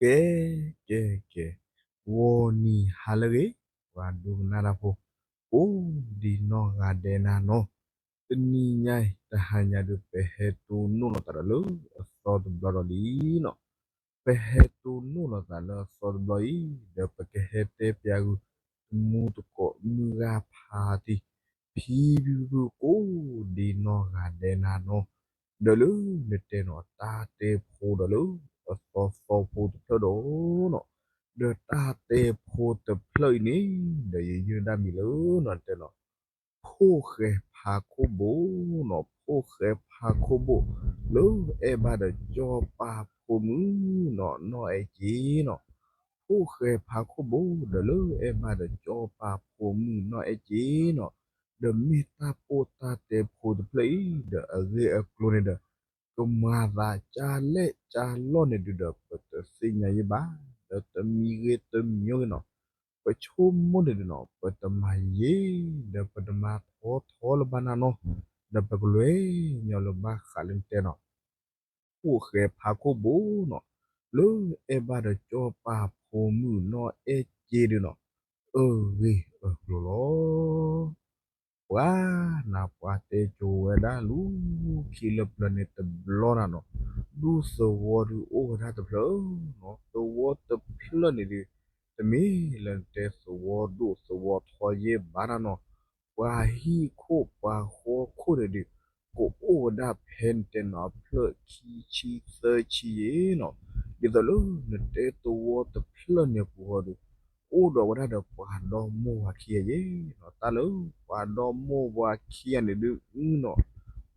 ကဲ ကဲ ကဲ, ဂီၤနံၤဟါလၢအဂ့ၤ, ပှၤဒိကနၣ်တၢ်ဖိ ကိးဒံနီၢ်ဂၤဒဲးနၤနီၤ, တနံၤညါအံၤ တဟါညါဒုး ပဟဲတိၢ်နီၣ်လီၤသးဒီးလၢအသီတဘျီဒီးလံနီၤ, ပဟဲတိၢ်နီၣ်လီၤသးလၢအသီတဘျီအံၤ ဒီးပကဟဲတဲပၠးဂုာ် တမူတကိးမုၢ်ဂၤဖးတံၢ် ဖံဖုဖု ကိးဒံနီၢ်ဂၤဒဲးနၤနီၤ, ဒီးလၢနတဲနီၤ တၢ်တဲဖိဒီးလၢအသီသီဖိတဖျၢၣ်ဒီးနီၤ, ဒီးတၢ်တဲဖိတဖျၢၣ်အံၤန့ၣ် ဒီးယယုၢ်ဒၣ်မံၤလၢနီၤ တဲနီၤ ဖိၣ်ဃဲဖးခိၣ်ဘိနီၤ, ဖိၣ်ဃဲဖးခိၣ်ဘိ လၢအဲၣ်ဘၣ်ဒီးကၠီပၤဖိမုၣ်နီၤ နီၢ်အဲၣ်က့နီၤ, ဖိၣ်ဃဲဖးခိၣ်ဘိ ဒီးလၢအဲၣ်ဘၣ်ဒီးကၠီပၤဖိမုၣ်နီၢ်အဲၣ်က့နီၤ, ဒီးမ့ၢ်တၢ်ပိၢ်တၢ်တဲဖိတဖျၢၣ်အံၤ ဒီးအဂ့ၢ်အကျိၤန့ၣ်ဒီး ကမၤသးကၢ်လဲၣ်ကၢ်လီၢ်န့ၣ်ဒုးဒီး ပတသ့ၣ်ညါယဲဘၣ်, ဒီးတမံၤဂ့ၤတမံၤဂ့ၤနီၤ ပဆိကမိၣ်န့ၣ်ဒုးနီၤ ပတမၤယဲ, ဒီးပတမၤထီထီလၢၤဘၣ်နၤနီၤ, ဒီးပကလဲၤညီလၢဘၣ်ဃးလၢနတဲနီၤ ဖိၣ်ဃဲဖးခိၣ်ဘိနီၤ, လၢအဲၣ်ဘၣ်ဒီးကၠီပၤဖိမုၣ်နီၢ်အဲၣ်က့ဒုးနီၤ, အဂ့ၢ်အကျိၤလီၤ. ပှၤနၤပှၤတဲကိၤဝဲဒၣ်လူၤခံလၢပျၢၤန့ၣ်တဘျီနၤနီၤ, ဒူသဝီဒုးအိၣ်ဝဲဒၣ်တဖျၢၣ်နီၤ, သဝီတဖျၢၣ်န့ၣ်ဒုး တမ့ၢ်လၢနတဲသဝီဒိၣ်သဝီထီယဲဘၣ်နၤနီၤ, ပှၤဟံၣ်ခိၣ်ပှၤဃီခိၣ်န့ၣ်ဒုး ကအိၣ်ဝဲဒၣ်ဖဲနတဲနီၤ ဖျၢၣ်ခံဆံသၢဆံယဲနီၤ, ဒ်သိးလၢနတဲသဝီတဖျၢၣ်န့ၣ်ပူၤဃီဒုး အိၣ်ဒီးဝဲဒၣ်ဒီးပှၤဒီမါဝၤခံဂၤယဲနီၤ, တၢ်လၢပှၤဒီမါဝၤခံဂၤန့ၣ်ဒုးနီၤ,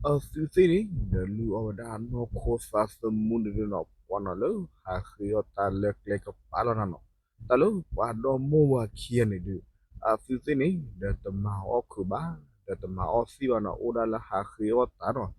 အသုသ့ၣ်န့ၣ် ဒီးလုၢ်အီၣ်ဝဲဒၣ်နီၢ်ခိသးသမူန့ၣ်ဒုးနီၤ, ပှၤနီၤလၢဟးဃ့အီၣ်တၢ်လၢကျဲကပၤလီၤနၤနီၤ, တၢ်လၢပှၤဒီမါဝၤခံဂၤန့ၣ်ဒုး အသုသ့ၣ်န့ၣ် ဒီးတမၤအီၣ်ခုးဘၣ်, ဒီးတမၤအီၣ်သံၣ်ဘၣ်နီၤ, အိၣ်ဒၣ်လၢဟးဃ့အီၣ်တၢ်နီၤ,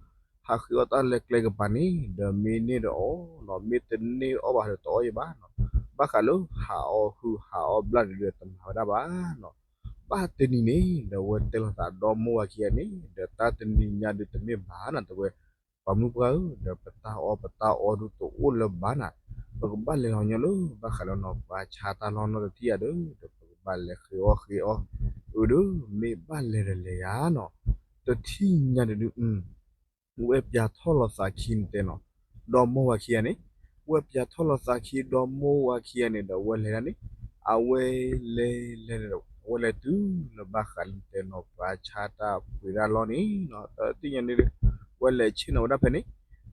ဟးဃ့အီၣ်တၢ်လၢကျဲကပၤန့ၣ် ဒီးမ့ၢ်န့ၢ်ဒီးအီၣ်နီၤ, မ့ၢ်တန့ၢ်အီၣ်ဘၣ်ဒီးတအီၣ်ယဲဘၣ်နီၤ, ဘၣ်ဃးလၢဟးအီၣ်ဟုၣ်ဟးအီၣ်ဘျၣ်န့ၣ်ဒုးတမၤဝဲဒၣ်ဘၣ်နီၤ, ဘၣ်တနံၤန့ၣ် ဒီးဝဲတဲလိာ်သးဒီမါဝၤခံဂၤန့ၣ် ဒီးတၢ်တနံၤညါဒုးတမ့ၢ်ဘၣ်နၤတဝဲ ပှၤမုၢ်ပှၢ်ဧၢ, ဒီးပတၢ်အီၣ်ပတၢ်အီဒုးတအိၣ်လၢၤဘၣ်နၤ, ပကဘၣ်လဲၤလီၤညီလၢဘၣ်ဃးလၢနီၤ ပှၤဆါတၢ်လီၢ်နီတထံၣ်ဧါဒီး ဒီးပကဘၣ်လဲၤဃ့အီၣ်ဃ့အီၣ်, အၢ ဒီးမ့ၢ်ဘၣ်လဲၤဒီးလဲၤယၤနီၤ, တထံၣ်ညါန့ၣ်ဒုး ဝဲပၠးထီၣ်လီၤသးခံနတဲနီၤ, ဒီမါဝၤခံဂၤန့ၣ်, ဝဲပၠးထီၣ်လီၤသးခံဒီမါဝၤခံဂၤန့ၣ်ဒီး ဝဲလဲၤဒၣ်န့ၣ်, အဝဲလဲၤလဲၤန့ၣ်ဒီး ဝဲလဲၤတုၤလၢဘၣ်ဃးလၢနတဲနီၤ ပှၤဆါတၢ်ပှ့ၤတၢ်လီၢ်န့ၣ်နီၤ, တထံၣ်ညါန့ၣ်ဒုး ဝဲလဲၤဆ့ၣ်နီၤဝဲဒၣ်ဖဲန့ၣ်,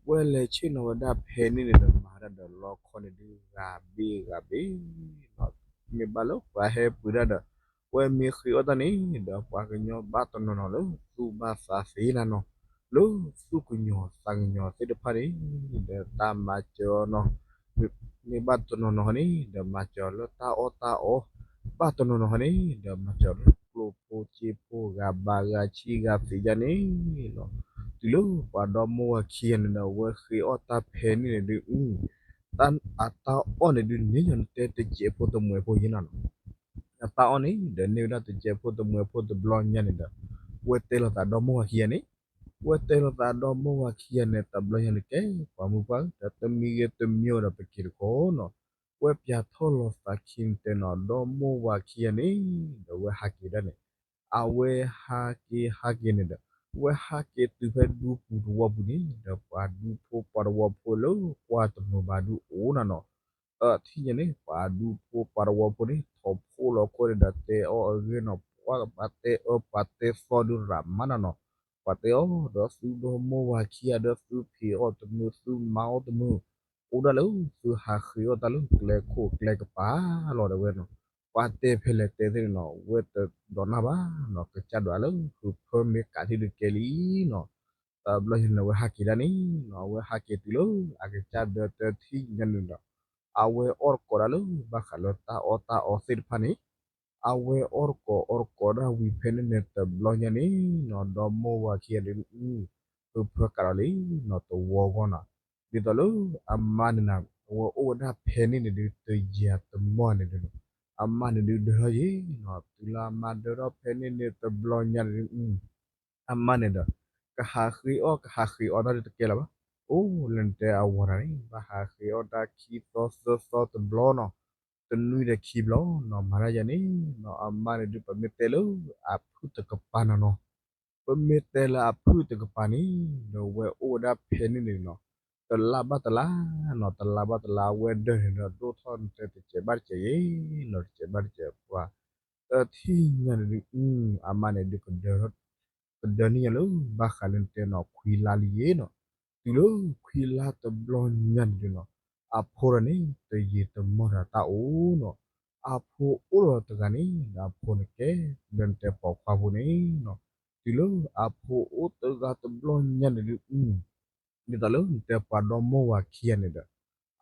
ဝဲလဲၤဆ့ၣ်နီၤဝဲဒၣ်ဖဲန့ၣ်န့ၣ်ဒီး မၤဒၣ်ဒီးလီခီန့ၣ်ဒုး ဂၤဘ့ၣ်ဂၤဘ့ၣ်နီၤ, မ့ၢ်ဘၣ်လၢပှၤဟဲပှ့ၤဒၣ်ဒီး ဝဲမ့ၢ်ဃ့အီၣ်တၢ်န့ၣ်ဒီး ပှၤကညီဘၣ်တနီၤနီၤလၢသူၣ်ဘၣ်သးသ့နၤနီၤ, လၢသူၣ်ကညီၤသးကညီၤသ့ၣ်တဖၣ်န့ၣ် ဒီးတၢ်မၤစၢၤအီၤနီၤ, မ့ၢ်ဘၣ်တနီၤနီၤဟီန့ၣ် ဒီးမၤစၢၤအီၤလၢတၢ်အီၣ်တၢ်အီ, ဘၣ်တနီၤနီၤဟီန့ၣ် ဒီးမၤစၢၤအီၤလၢကျိဖိစ့ဖိ ဂၤဘါဂၤဆံဂၤသ့ၣ်ယါန့ၣ်နီၤ, တုၤလၢပှၤဒီမါဝၤခံဂၤန့ၣ်ဒီး ဝဲဃ့အီၣ်တၢ်ဖဲန့ၣ်န့ၣ်ဒုး အတၢ်အီၣ်န့ၣ်ဒုးန့ၢ်ညီနတဲတစဲးဖိတမှဲးဖိယဲနၤနီၤ, အတၢ်အီၣ်န့ၣ် ဒီးန့ၢ်ဝဲဒၣ်တစဲးဖိတမှဲးဖိတဘျီညါန့ၣ်ဒီး ဝဲတဲလိာ်သးဒီမါဝၤခံဂၤန့ၣ်, ဝဲတဲလိာ်သးဒီမါဝၤခံဂၤန့ၣ် တဘျီညါန့ၣ်ကဲ ပှၤမုၢ်ပှၢ် ဒီးတမံၤဂ့ၤတမံၤဒီးပက့ၤတခီနီၤ, ဝဲပၠးထီၣ်လီၤသးခံနတဲနီၤ ဒီမါဝၤခံဂၤန့ၣ် ဒီးဝဲဟးက့ၤဒၣ်န့ၣ် အဝဲဟးက့ၤဟးက့ၤန့ၣ်ဒီး ဝဲဟးက့ၤတုၤဖဲဒူပူၤတဝီပူၤန့ၣ် ဒီးပှၤဒူဖိပှၤတဝီဖိလၢကွၢ်တနီၤဘၣ်ဒုးအိၣ်နၤနီၤ, ထံၣ်ညါန့ၣ် ပှၤဒူဖိပှၤတဝီဖိန့ၣ် ထီၣ်ဖိလီၤခိၣ်န့ၣ်ဒီးတဲအီၤအဂ့ၢ်နီၤ, ပှၤတဲအၢပှၤတဲသီဒုးရးမးနၤနီၤ, ပှၤတဲအီၤဒီးသုဒီမါဝၤခံဂၤဒီးသုဖံးအီၣ်တမုာ် သုမၤအီၣ်တမုာ် အိၣ်ဒၣ်လၢသုဟးဃ့အီၣ်တၢ်လၢကျဲခိၣ်ကျဲကပၤလီၤဒီးဝဲနီၤ, ပှၤတဲဖဲလဲၣ်တဲသ့ၣ်န့ၣ်နီၤ ဝဲတဒိးနၢ်ဘၣ်နီၤ, ကစၢ်ဒွးလၢဃုာ်ဖၢမ့ၢ်ကးထံၣ်ဒုးကဲလံနီၤ, တဘျီညါန့ၣ် အဝဲဟးက့ၤဒၣ်န့ၣ်နီၤ, အဝဲဟးက့ၤတုၤလၢအကစၢ်ဒၢးတထံၣ်ညါန့ၣ်ဒီး အဝဲအီၣ်တကိးဒၣ်လၢဘၣ်ဃးလၢတၢ်အီၣ်တၢ်အီသ့ၣ်တဖၣ်န့ၣ် အဝဲအီၣ်တကိးအီၣ်တကိးဒၣ်ဝံၤဖဲန့ၣ်န့ၣ် တဘျီညါန့ၣ်နီၤ ဒီမါဝၤခံဂၤန့ၣ် ဃုာ်ဖၢကးဒီးလံနီၤ တဝီဂီၢ်နီၤ, ဒ်သိးလၢအမါန့ၣ်နၤ အဝဲအိၣ်ဝဲဒၣ်ဖဲန့ၣ်န့ၣ်ဒုး တယံာ်တမီၢ်န့ၣ်ဒုးနီၤ, အမါန့ၣ်ဒုးဒၢထီၣ်ယဲနီၤ, တုၤလၢအမါဒၢထီၣ်ဖဲန့ၣ်န့ၣ် တဘျီညါန့ၣ်ဒုး အမါန့ၣ်ဒီး ကဟးဃ့အီၣ်ကဟးဃ့အီတၢ်ဒုးတကဲလၢၤဘၣ်, အိၣ်လၢနတဲအဝၤတၢ်န့ၣ် ဘၣ်ဟးဃ့အီၣ်တၢ်ခံသီသၢသီတဘျီနီၤ, တနွံဒီးခံဘျီနီၤ, မၤတၢ်ယၤန့ၣ်နီၤ, အမါန့ၣ်ဒုး ပမ့ၢ်တဲလၢအဖုၣ်တကပၤနီၤနီၤ, ပမ့ၢ်တဲလၢအဖုၣ်တကပၤန့ၣ် ဒီးဝဲအိၣ်ဝဲဒၣ်ဖဲန့ၣ်န့ၣ်နီၤ, တလါဘၣ်တလါနီၤ, တလါဘၣ်တလါ အဝဲဒၢးန့ၣ်ဒီး ဒိၣ်ထီၣ်နတဲတစဲးဘၣ်တစဲးယဲနီၤ, တစဲးဘၣ်တစဲးပှၤ တထံၣ်ညါန့ၣ်ဒုး အမါန့ၣ်ဒုး ကဒၢန့ၢ်ညါလၢ ဘၣ်ဃးလၢနတဲနီၤ ခွံလါလံယဲနီၤ, တုၤလၢခွံလါတဘျီညါန့ၣ်ဒုးနီၤ, အဖိဒီးန့ၣ် တယံာ်တမီၢ်ဒီးတၢ်အိၣ်နီၤ, အဖိအိၣ်ဒီးတဂၤန့ၣ် အဖိန့ၣ်ကဲ လၢနတဲပိာ်ခွါဖိန့ၣ်နီၤ, တုၤလၢအဖိအိၣ်တဂၤတဘျီညါန့ၣ်ဒုး ဒ်သိးလၢနတဲပှၤဒီမါဝၤခံဂၤန့ၣ်ဒီး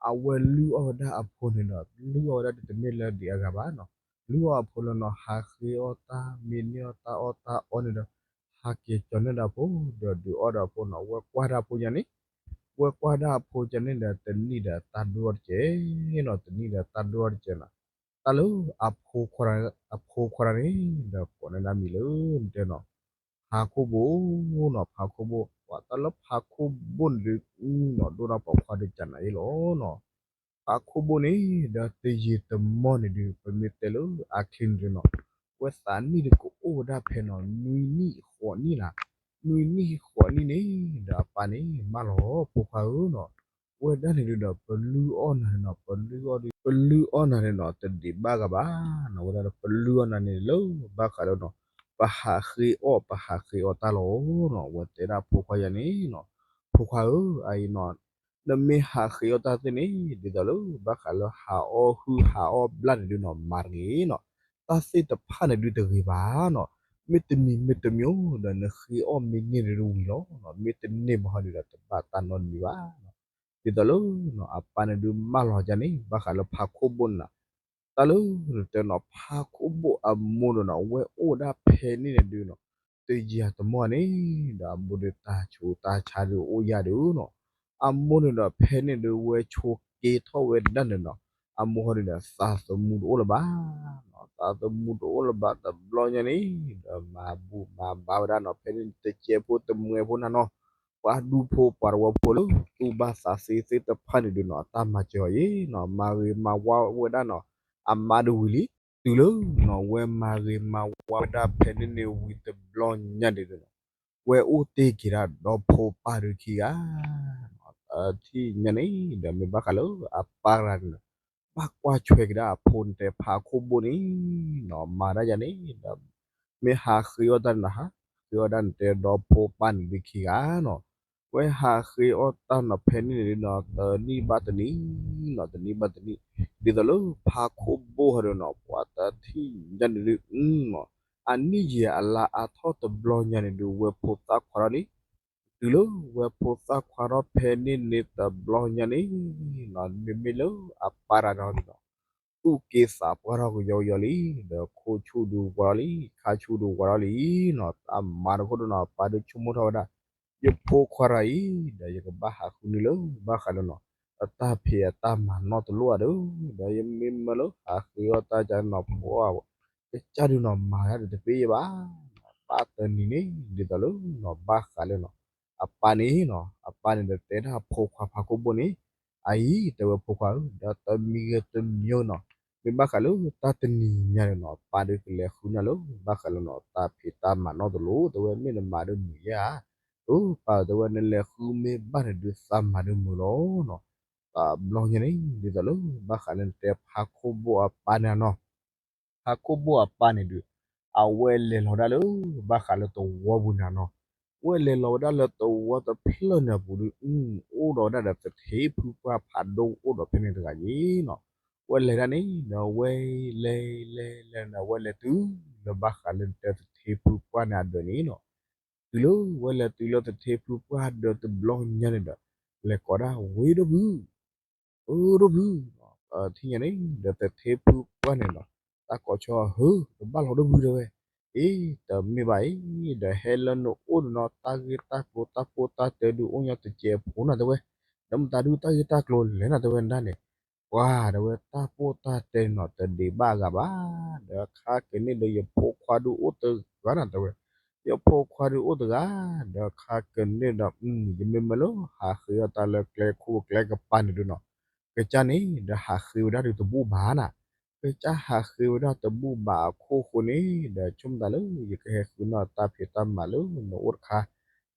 အဝဲလုၢ်အီၣ်ဝဲဒၣ်အဖိန့ၣ်ဒီး လုၢ်အီၣ်ဝဲဒၣ်ဒ်တမ့ၢ်လၢဒံးအဂၤဘၣ်နီၤ, လုၢ်အီၣ်အဖိလၢနီၤ ဟးဃ့အီၣ်တၢ် မ့ၢ်န့ၢ်အီၣ်တၢ်အီၣ်တၢ်အီန့ၣ်ဒီး ဟးက့ၤကၠီၤန့ၢ်ဒီးအဖိ ဒီးဒုးအီၣ်ဒီးအဖိနီၤ, ဝဲကွၢ်ဒၣ်အဖိညါန့ၣ်, ဝဲကွၢ်ဒၣ်အဖိညါန့ၣ်ဒီး တနံၣ်ဒီးတၢ်ဒိၣ်အီၣ်တကဲးနီၤ, တနံၣ်ဒီးတၢ်ဒိၣ်အီၣ်တကဲးနီၤ, တၢ်လၢ အဖိခွါန့ၣ်ဒီး ကိးန့ၢ်ဒၣ်မံၤလၢ နတဲနီၤ ဖါခိၣ်ဘိနီၤ, ဖါခိၣ်ဘိ, ပှၤတၢ်လၢဖါခိၣ်ဘိန့ၣ်ဒုးနီၤ ဒိၣ်ဒီးပိာ်ခွါဒုးကနၤအံၤလီၤနီၤ, ဖါခိၣ်ဘိန့ၣ်ဒီး တယံာ်တမီၢ်န့ၣ်ဒုး ပမ့ၢ်တဲလၢအချ့န့ၣ်ဒုးနီၤ, ဝဲသးနံၣ်ဒုးကအိၣ်ဝဲဒၣ်ဖဲနီၤ နွံနံၣ်ဃိးနံၣ်နီၤ, နွံနံၣ်ဃိးနံၣ်န့ၣ်ဒီး အပၢ်န့ၣ် မၢလီၤ ဖိခွါဧၢနီၤ, ဝဲဒၣ်န့ၣ်ဒုးဒီး ပလုၢ်အီၣ်နၤန့ၣ်နီၤ, ပလုၢ်အီၣ်ဒုး ပလုၢ်အီၣ်နၤန့ၣ်နီၤ တဒံးဘၣ်ဂၤဘၣ်နီၤ, ဝဲဒၣ်ဒီး ပလုၢ်အီၣ်နၤန့ၣ်လၢ ဘၣ်ဃးလၢနီၤ ပဟးဃ့အီၣ် ပဟးဃ့အီၣ်တၢ်လီၤနီၤ, ဝဲတဲဒၣ်ဖိခွါယၤန့ၣ်နီၤ, ဖိခွါဧၢ အအံၤနီၤ, နမ့ၢ်ဟးဃ့အီၣ်တၢ်သ့ၣ်န့ၣ် ဒ်သိးလၢ ဘၣ်ဃးလၢဟးအီၣ်ဟုၣ်ဟးအီၣ်ဘျၣ်န့ၣ်ဒုးနီၤ မၤတဂ့ၤနီၤ, တၢ်သ့ၣ်တဖၣ်န့ၣ်ဒုးတဂ့ၤဘၣ်နီၤ, မ့ၢ်တမံၤမ့ၢ်တမံၤဒီး နဃ့အီၣ်မ့ၢ်န့ၢ်ဒုးဝံၤလီၤနီၤ, မ့ၢ်တန့ၢ်ဘၣ်ဟီဒုးဒီး တဘၣ်တၢ်နီတမံၤဘၣ်နီၤ, ဒ်သိးလၢနီၤ အပၢ်န့ၣ်ဒုးမၢလီၤယၤန့ၣ် ဘၣ်ဃးလၢဖါခိၣ်ဘိန့ၣ်နီၤ, တၢ်လၢနတဲနီၤ ဖါခိၣ်ဘိအမိၢ်ဒီးနီၤ ဝဲအိၣ်ဒၣ်ဖဲန့ၣ်န့ၣ်ဒုးနီၤ, တယံာ်တမီၢ်န့ၣ်ဒီး အမိၢ်ဒုးတၢ်ဆူးတၢ်ဆါဒုးအိၣ်ယၤဒုးနီၤ, အမိၢ်န့ၣ်ဒီး ဖဲန့ၣ်ဒုးဝဲဆိးက့ထီၣ်ဝဲဒၣ်န့ၣ်နီၤ, အမိၢ်ဟီဒုးဒီး သးသမူတအိၣ်လၢၤဘၣ်နီၤ, သးသမူတအိၣ်လၢၤဘၣ်တဘျီညါန့ၣ်ဒီး မၤဘူၣ်မၤဘါဝဲဒၣ်နီၤ, ဖဲန့ၣ်တစဲးဖိတမှဲၤဖိနၤနီၤ, ပှၤဒူဖိပှၤတဝီဖိလၢ သူၣ်ဘၣ်သးသ့သ့ၣ်တဖၣ်န့ၣ်ဒုးနီၤ အတၢ်မၤစၢၤအီၤယဲနီၤ, မၤဂ့ၤမၤဝါဝဲဒၣ်နီၤ အမါဒုးဝံၤလံ, တုၤလၢနီၤ ဝဲမၤဂ့ၤမၤဝါဝဲဒၣ်ဖဲန့ၣ်န့ၣ်ဝံၤတဘျီညါန့ၣ်ဒုးနီၤ, ဝဲအိၣ်တ့ၢ်က့ၤဒၣ်ဒီဖိပၢ်ဒုးခံဂၤ ထံၣ်ညါန့ၣ်ဒီး မ့ၢ်ဘၣ်ဃးလၢအပၢ်တဂၤန့ၣ်ဒီး ဘၣ်ကွၢ်ဆွဲက့ၤဒၣ်အဖိန့ၣ်တဲဖါခိၣ်ဘိန့ၣ်နီၤ, မၤဒၣ်ယၤန့ၣ်ဒီး မ့ၢ်ဟးဃ့အီၣ်တၢ်န့ၣ်နီၤ, ဟးဃ့အီၣ်ဒၣ်န့ၣ်တဲဒီဖိပၢ်န့ၣ်ဒုးခံဂၤနီၤ, ဝဲဟးဃ့အီၣ်တၢ်နီၤ ဖဲန့ၣ်န့ၣ်ဒုးနီၤ တနံၣ်ဘၣ်တနံၣ်နီၤ, တနံၣ်ဘၣ်တနံၣ်, ဒ်သိးလၢဖါခိၣ်ဘိဟီဒုးနီၤ ပှၤတထံၣ်ညါန့ၣ်ဒုးနီၤ, အနံၣ်ယံာ်အလါအါထီၣ်တဘျီညါန့ၣ်ဒုး ဝဲဖိသၣ်ခွါထီၣ်လံ, တုၤလၢဝဲဖိသၣ်ခွါထီၣ်ဖဲန့ၣ်န့ၣ်တဘျီညါန့ၣ်နီၤ, မ့မ့ၢ်လၢအပၢ်တဂၤန့ၣ်နီၤ သူၣ်က့သးပှၢ်ထီၣ်ကယီကယီလံ, ဒီးခိၣ်ဆူၣ်ဒုးဝါထီၣ်လံ, ခါဆူၣ်ဒုးဝါထီၣ်လံနီၤ, တၢ်မၤတခီဒုးနီၤ အပၢ်ဒုးဆိကမိၣ်ထီၣ်ဝဲဒၣ်, ယဖိခွါတဂၤအံၤ ဒီးယကဘၣ်ဟးဃုန့ၢ်လၢ ဘၣ်ဃးလၢနီၤ အတၢ်ဖံးအတၢ်မၤနီတလိၣ်ဧါဒီး, ဒီးယမ့ၢ်မၢလၢဟးဃ့အီၣ်တၢ်ကနီၤ ပှၤကစၢ်ဒုးနီၤ မၤတၢ်ဒုးတပ့ၢ်ယဘၣ်, ဘၣ်တနံၤန့ၣ် ဒ်သိးလၢနီၤ ဘၣ်ဃးလၢနီၤ အပၢ်န့ၣ်နီၤ အပၢ်န့ၣ်ဒီးတဲဒၣ်ဖိခွါဖါခိၣ်ဘိန့ၣ်, အအံၤ တဲဝဲဖိခွါဧၢ, ဒီးတမံၤဂ့ၤတမံၤနီၤ, မ့ၢ်ဘၣ်ဃးလၢတၢ်တနံၤညါန့ၣ်နီၤ ပၢ်ဒုးကလဲၤဃုနၤလၢ ဘၣ်ဃးလၢနီၤ တၢ်ဖံးတၢ်မၤနီတလိၣ်, တဲဝဲမ့ၢ်နမၤဒုးမုာ်ယဲဧါ, အၢ ပၢ်ဧၢ တဲဝဲ နလဲၤဃုမ့ၢ်ဘၣ်န့ၣ်ဒုးသးမၤဒုးမုာ်လီၤနီၤ, တဘျီညါန့ၣ် ဒ်သိးလၢ ဘၣ်ဃးလၢနတဲဖါခိၣ်ဘိအပၢ်န့ၣ်နီၤ ဖါခိၣ်ဘိအပၢ်န့ၣ်ဒုး အဝဲလဲၤလီၤဒၣ်လၢ ဘၣ်ဃးလၢသဝီပူၤန့ၣ်နီၤ, ဝဲလဲၤလီၤဝဲဒၣ်လၢသဝီတဖျၢၣ်န့ၣ်အပူၤဒုး အိၣ်ဒီးဝဲဒၣ်ဒီးသထ့ဖုပှၢ်ဖးဒိၣ်အိၣ်ဒီးဖဲန့ၣ်တဂၤန့ၣ်နီၤ, ဝဲလဲၤဒၣ်န့ၣ်ဒီး ဝဲလဲၤလဲၤလဲၤန့ၣ် ဝဲလဲၤတုၤလၢဘၣ်ဃးလၢနတဲသထ့ဖုပှၢ်န့ၣ်အဒၢးန့ၣ်နီၤ တုၤလၢဝဲလဲၤတုၤလၢသထ့ဖုပှၢ်ဒၢးတဘျီညါန့ၣ်ဒီး လဲၤကိးဒၣ်ဝ့ၢ်ဒိၣ်ဖု, အၢ ဒိၣ်ဖု, ထံၣ်ညါန့ၣ် ဒီးသထ့ဖုပှၢ်န့ၣ်ဒီး တၢ်ကိးဆီဟၢ တဘၣ်လီၤဒိၣ်ဖုတဲဝဲ, အ့ တမ့ၢ်ဘၣ်အံၤ ဒီးဟဲလၢနအိၣ်န့ၣ်နီၤ တၢ်ဂ့ၢ်တၢ်ကျိၤတၢ်ပိၢ်တၢ်တဲဒုးအိၣ်ညီတစဲးဖိနၤတဲဝဲ, ဒီးမတၤဒုးတၢ်ဂ့ၢ်တၢ်ကျိၤလဲၣ်နၤတဲဝဲဒၣ်န့ၣ် ပှၤတဲဝဲ တၢ်ပိၢ်တၢ်တဲနီၤ တဒံးဘၣ်အဂၤဘၣ်, ဒီးခါက့ၤန့ၣ်ဒီးယဖိခွါဒုးအိၣ်တဂၤနၤတဲဝဲ, ယဖိခွါဒုးအိၣ်တဂၤ, ဒီးခါကန့ၣ်ဒီး ယမ့ၢ်မၢလၢဟးဃ့အီၣ်တၢ်လၢကျဲခိၣ်ကျဲကပၤန့ၣ်ဒုးနီၤ, ကစၢ်န့ၣ် ဒီးဟးဃ့ဝဲဒၣ်ဒုးတဘူၣ်ဘၣ်နၤ, ကစၢ်ဟးဃ့ဝဲဒၣ်တဘူၣ်ဘၣ်အခိၣ်ဃိန့ၣ်, ဒီးဆိကမိၣ်သးလၢ ယကဟဲဃုန့ၢ်တၢ်ဖံးတၢ်မၤလၢနအိၣ်တခါ,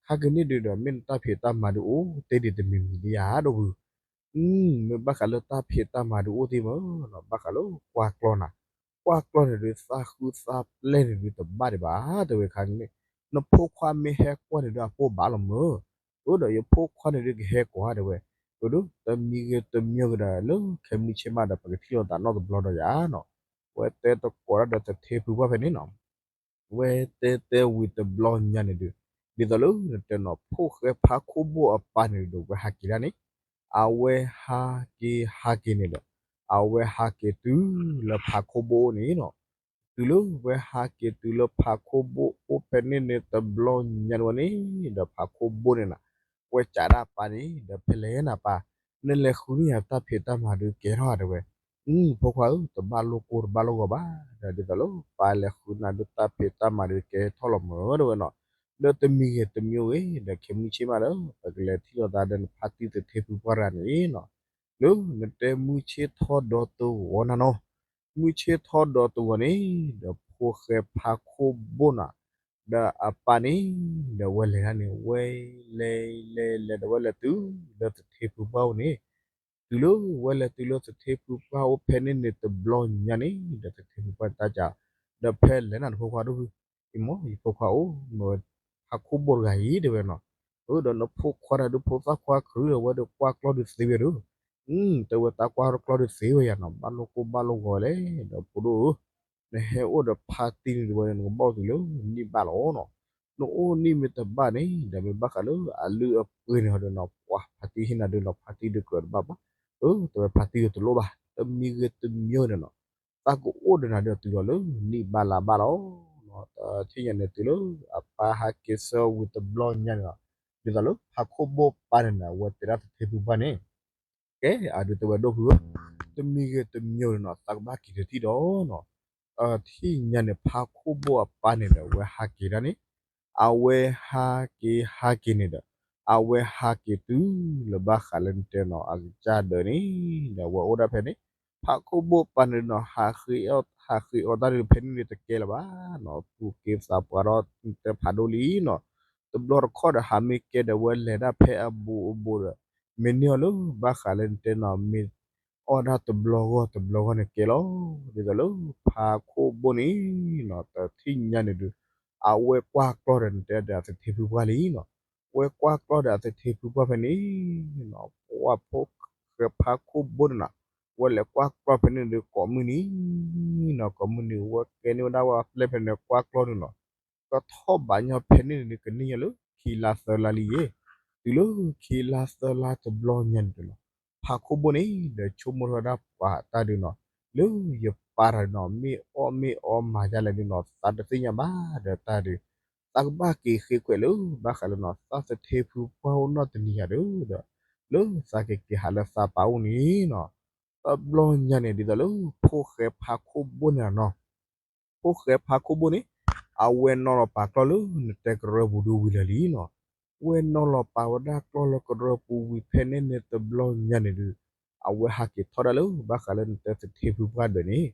ခါကန့ၣ်ဒုးဒီး မ့ၢ်နတၢ်ဖံးတၢ်မၤဒုးအိၣ်တ့ၢ်ဒံးတမံၤမံၤလံဧါ ဒီပုၢ် မ့ၢ်ဘၣ်ဃးလၢတၢ်ဖံးတၢ်မၤဒုးအိၣ်တ့ၢ်မး, ဘၣ်ဃးလၢကွၢ်ကျီနၤ, ကွၢ်ကျီန့ၣ်ဒုး သးဃုသးပျဲၢ်န့ၣ်ဒုးတဘၣ်ဒံးဘၣ် တဲဝဲခါန့ၣ်, နဖိခွါမ့ၢ်ဟဲကွၢ်န့ၣ်ဒုးအပိၢ်ဘၣ်လီၤမၢ်, အၢ ဒီးယဖိခွါန့ၣ်ဒုးကဟဲကွၢ်တဲဝဲ, အၢ ဒီးတမံၤဂ့ၤတမံၤဂ့ၤဒီး လၢခဲမုၢ်ဆ့ၣ်မးဒီး ပကထံၣ်လိာ်သးနီတဘျီဒီးယၤနီၤ, ဝဲတဲတကိးတၢ်ဒီးသထ့ဖုပှၢ်ဖဲန့ၣ်နီၤ ဝဲတဲတဲဝံၤတဘျီညါန့ၣ်ဒုး, ဒ်သိးလၢနတဲနီၤ ဖိၣ်ဃဲဖါခိၣ်ဘိၣ်အပၢ်န့ၣ်ဒုး ဝဲဟးက့ၤဒၣ်န့ၣ်, အဝဲဟးက့ၤဟးက့ၤန့ၣ်ဒီး, အဝဲဟးက့ၤတုၤလၢဖါခိၣ်ဘိၣ်အိၣ်န့ၣ်နီၤ, တုၤလၢဝဲဟးက့ၤတုၤလၢဖါခိၣ်ဘိၣ်အိၣ်ဖဲန့ၣ်န့ၣ်တဘျီညါန့ၣ်ဝဲန့ၣ်, ဒီးဖါခိၣ်ဘိၣ်န့ၣ်နီၤ, ဝဲစံးဒၣ်ပၢ်န့ၣ် ဒီးဖဲလဲၣ်နၤပၢ်, နလဲၤဃုန့ၢ်ယၤတၢ်ဖံးတၢ်မၤဒုးကဲထီၣ်တဲဝဲ, ဖိခွါဧၢ တဘၣ်လိၣ်ကိၢ်တဘၣ်လိၣ်ဂီၤဘၣ်, ဒီးဒ်သိးလၢပၢ်လဲၤဃုနၤဒုးတၢ်ဖံးတၢ်မၤဒုးကဲထီၣ်လီၤမၢ်တဲဝဲနီၤ, ဒီးတမံၤဂ့ၤတမံၤဂ့ၤ ဒီးခဲမုၢ်ဆ့ၣ်မးဒီး ပကလဲၤထံၣ်လိာ်သးဒီးနဖါတံၢ်သထ့ဖုပှၢ်တဂၤန့ၣ်နီၤ, လၢနတဲမုၢ်ဆ့ၣ်ထီၣ်ဒီးတဂီၤနၤနီၤ, မုၢ်ဆ့ၣ်ထီၣ်ဒီးတဂီၤန့ၣ်, ဒီးဖိၣ်ဃဲဖါခိၣ်ဘိၣ်နီၤ, ဒီးအပၢ်န့ၣ်, ဒီးဝဲလဲၤဒၣ်န့ၣ် ဝဲလဲၤလဲၤလဲၤဒီးဝဲလဲၤတုၤလၢသထ့ဖုပှၢ်အိၣ်န့ၣ်, တုၤလၢဝဲလဲၤတုၤလၢသထ့ဖုပှၢ်အိၣ်ဖဲန့ၣ်န့ၣ်တဘျီညါန့ၣ်, ဒီးသထ့ဖုပှၢ်န့ၣ်တၢ်စံး, ဒီးဖဲလဲၣ်နၤနဖိခွါဒိၣ်ဖု, အံၤမ့ၢ်ယဖိခွါအိၣ်, ဖါခိၣ်ဘိၣ်တဂၤအံၤတဲဝဲနီၤ, အၢ ဒီးနဖိခွါတၢ်ဒုးဖိသၣ်ခွါခရံာ်ဒီးဝဲဒုးကွၢ်ကျီၢ်ဒုးသ့ဝဲဒီး, တဲဝဲတၢ်ကွၢ်ကျီၢ်ဒုးသ့ဝဲယၤနီၤ ဘၣ်လိၣ်ကိၢ်ဘၣ်လိၣ်ဂီၤလဲၣ်, ဒီးဖိဒိၣ်ဧၢ နဟဲအိၣ်ဒီးဖါတံၢ်န့ၣ်ဒုးဝဲ နကဘၣ်အိၣ်တုၤလၢနံၣ်ဘၣ်လီၤနီၤ, နအိၣ်နံၣ်မ့ၢ်တဘၣ်န့ၣ် ဒီးမ့ၢ်ဘၣ်ဃးလၢအလုၢ်အပှ့ၤန့ၣ်ဟီဒီးနီၤ ပှၤဖါတံၢ်ဟ့ၣ်နၤဒုးနီၤ ဖါတံၢ်ဒုးကြၢးတဘၣ်ဘၣ်, အၢ တဲဝဲဖါတံၢ်ဒုးတလိၣ်ဘၣ် တမံၤဂ့ၤတမံၤန့ၣ်နီၤ, သးကအိၣ်ဒီးနၤဒုးတုၤလီၤလၢနံၣ်ဘၣ်လါဘၣ်လီၤ, တထံၣ်ညါန့ၣ်တုၤလၢအပၢ်ဟးက့ၤဆၢဝံၤတဘျီညါန့ၣ်လီၤ, ဒ်သိးလၢဖါခိၣ်ဘိၣ်ပၢ်န့ၣ်န့ၣ် အဝဲတဲဒၣ်သထ့ဖုပှၢ်န့ၣ် ကဲ အဒုးတဲဝဲဒိၣ်ဖုဧၢ, တမံၤဂ့ၤတမံၤန့ၣ်နီၤ သးကဘၣ်က့ၤတထံၣ်ဒီးနီၤ, တထံၣ်ညါန့ၣ် ဖါခိၣ်ဘိၣ်အပၢ်န့ၣ်ဒီး အဝဲဟးက့ၤဒၣ်န့ၣ်, အဝဲဟးက့ၤဟးက့ၤန့ၣ်ဒီး, အဝဲဟးက့ၤတုၤလၢဘၣ်ဃးလၢနတဲနီၤ အကစၢ်ဒၢးန့ၣ်, ဒီးအဝဲအိၣ်ဒၣ်ဖဲန့ၣ်, ဖါခိၣ်ဘိၣ်ပၢ်န့ၣ်နီၤ ဟးဃ့အီၣ်တၢ်ဒုးဖဲန့ၣ်န့ၣ်တကဲလၢၤဘၣ်နီၤ သူၣ်က့သးပှၢ်ဒီးတဲဖးဒိၣ်လံနီၤ, တဘျီတခီၣ်ဒီးဟးမ့ၢ်ကဲဒီးဝဲလဲၤဒၣ်ဖဲအဘူးအဘူးဒီး မ့ၢ်န့ၢ်အီၤလၢဘၣ်ဃးလၢနတဲနီၤ မ့ၢ်အီၣ်ဒၣ်တဘျီဂီၢ်တဘျီဂီၢ်န့ၣ်ကဲလီၤ, ဒ်သိးလၢဖါခိၣ်ဘိၣ်န့ၣ်နီၤ တထံၣ်ညါန့ၣ်ဒုး, အဝဲကွၢ်ကျီၢ်ဒီးနတဲဒီးအသထ့ဖုပှၢ်လံနီၤ, ဝဲကွၢ်ကျီၢ်ဒီးအသထ့ဖုပှၢ်ဖဲန့ၣ်နီၤ, ပှၤဖိၣ်ဃဲဖါခိၣ်ဘိၣ်န့ၣ်နီၤ, ဝဲလဲၤကွၢ်ကျီၢ်ဖဲန့ၣ်ဒီးကိးမုၢ်နံၤနီၤ ကိးမုၢ်နံၤ ဝဲကဲန့ၢ်ဝဲဒၣ်ဝဲပျဲၢ်ဖဲန့ၣ်ကွၢ်ကျီၢ်န့ၣ်နီၤ ကထီၣ်ဘးညီဖဲန့ၣ်န့ၣ် ကန့ၢ်ညီလၢခံလါသၢလါလံယဲ, တုၤလၢခံလါသၢလါတဘျီညါန့ၣ်နီၤ, ဖါခိၣ်ဘိၣ်န့ၣ် ဒီးဆိကမိၣ်ထီၣ်ဝဲဒၣ်ပှၤတၢ်ဒုးနီၤ, လၢယပၢ်တၢ်ဒုးနီၤ မ့ၢ်အီၣ်မ့ၢ်အီမၤဒ်လဲၣ်ဒုးနီၤ သးတသ့ၣ်ညါဘၣ်ဒီးတၢ်ဒုး, သးကဘၣ်က့ၤဃ့ခွဲးလၢဘၣ်ဃးလၢနီၤ သးသထ့ဖုပှၢ်အိၣ်နီတနံၤယၤဒီး, လၢသးကက့ၤဟးလၢသးပၢ်အိၣ်န့ၣ်နီၤ, တဘျီညါန့ၣ် ဒ်သိးလၢဖိၣ်ဃဲဖါခိၣ်ဘိၣ်န့ၣ်နီၤ ဖိၣ်ဃဲဖါခိၣ်ဘိၣ်န့ၣ်, အဝဲနီၤလီၤပာ်ကျီၢ်လၢနတဲကရၢပူၤဒုးဝံၤလၢာ်လံနီၤ, ဝဲနီၤလီၤပာ်ဝဲဒၣ်ကျီၢ်လၢကရၢပူၤဝံၤဖဲန့ၣ်န့ၣ်တဘျီညါန့ၣ်ဒုး, အဝဲဟးက့ၤထီၣ်ဒၣ်လၢဘၣ်ဃးလၢနတဲသထ့ဖုပှၢ်ဒၢးန့ၣ်,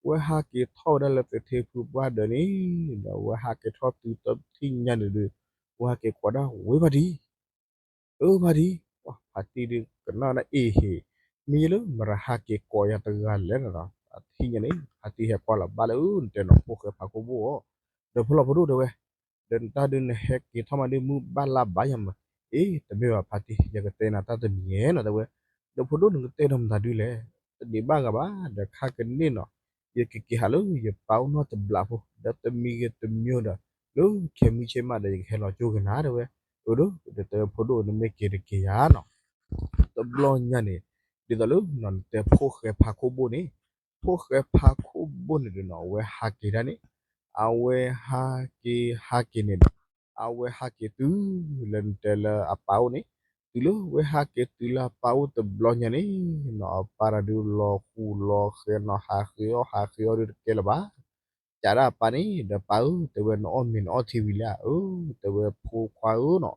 ဝဲဟးက့ၤထီၣ်ဝဲဒၣ်လၢသထ့ဖုပှၢ်ဒၢးန့ၣ်, ဒီးဝဲဟးက့ၤထီၣ်တုၤတထံၣ်ညါန့ၣ်ဒုး, ဝဲဟးက့ၤကိးဒၣ်ဝဲဖါတံၢ် အၢ ဖါတံၢ်, ဖါတံၢ်ဒုးကနၣ်ဒၣ်အ့ၣ်ဟ့ၣ်, မ့ၢ်ယလၢမတၤဟးက့ၤကိးယၤတဂၤလဲၣ်နီၤ, အထံၣ်ညါန့ၣ် ဖါတံၢ်ဟဲကွၢ်လီၤဘၣ်လၢနတဲနီၤဖိၣ်ဃဲဖါခိၣ်ဘိၣ်အီၤ, ဒီးဖိလီၤဖိဒိၣ်တဲဝဲ, ဒီးနတၢ်ဒုးနဟဲက့ၤထီၣ်မးဒုးမုၢ်ဘၣ်လါဘၣ်ယၤမး, အ့ တမ့ၢ်ဘၣ်ဖါတံၢ် ယကတဲနၤတၢ်တမံၤဧဲနီၤတဲဝဲ, ဒီးဖိဒိၣ်နကတဲဒီးမတၤဒုးလဲၣ်, တဒံးဘၣ်ဂၤဘၣ် ဒီးခါကန့ၣ်နီၤ, ယကက့ၤဟးလၢယပၢ်အိၣ်နီတဘျီဖိ ဒီးတမံၤဂ့ၤတမံၤဒီး, လၢခဲမုၢ်ဆ့ၣ်မးဒီးယကဟဲလီၤကၠိက့ၤနၤတဲဝဲ, အၢ ဒီးတဲဝဲဖိဒိၣ်နမ့ၢ်က့ၤတက့ၤယၤနီၤ တဘျီညါန့ၣ်, ဒ်သိးလၢနတဲဖိၣ်ဃဲဖါခိၣ်ဘိၣ်န့ၣ်, ဖိၣ်ဃဲဖါခိၣ်ဘိၣ်န့ၣ်ဒုးနီၤ အဝဲဟးက့ၤဒၣ်န့ၣ်, အဝဲဟးက့ၤဟးက့ၤန့ၣ်ဒီး, အဝဲဟးက့ၤတုၤလၢနတဲလၢအပၢ်အိၣ်န့ၣ်, တုၤလၢဝဲဟးက့ၤတုၤလၢအပၢ်အိၣ်တဘျီညါန့ၣ်နီၤ အပၢ်တၢ်ဒုးလီၤဃူလီၤဃဲနီၤ ဟးဃ့အီၣ်ဟးဃ့အီၣ်ဒုးတကဲလၢၤဘၣ် ဒီးတဲစးဒၣ်အပၢ်န့ၣ် ဒီးပၢ်ဧၢ တဲဝဲ နအီၣ်မ့ၤနအီၣ်ထံဝံၤလံဧါ. အၢ တဲဝဲ ဖိခွါဧၢနီၤ,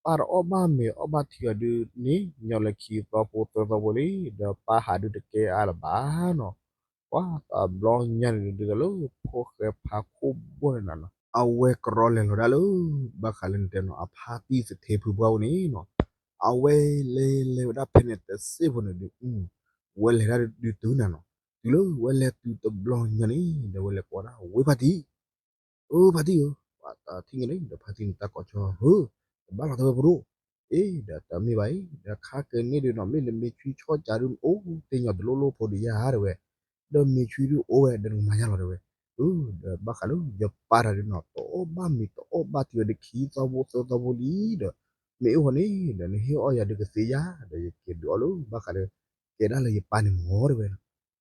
ပၢ်တအီၣ်ဘၣ်မ့ၤအီၣ်ဘၣ်ထံအီၤဒုးန့ၣ် ညီလၢခံသီဖိသၢသီဖိလံ, ဒီးပၢ်ဟးဒုးတကဲအါလၢၤဘၣ်နီၤ. ပှၤတဘျီညါန့ၣ်ဒုး ဒ်သိးလၢဖိၣ်ဃဲဖါခိၣ်ဘိန့ၣ်နီၤ အဝဲကရီလဲၤလီၤဒၣ်လၢ ဘၣ်ဃးလၢနတဲနီၤ အဖါတံၢ်သထ့ဖုပှၢ်အိၣ်န့ၣ်နီၤ, အဝဲလဲၤလဲၤဝဲဒၣ်ဖဲန့ၣ်တစ့ၢ်ဖိန့ၣ်ဒုး ဝဲလဲၤဒၣ်ဒုးတုၤနၤနီၤ, တုၤလၢဝဲလဲၤတုၤတဘျီညါန့ၣ် ဒီးဝဲလဲၤကိးဒၣ် ဝ့ၢ်ဖါတံၢ် အၢ ဖါတံၢ်ဧၢ, ပှၤတထံၣ်ညါန့ၣ် ဒီးဖါတံၢ်န့ၣ်တၢ်ကိးဆီ ဧၢ တဘၣ်လီၤတဲဝဲပဒိၣ်, အ့ ဒီးတမ့ၢ်ဘၣ်အံၤ ဒီးခါက့ၤန့ၣ်ဒုးနီၤ မ့ၢ်နမ့ၢ်ဆွံဆီကးဒုး အိၣ်တ့ၢ်ညီတလိၣ်လိၣ်ဖိဒုးယါတဲဝဲ, ဒီးမ့ၢ်ဆွံဒုးအိၣ်ဝဲ ဒီးနကမၤယါလီၤတဲဝဲ, အၢ ဒီးဘၣ်ဃးလၢယပၢ်တၢ်ဒုးနီၤ တအီၣ်ဘၣ်မ့ၤတအီၣ်ဘၣ်ထံဝဲဒုးခံသီဖိသၢသီဖိလံဒီး, မ့ၢ်အိၣ်ဃီန့ၣ် ဒီးနဟ့ၣ်အီၣ်ယၤဒုးကသ့ဧါ, ဒီးယက့ၤဒုးအီၣ်လၢ ဘၣ်ဃးလၢ ကဲဒၣ်လၢယပၢ်န့ၣ်မ့ၢ်တဲဝဲ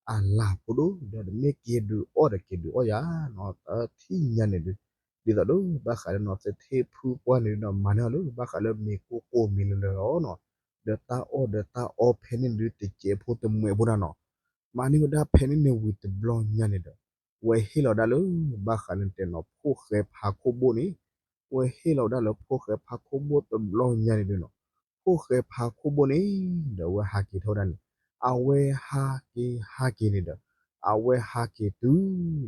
အလၤဖိဒိၣ် ဒီးနမ့ၢ်က့ၤဒုးအီၣ်ဒီး က့ၤဒုးအီၣ်ယၤနီၤ တထံၣ်ညါန့ၣ်ဒုး, ဒ်သိးလၢဘၣ်ဃးလၢနီၤ သထ့ဖုပှၢ်န့ၣ်ဒုးနီၤ မၤန့ၢ်အီၤလၢ ဘၣ်ဃးလၢမ့ၤကိၢ်ကိၢ်မ့ၤလၢလၢအီၤနီၤ, ဒီးတၢ်အီၣ်ဒီးတၢ်အီဖဲန့ၣ်ဒုး တစဲးဖိတမှဲးဖိဒၣ်နီၤ, မၤန့ၢ်ဝဲဒၣ်ဖဲန့ၣ်န့ၣ်ဝံၤတဘျီညါန့ၣ်ဒီး, ဝဲဟ့ၣ်လီၤဒၣ်လၢ ဘၣ်ဃးလၢတဲနီၤ ဖိၣ်ဃဲဖါခိၣ်ဘိန့ၣ်, ဝဲဟ့ၣ်လီၤဝဲဒၣ်လၢဖိၣ်ဃဲဖါခိၣ်ဘိတဘျီညါန့ၣ်ဒုးနီၤ, ဖိၣ်ဃဲဖါခိၣ်ဘိန့ၣ် ဒီးဝဲဟးက့ၤထီၣ်ဝဲဒၣ်န့ၣ်, အဝဲဟးက့ၤဟးက့ၤန့ၣ်ဒီး, အဝဲဟးက့ၤတုၤ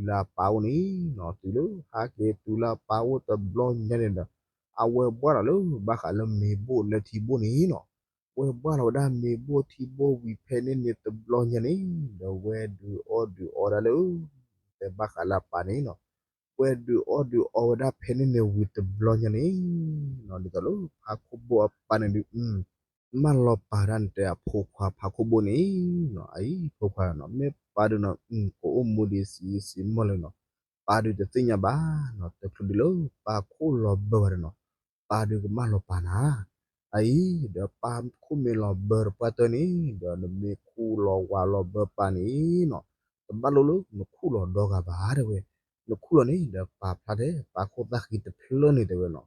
လၢအပၢ်အိၣ်န့ၣ်နီၤ, တုၤလၢဟးက့ၤတုၤလၢအပၢ်အိၣ်တဘျီညါန့ၣ်ဒီး, အဝဲဘှၣ်လီၤလၢ ဘၣ်ဃးလၢမ့ၤဘိၣ်လၢထံဘိၣ်န့ၣ်နီၤ, ဝဲဘှၣ်လီၤဝဲဒၣ်မ့ၤဘိၣ်ထံဘိၣ်ဝံၤဖဲန့ၣ်န့ၣ်တဘျီညါန့ၣ်, ဒီးဝဲဒုးအီၣ်ဒုးအီဒၣ်လၢ တဲဘၣ်ဃးလၢအပၢ်န့ၣ်နီၤ, ဝဲဒုးအီၣ်ဒုးအီဝဲဒၣ်ဖဲန့ၣ်န့ၣ်ဝံၤတဘျီညါန့ၣ်, ဒ်သိးလၢဖါခိၣ်ဘိၣ်အပၢ်န့ၣ်ဒုး, မၢလီၤပာ်ဒၣ်နတဲအဖိခွါဖါခိၣ်ဘိၣ်န့ၣ်နီၤ, အအံၤဖိခွါနီၤ မ့ၢ်ပၢ်ဒုးနီၤ ကအိၣ်မူဒံးဆံးဆံးမီၢ်လၢနီၤ, ပၢ်ဒုးတသ့ၣ်ညါဘၣ်နီၤ, တချုးဒုးလၢပၢ်ခိၣ်လီၤဘၢဘၣ်ဒီးနီၤ, ပၢ်ဒုးကမၢလီၤပာ်နၤ အအံၤ ဒီးပၢ်ခိၣ်မ့ၢ်လီၤဘၢတပှၢ်တၢၢ်န့ၣ် ဒီးနမ့ၢ်ခူၣ်လီၤဝးလီၤဘၢပၢ်န့ၣ်နီၤ, တဘၣ်လိၣ်လၢနခူၣ်လီၤဒီဂၤဘၣ်တဲဝဲ, နခူၣ်လီၤန့ၣ် ဒီးပာ်ဖျါထဲပၢ်ခိၣ်သၣ်ဃံတဖျၢၣ်န့ၣ်တဲဝဲနီၤ,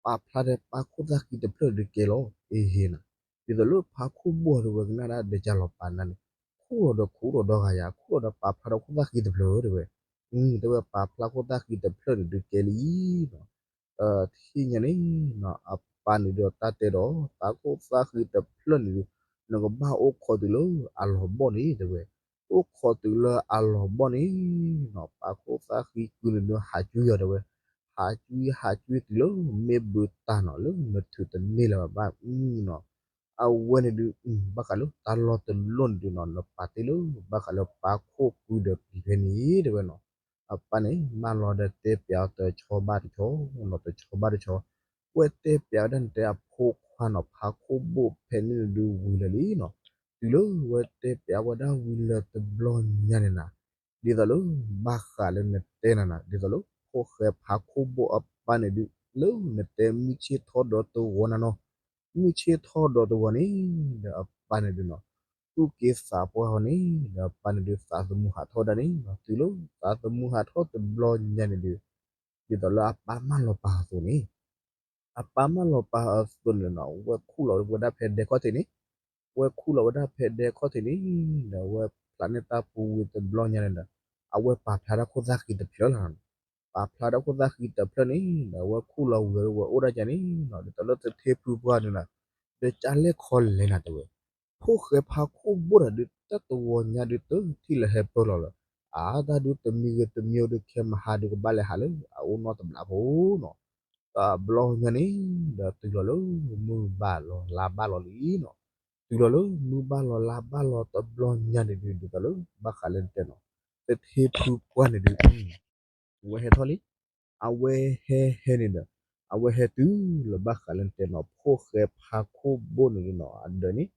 ပာ်ဖျါထဲပၢ်ခိၣ်သၣ်ဃံတဖျၢၣ်ဒုးကဲလီၤ အ့ဟ့နီၤ, ဒ်သိးလၢဖါခိၣ်ဘိၣ်တဲဝဲကနၣ်ဒၣ်ဒီးကၢ်လီၤပာ်နၤန့ၣ်, ခူၣ်လီၤဒီးခူၣ်လီၤဒီဂၤယၤ ခူၣ်လီၤဒီးပာ်ဖျါဒီးခိၣ်သၣ်ဃံတဖျၢၣ်တဲဝဲ, တဲဝဲပာ်ဖျါခိၣ်သၣ်ဃံတဖျၢၣ်န့ၣ်ဒုးကဲလံနီၤ တထံၣ်ညါန့ၣ်နီၤ အပၢ်န့ၣ်ဒုးတၢ်တဲဒီး ပၢ်ခိၣ်သၣ်ဃံတဖျၢၣ်န့ၣ်ဒုး နကဘၣ်အိၣ်ခိးတုၤလၢအလီၤဘီၣ်န့ၣ်တဲဝဲ, အိၣ်ခိးတုၤလၢအလီၤဘီၣ်န့ၣ်နီၤ ပၢ်ခိၣ်သၣ်ဃံကုန့ၣ်ဒုးဟးကွံအီၤတဲဝဲ, ဟးကွံဟးကွံတုၤလၢမ့ၢ်ဘုးတၢ်နီၤ လၢနထုးတန့ၢ်လၢၤဘၣ်နီၤ အဝဲန့ၣ်ဒုး ဘၣ်ဃးလၢတၢ်လီၢ်တလီၢ်န့ၣ်ဒုးနီၤ နပာ်တ့ၢ်လၢ ဘၣ်ဃးလၢပၢ်ခိၣ်ကုဒီးပျံၤဖဲန့ၣ်တဲဝဲနီၤ, အပၢ်န့ၣ် မၢလီၤဒီးတဲပျးအီၤတဆီဘၣ်တဆီနီၤ တဆီဘၣ်တဆီ, ဝဲတဲပျးဝဲဒၣ်နတဲအဖိခွါနီၤ ဖါခိၣ်ဘိၣ်ဖဲန့ၣ်န့ၣ်ဒုးဝံၤလၢာ်လံနီၤ, တုၤလၢဝဲတဲပျးဝဲဒၣ်ဝံၤလၢာ်တဘျီညါန့ၣ်နၤ ဒ်သိးလၢ ဘၣ်ဃးလၢနတဲနၤနၤ ဒ်သိးလၢ ဖိၣ်ဃဲဖါခိၣ်ဘိၣ်အပၢ်န့ၣ်ဒုး လၢနတဲမုၢ်ဆ့ၣ်ထီၣ်ဒီးတဝီနၤနီၤ, မုၢ်ဆ့ၣ်ထီၣ်ဒီးတဝီန့ၣ် ဒီးအပၢ်န့ၣ်ဒုးနီၤ သူၣ်က့သးပှၢ်ဃီန့ၣ် ဒီးအပၢ်န့ၣ်ဒုးသးသမူဟးထီၣ်ဒၣ်န့ၣ်နီၤ တုၤလၢသးသမူဟးထီၣ်တဘျီညါန့ၣ်ဒုး ဒ်သိးလၢအပၢ်မၢလီၤပာ်အသိးန့ၣ် အပၢ်မၢလီၤပာ်အသိးန့ၣ်နီၤ ဝဲခူၣ်လီၤဝဲဒၣ်ဖဲဒဲခီၣ်ထံးန့ၣ်, ဝဲခူၣ်လီၤဝဲဒၣ်ဖဲဒဲခီၣ်ထံးန့ၣ် ဒီးဝဲဖျါန့ၢ်တၢ်ပူၤဝံၤတဘျီညါန့ၣ်ဒီး အဝဲပာ်ဖျါဒၣ်ခိၣ်သၣ်ဃံတဖျၢၣ်လီၤနီၤ, ပာ်ဖျါဒၣ်ခိၣ်သၣ်ဃံတဖျၢၣ်န့ၣ် ဒီးဝဲခူၣ်လီၤဝံၤဝဲအိၣ်ဒၣ်ကန့ၣ်နီၤ ဒ်သိးလၢသထ့ဖုပှၢ်န့ၣ်နီၤ, ဒီးကလဲၣ်ခီလဲၣ်နၤတဲဝဲ ဖိၣ်ဃဲဖါခိၣ်ဘိၣ်တၢ်ဒုးတၢ်တဝီညါဒုးတထံၣ်လၢဟဲပၢၢ်လီၤလၢၤ, အတၢ်ဒုးတမံၤဂ့ၤတမံၤအိၣ်ဒုးခဲမဟါဒုးကဘၣ်လဲၤဟးလၢအအိၣ်နီတဘျီဖိနီၤ, တဘျီညါန့ၣ် ဒီးတုၤလီၤလၢမုၢ်ဘၣ်လီၤလါဘၣ်လီၤလံနီၤ, တုၤလီၤလၢမုၢ်ဘၣ်လီၤလါဘၣ်လီၤတဘျီညါန့ၣ်ဒုး ဒ်သိးလၢဘၣ်ဃးလၢနတဲနီၤ, သထ့ဖုပှၢ်န့ၣ်ဒုး ဝဲဟဲထီၣ်လံ, အဝဲဟဲဟဲန့ၣ်ဒီး အဝဲဟဲတုၤလၢဘၣ်ဃးလၢနတဲနီၤ ဖိၣ်ဃဲဖါခိၣ်ဘိၣ်န့ၣ်ဒုးနီၤ အဒၢးန့ၣ်,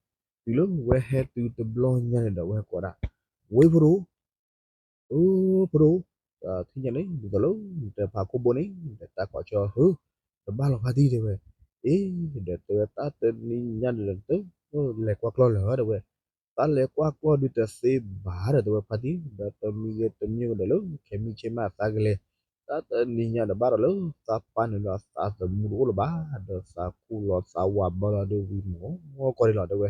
တုၤလၢဝဲဟဲတုၤတဘျီညါန့ၣ်ဒီး ဝဲဟဲကိးဒၣ်, ဝ့ၢ်ဖိဒိၣ် အၢ ဖိဒိၣ်, ထံၣ်ညါန့ၣ် ဒ်သိးလၢ နတဲဖါခိၣ်ဘိၣ်န့ၣ် ဒီးတၢ်ကိးဆၢဟၢ, တဘၣ်လီၤဖါတံၢ်တဲဝဲ, အ့ ဒီးတဲဝဲတၢ်တနံၤညါဒီး လဲၤကွၢ်ကျီၢ်လၢၤတဲဝဲ, တၢ်လဲၤကွၢ်ကျီၢ်ဒုးတသ့ဘၣ်ဒီးတဲဝဲဖါတံၢ် ဒီးတမံၤဂ့ၤတမံၤဂ့ၤဒီးလၢ ခဲမုၢ်ဆ့ၣ်မးသးကလဲၤ, တၢ်တနံၤညါဒီးဘၣ်ဒီးလၢသးပၢ်န့ၣ်ဒီးသးသမူတအိၣ်လၢၤဘၣ်, ဒီးသးခူၣ်လီၤသးဝးဘၢလီၤဒီးဝံၤမီၢ်ကီၢ်ဒံးလီၤတဲဝဲ,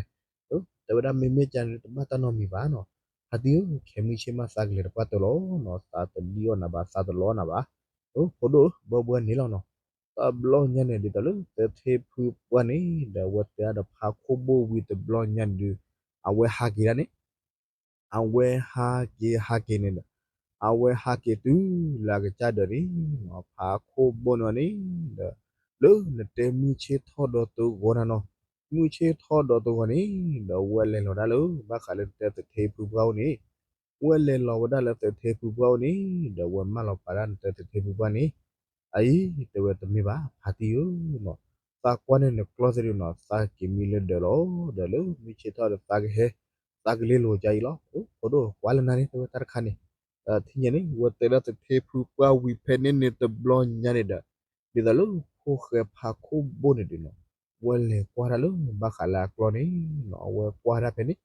တဲဝဲဒၣ်မ့မ့ၢ်ကန့ၣ် တဘၣ်တၢ်နီတမံၤဘၣ်နီၤ, ဖါတံၢ်ဧၢ, ခဲမုၢ်ဆ့ၣ်မးသးကလဲၤတပှၢ်တၢၢ်လီၤနီၤ, သးတလံၣ်အီၣ်နၤဘၣ်, သးတလီအီၣ်နၤဘၣ်. အိၣ်ဖိဒိၣ်ဧၢ, ဘၢဘှဲန့ၣ်လီၤနီၤ. တဘျီညါန့ၣ် ဒ်သိးလၢသထ့ဖုပှၢ်န့ၣ်ဒီး အဝဲတဲဒၣ်ဒီးဖါခိၣ်ဘိၣ်ဝံၤတဘျီညါန့ၣ်ဒီး အဝဲဟးက့ၤဒၣ်န့ၣ် အဝဲဟးက့ၤဟးက့ၤန့ၣ်ဒီး အဝဲဟးက့ၤတုၤလၢအကစၢ်ဒၢးန့ၣ်နီၤ, ဖါခိၣ်ဘိၣ်န့ၣ်န့ၣ်ဒီး လၢနတဲမုၢ်ဆ့ၣ်ထီၣ်ဒီးတဂီၤနၤနီၤ, မုၢ်ဆ့ၣ်ထီၣ်ဒီးတဂီၤန့ၣ်ဒီး အဝဲလဲၤလီၤဒၣ်လၢ ဘၣ်ဃးလၢနတဲသထ့ဖုပှၢ်အိၣ်န့ၣ်, အဝဲလဲၤလီၤဝဲဒၣ်လၢသထ့ဖုပှၢ်အိၣ်န့ၣ်ဒီး အဝဲမၢလီၤပာ်ဒၣ်နတဲသထ့ဖုပှၢ်န့ၣ်, အအံၤတဲဝဲတမ့ၢ်ဘၣ် ဖါတံၢ်ဧၢနီၤ, သးကွၢ်န့ၢ်နကျီၢ်သ့ၣ်ဒုးနီၤ, သးက့ၤမံလၢဒၢးလီၤ, ဒီးလၢမုၢ်ဆ့ၣ်ထီၣ်ဒီးသးကဟဲ, သးကလဲၤလိာ်ကါအံၤလီၤ. အိၣ်ဖိဒိၣ်ကွၢ်လၢနၤန့ၣ် တဲဝဲတၢ်တခါန့ၣ်, ဒီးထံၣ်ညါန့ၣ် ဝဲတဲဒၣ်သထ့ဖုပှၢ်ဝံၤဖဲန့ၣ်န့ၣ်တဘျီညါန့ၣ်ဒီး ဒ်သိးလၢဖိၣ်ဃဲဖါခိၣ်ဘိၣ်န့ၣ်ဒုးနီၤ, ဝဲလဲၤကွၢ်တၢ်လၢဘၣ်ဃးလၢအကျီၢ်န့ၣ်နီၤ, အဝဲကွၢ်ဒၣ်ဖဲန့ၣ်,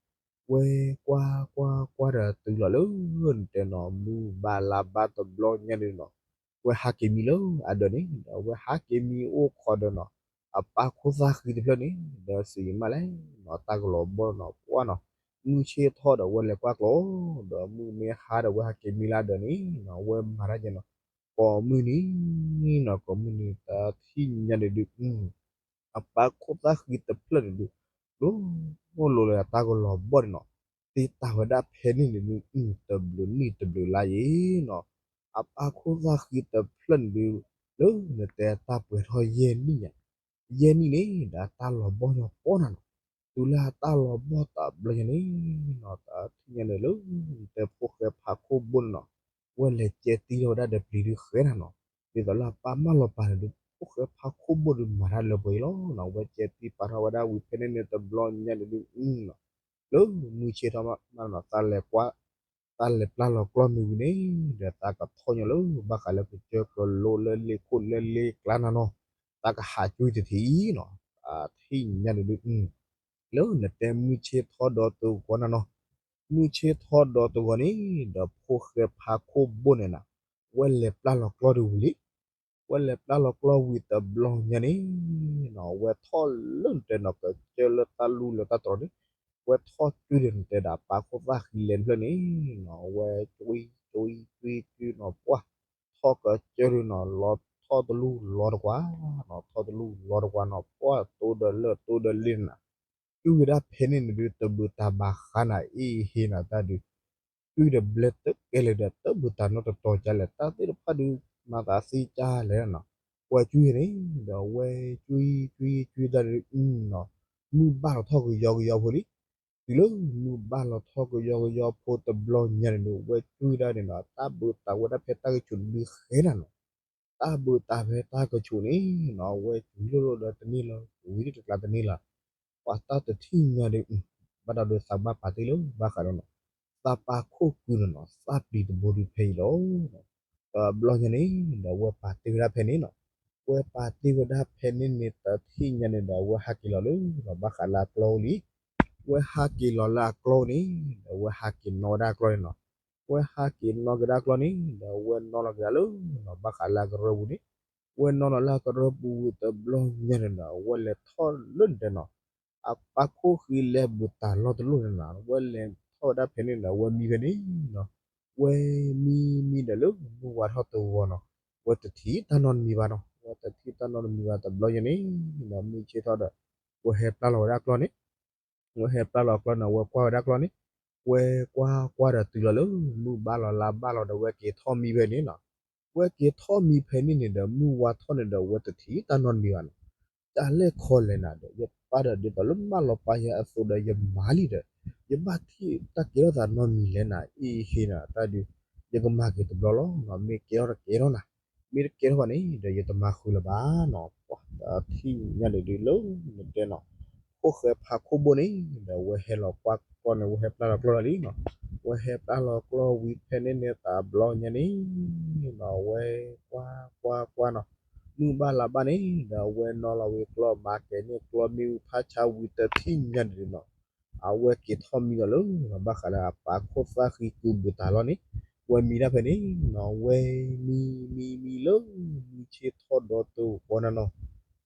ဝဲကွၢ်ကွၢ်ကွၢ်ဒီးတုၤလီၤလၢ နတဲနီၤ မုၢ်ဘၣ်လါဘၣ်တဘျီညါန့ၣ်နီၤ, ဝဲဟးက့ၤမံလၢအဒၢးန့ၣ်ဒီး ဝဲဟးက့ၤမံအိၣ်ခိးဒီးနီၤ, အပၢ်ခိၣ်သၣ်ဃံတဖျၢၣ်န့ၣ်ဒီးစံးမးလဲၣ်နီၤ, တၢ်ကလီၤဘီၣ်နီၤ, ပှၢ်နီၤ, မုၢ်ဆ့ၣ်ထီၣ်ဒီးဝဲလဲၤကွၢ်ကျီၢ်, ဒီးမုၢ်မ့ၢ်ဟါဒီးဝဲဟးက့ၤမံလၢအဒၢးန့ၣ်နီၤ, ဝဲမၤတၢ်ကဲနီၤ, ကိးမုၢ်နံၤနီၤ, ကိးမုၢ်နံၤတၢ်ထံၣ်ညါန့ၣ်ဒုး အပၢ်ခိၣ်သၣ်ဃံတဖျၢၣ်န့ၣ်ဒုး လိၤလိၤလၢအတၢ်ကလီၤဘီၣ်န့ၣ်နီၤ, တ့တၢ်ဝဲဒၣ်ဖဲန့ၣ်န့ၣ်ဒုး တဘျုးနံၣ်တဘျုးလါယံၤနီၤ, အပၢ်ခိၣ်သၣ်ဃံတဖျၢၣ်န့ၣ်ဒုး လၢနတဲတၢ်ပှဲၤထီၣ်ယဲၢ်နံၣ်ညါ, ယဲၢ်နံၣ်န့ၣ် ဒီးအတၢ်လီၤဘီၣ်ညီပှီၢ်နၤနီၤ, တုၤလၢအတၢ်လီၤဘီၣ်တဘျီညါန့ၣ်နီၤ, တၢ်ထံၣ်ညါန့ၣ်လၢ နတဲဖိၣ်ဃဲဖါခိၣ်ဘိၣ်န့ၣ်နီၤ, ဝဲလဲၤကဲတံၢ်ထီၣ်ဝဲဒၣ်ဒီးပျံၤဒုးဃဲနၤနီၤ, ဒ်သိးလၢအပၢ်မၢလီၤပာ်န့ၣ်ဒုး ဖိၣ်ဃဲဖါခိၣ်ဘိၣ်ဒုးမၤတၢ်လၢပှဲၤအံၤလီၤနီၤ, ဝဲကဲတံၢ်ပာ်ထီၣ်ဝဲဒၣ်ဝံၤဖဲန့ၣ်န့ၣ်တဘျီညါန့ၣ်ဒုး လၢမုၢ်ဆ့ၣ်ထီၣ်မးနီၤ, သးလဲၤကွၢ်, သးလဲၤပျၢ်လီၤကျီၢ်မ့ၢ်ဝံၤန့ၣ် ဒီးသးကထီၣ်ညီလၢ ဘၣ်ဃးလၢကစၢၢ်ကလိလၢလ့ၣ်ခိၣ်လၢလ့ၣ်ကျါနၤနီၤ, သးကဟးကွံတထံၣ်အံၤနီၤ, တၢ်ထံၣ်ညါန့ၣ်ဒုး လၢနတဲမုၢ်ဆ့ၣ်ထီၣ်ဒီးတဂီၤနၤနီၤ, မုၢ်ဆ့ၣ်ထီၣ်ဒီးတဂီၤန့ၣ် ဒီးဖိၣ်ဃဲဖါခိၣ်ဘိၣ်န့ၣ်နၤ, ဝဲလဲၤပျၢ်လီၤကျီၢ်ဒုးဝံၤလံ ဝဲလဲၤပျၢ်လီၤကျီၢ်ဝံၤတဘျီညါန့ၣ်နီၤ, ဝဲထီၣ်လၢနတဲနီၤ ကစၢၢ်လၢတၢ်လူလၢတၢ်တြီၤန့ၣ်, ဝဲထီၣ်ကွံဒုးနတဲဒီးအပၢ်ခိၣ်သၣ်ဃံလဲၤတဖျၢၣ်န့ၣ်နီၤ, ဝဲကွံကွံကွံကွံနီၤ ပှၢ်, ထီၣ်ကစၢၢ်ဒုးနီၤ လီၤထီၣ်တလူၢ်လီၤတကွၢ်နီၤ, ထီၣ်တလူၢ်လီၤတကွၢ်နီၤ ပှၢ် တိဒီးလၢၢ်တိဒီးလ့ၣ်နၤ ကွံဝဲဒၣ်ဖဲန့ၣ်န့ၣ်ဒုး တဘုးတၢ်ဘၣ်ဃးနၤအ့ၣ်ဟ့နၤတၢ်ဒုး, ကွံဒီးဘျဲတကဲလၢာ်ဒီး တဘုးတၢ်နီတတီၤကလဲၣ် တၢ်သ့ၣ်တဖၣ်ဒုး မၤသးသ့ကၢ်လဲၣ်နီၤ, ဝဲကွံန့ၣ် ဒီးဝဲကွံကွံကွံတၢ်ဒုးနီၤ, မုၢ်ဘၣ်လီၤထီၣ်ကယီကယီဖိလံ, တုၤလၢမုၢ်ဘၣ်လီၤထီၣ်ကယီကယီဖိတဘျီညါန့ၣ်ဒုး ဝဲကွံဒၣ်န့ၣ်နီၤ တၢ်ဘုးတၢ်ဝဲဒၣ်ဖဲတၢ်ကဆူးဒုးဃဲနၤနီၤ တၢ်ဘုးတၢ်ဖဲတၢ်ကဆူးန့ၣ်နီၤ ဝဲကွံလိၣ်လိၣ်ဒီးတန့ၢ်လၢၤ ဝံၤတကျါတန့ၢ်လၢၤ, ပှၤတၢ်တထံၣ်ညါဒုး ဘၣ်ဒီးဒုးသးဘၣ်ပာ်တ့ၢ်လၢဘၣ်ဃးဒီးနီၤ သးပၢ်ခိၣ်ကုၤန့ၣ်နီၤ သးပျံၤတဘိဒုးဖဲအံၤလီၤ. တဘျီညါန့ၣ် ဒီးဝဲပာ်တ့ၢ်ဝဲဒၣ်ဖဲန့ၣ်နီၤ, ဝဲပာ်တ့ၢ်ဝဲဒၣ်ဖဲန့ၣ်န့ၣ် တထံၣ်ညါန့ၣ်ဒီး ဝဲဟးက့ၤလီၤလၢ ဘၣ်ဃးလၢအကျီၢ်အိၣ်လံ ဝဲဟးက့ၤလီၤလၢအကျီၢ်န့ၣ် ဒီးဝဲဟးက့ၤနီၣ်ဝဲဒၣ်အကျီၢ်န့ၣ်နီၤ, ဝဲဟးက့ၤနီၣ်က့ၤဒၣ်အကျီၢ်န့ၣ် ဒီးဝဲနီၣ်လီၤက့ၤဒၣ်လၢ ဘၣ်ဃးလၢအကရၢပူၤန့ၣ်, ဝဲနီၣ်လီၤလၢအကရၢပူၤဝံၤတဘျီညါန့ၣ်ဒီး ဝဲလဲၤထီၣ်လၢနတဲနီၤ အပၢ်ခိၣ်ဃံလဲၤဘုးတၢ်လီၢ်တလီၢ်န့ၣ်နီၤ ဝဲလဲၤထီၣ်ဝဲဒၣ်ဖဲန့ၣ်ဒီး ဝဲမံဖဲန့ၣ်နီၤ, ဝဲမံမံဒီးလၢမုၢ်ဝါထီၣ်တဂီၤနီၤ, ဝဲတထံၣ်တၢ်နီတမံၤဘၣ်နီၤ, ဝဲတထံၣ်တၢ်နီတမံၤဘၣ်တဘျီညါန့ၣ်နီၤ မုၢ်ဆ့ၣ်ထီၣ်ဒီး ဝဲဟဲပျၢ်လီၤဝဲဒၣ်ကျီၢ်န့ၣ် ဝဲဟဲပျၢ်လီၤကျီၢ်န့ၣ် ဝဲကွၢ်ဝဲဒၣ်ကျီၢ်န့ၣ်, ဝဲကွၢ်ကွၢ်ဒီးတုၤလီၤလၢ မုၢ်ဘၣ်လီၤလါဘၣ်လီၤဒီး ဝဲက့ၤထီၣ်မံဖဲန့ၣ်နီၤ, ဝဲက့ၤထီၣ်မံဖဲန့ၣ်န့ၣ်ဒီး မုၢ်ဝါထီၣ်န့ၣ်ဒီး ဝဲတထံၣ်တၢ်နီတမံၤဘၣ်နီၤ, တၢ်လဲၣ်ခီလဲၣ်နၤဒီး ယပၢ်ဒီးဒ်သိးလၢမၢလီၤပာ်ယၤအသိးဒီး ယမၤလံဒီး ယဘၣ်ထံၣ်တၢ်ကဲထီၣ်သးနီတမံၤလဲၣ်နၤ အ့ၣ်ဟ့နၤတၢ်ဒုး ယကမၤက့ၤတဘျီလီၤနီၤ, မ့ၢ်ကဲထီၣ်တကဲထီၣ်နၤ မ့ၢ်တကဲထီၣ်ဘၣ်န့ၣ်ဒီး ယတမၤဃုာ်လၢၤဘၣ်နီၤ, ပှၤတထံၣ်ညါန့ၣ်ဒုးလၢနတဲနီၤ, ဖိၣ်ဃဲဖးခိၣ်ဘိၣ်န့ၣ်ဒီး ဝဲဟဲလီၤကွၢ်ကျီၢ်န့ၣ် ဝဲဟဲပျၢ်လီၤကျီၢ်လီၤလံနီၤ, ဝဲဟဲပျၢ်လီၤကျီၢ်ဝံၤဖဲန့ၣ်န့ၣ် တဘျီညါန့ၣ်နီၤ ဝဲကွၢ်ကွၢ်ကွၢ်နီၤ, မုၢ်ဘၣ်လါဘၣ်န့ၣ်ဒီး ဝဲနီၣ်လီၤဝံၤကျီၢ် မၤကဲၤန့ၢ်ကျီၢ်မ့ၣ်အူဖးဆါဝံၤတထံၣ်ညါန့ၣ်နီၤ အဝဲက့ၤထီၣ်မံလီၤလၢ ဘၣ်ဃးလၢအပၢ်ခိၣ်သၣ်ဃံကုဘုးတၢ်လီၢ်န့ၣ်, ဝဲမံဒၣ်ဖဲန့ၣ်နီၤ, ဝဲမံမံမံလၢ မုၢ်ဆ့ၣ်ထီၣ်ဒီးတဂီၤနၤနီၤ,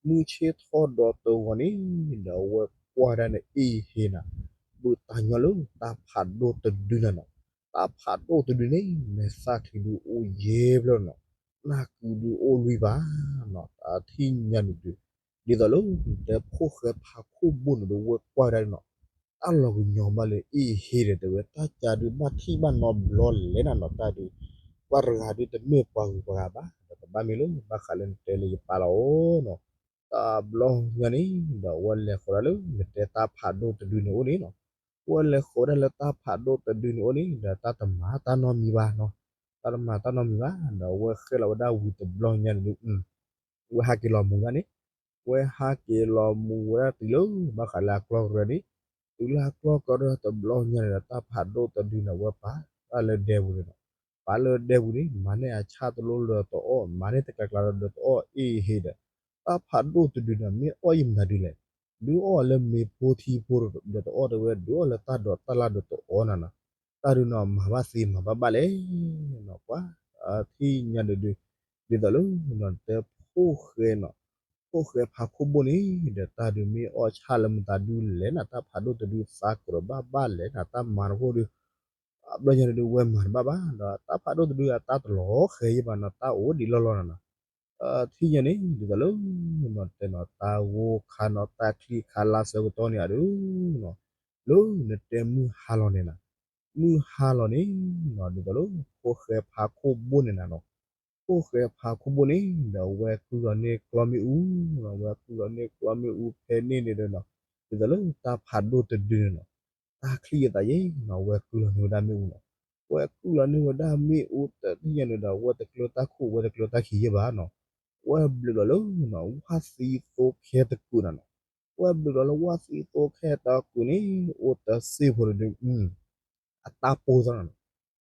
မုၢ်ဆ့ၣ်ထီၣ်ဒီးတဂီၤန့ၣ်ဒီး ဝဲကွၢ်ဒၣ်န့ၣ်အ့ၣ်ဟ့နၤ, ပာ်ဒိၣ်ပာ်ကဲဒီးပာ်ဘုးတၢ်ညီလၢတၢ်ဖးဒိၣ်တဒုန့ၣ်နီၤ. တၢ်ဖးဒိၣ်တဒုန့ၣ် မဲာ်သၣ်ချံဒုအိၣ်ယဲၢ်ဖျၢၣ်နီၤ, နၢ်ကုဒုအိၣ်လွံၢ်ဘၣ်နီၤ. တၢ်ထံၣ်ညါန့ၣ်ဒုး ဒ်သိးလၢ နတဲဖိၣ်ဃဲဖးခိၣ်ဘိန့ၣ်ဒုး ဝဲကွၢ်ဝဲဒၣ်န့ၣ်နီၤ, တၢ်လီၤကညီၤဘၣ်လၢအ့ၣ်ဟ့ဒီး တဲဝဲတၢ်ကါဒုးဘၣ်ထံၣ်ဘၣ်နီတဘျီလဲၣ်နၤနီၤ, တၢ်ဒုး ပှၤတဂၤဒုးတမ့ၢ်ပှၤဂုၤပှၤဂၤဘၣ်, ဒီးကဘၣ်မ့ၢ်လၢဘၣ်ဃးလၢနတဲလၢယပာ်လီၤအီၤနီၤ. တဘျီညါန့ၣ်ဒီး အဝဲလဲၤဃီၤဒၣ်လၢနတဲတၢ်ဖးဒိၣ်တဒုန့ၣ်အိၣ်န့ၣ်နီၤ, အဝဲလဲၤဃီၤဝဲဒၣ်လၢတၢ်ဖးဒိၣ်တဒုန့ၣ်အိၣ်န့ၣ်ဒီး တၢ်တမၤတၢ်နီတမံၤဘၣ်နီၤ, တၢ်တမၤတၢ်နီတမံၤဘၣ်ဒီး အဝဲဃဲလီၤဝဲဒၣ်ဝံၤတဘျီညါန့ၣ်ဒုး ဝဲဟးက့ၤလီၤမူဒၣ်န့ၣ်, ဝဲဟးက့ၤလီၤမူဝဲဒၣ်တုၤလၢဘၣ်ဃးလၢအကျီၢ်ကရၢန့ၣ်, တုၤလၢအကျီၢ်ကရၢတဘျီညါန့ၣ်ဒီး တၢ်ဖးဒိၣ်တဒုန့ၣ် အဝဲပာ်လၢဒဲပူၤန့ၣ်နီၤ, ပာ်လၢဒဲပူၤန့ၣ် မၤန့ၢ်အဆၣ်တလိၣ်လၢတအီၣ်, မၤန့ၢ်တကျါကျါဒီးတအီၣ်အ့ၣ်ဟ့ဒီး တၢ်ဖးဒိၣ်တဒုန့ၣ် မ့ၢ်အီၣ်ယံာ်မတၤဒုလဲၣ်, ဒုးအီၣ်လၢမ့ၤဖိထံဖိဒီးတအီၣ်တဲဝဲ ဒုးအီၣ်လၢတၢ်ဒိးတၢ်လၢ်ဒီးတအီၣ်နၤနီၤ, တၢ်ဒုးနီၤ မၤဘၣ်သ့မၤဘၣ်ဘၣ်လဲၣ်နီၤ, ပှၤထံၣ်ညါန့ၣ်ဒုး ဒ်သိးလၢ နတဲဖိၣ်ဃဲနီၤ, ဖိၣ်ဃဲဖးခိၣ်ဘိန့ၣ်ဒီး တၢ်ဒုးမ့ၢ်အီၣ်ဆၣ်လၢမတၤဒုလဲၣ်နၤ, တၢ်ဖးဒိၣ်တဒုသးကြၢးဘၣ်ဘၣ်လဲၣ်နၤ, တၢ်မၤတဖိၣ်ဒုး အဘျီညါန့ၣ်ဒုး ဝဲမၤတဘၣ်ဘၣ်ဒီး တၢ်ဖးဒိၣ်တဒုအတၢ်တလီၤဃဲၤယံာ်ဘၣ်နီၤ, တၢ်အိၣ်ဒံးလီၢ်လီၢ်နၤနီၤ, ထံၣ်ညါန့ၣ် ဒ်သိးလၢ နတဲနီၤ တၢ်ဂိၢ်ခါနီၤ တၢ်ချံခါလါဆၢကတီၢ်န့ၣ်အဒုးနီၤ, လၢနတဲမုၢ်ဟါလီၤန့ၣ်နၤ, မုၢ်ဟါလီၤန့ၣ်နီၤ ဒ်သိးလၢ ဖိၣ်ဃဲဖးခိၣ်ဘိန့ၣ်နၤနီၤ, ဖိၣ်ဃဲဖးခိၣ်ဘိန့ၣ်ဒီး ဝဲကုၢ်လီၤန့ၢ်ကျီမ့ၣ်အူနီၤ, ဝဲကုၢ်လီၤန့ၢ်ကျီမ့ၣ်အူဖဲန့ၣ်န့ၣ်ဒီးနီၤ, ဒ်သိးလၢတၢ်ဖးဒိၣ်တဒုန့ၣ်နီၤ, တၢ်ချံအသးယဲနီၤ ဝဲကုၢ်လီၤန့ၢ်ဝဲဒၣ်မ့ၣ်အူနီၤ, ဝဲကုၢ်လီၤန့ၢ်ဝဲဒၣ်မ့ၣ်အူတထံၣ်ညါန့ၣ်ဒီး ဝဲတကျၢတၢ်ခိၣ် ဝဲတကျၢတၢ်ခံးယဲဘၣ်နီၤ, ဝဲဘျုးလီၤလၢ ဝၣ်သံသိခဲတကုာ်နၤနီၤ, ဝဲဘျုးလီၤလၢဝၣ်သံသိခဲတကုာ်န့ၣ် အိၣ်တစ့ၢ်ဖိန့ၣ်ဒုး အတၢ်ပိၢ်ထီၣ်နီၤ,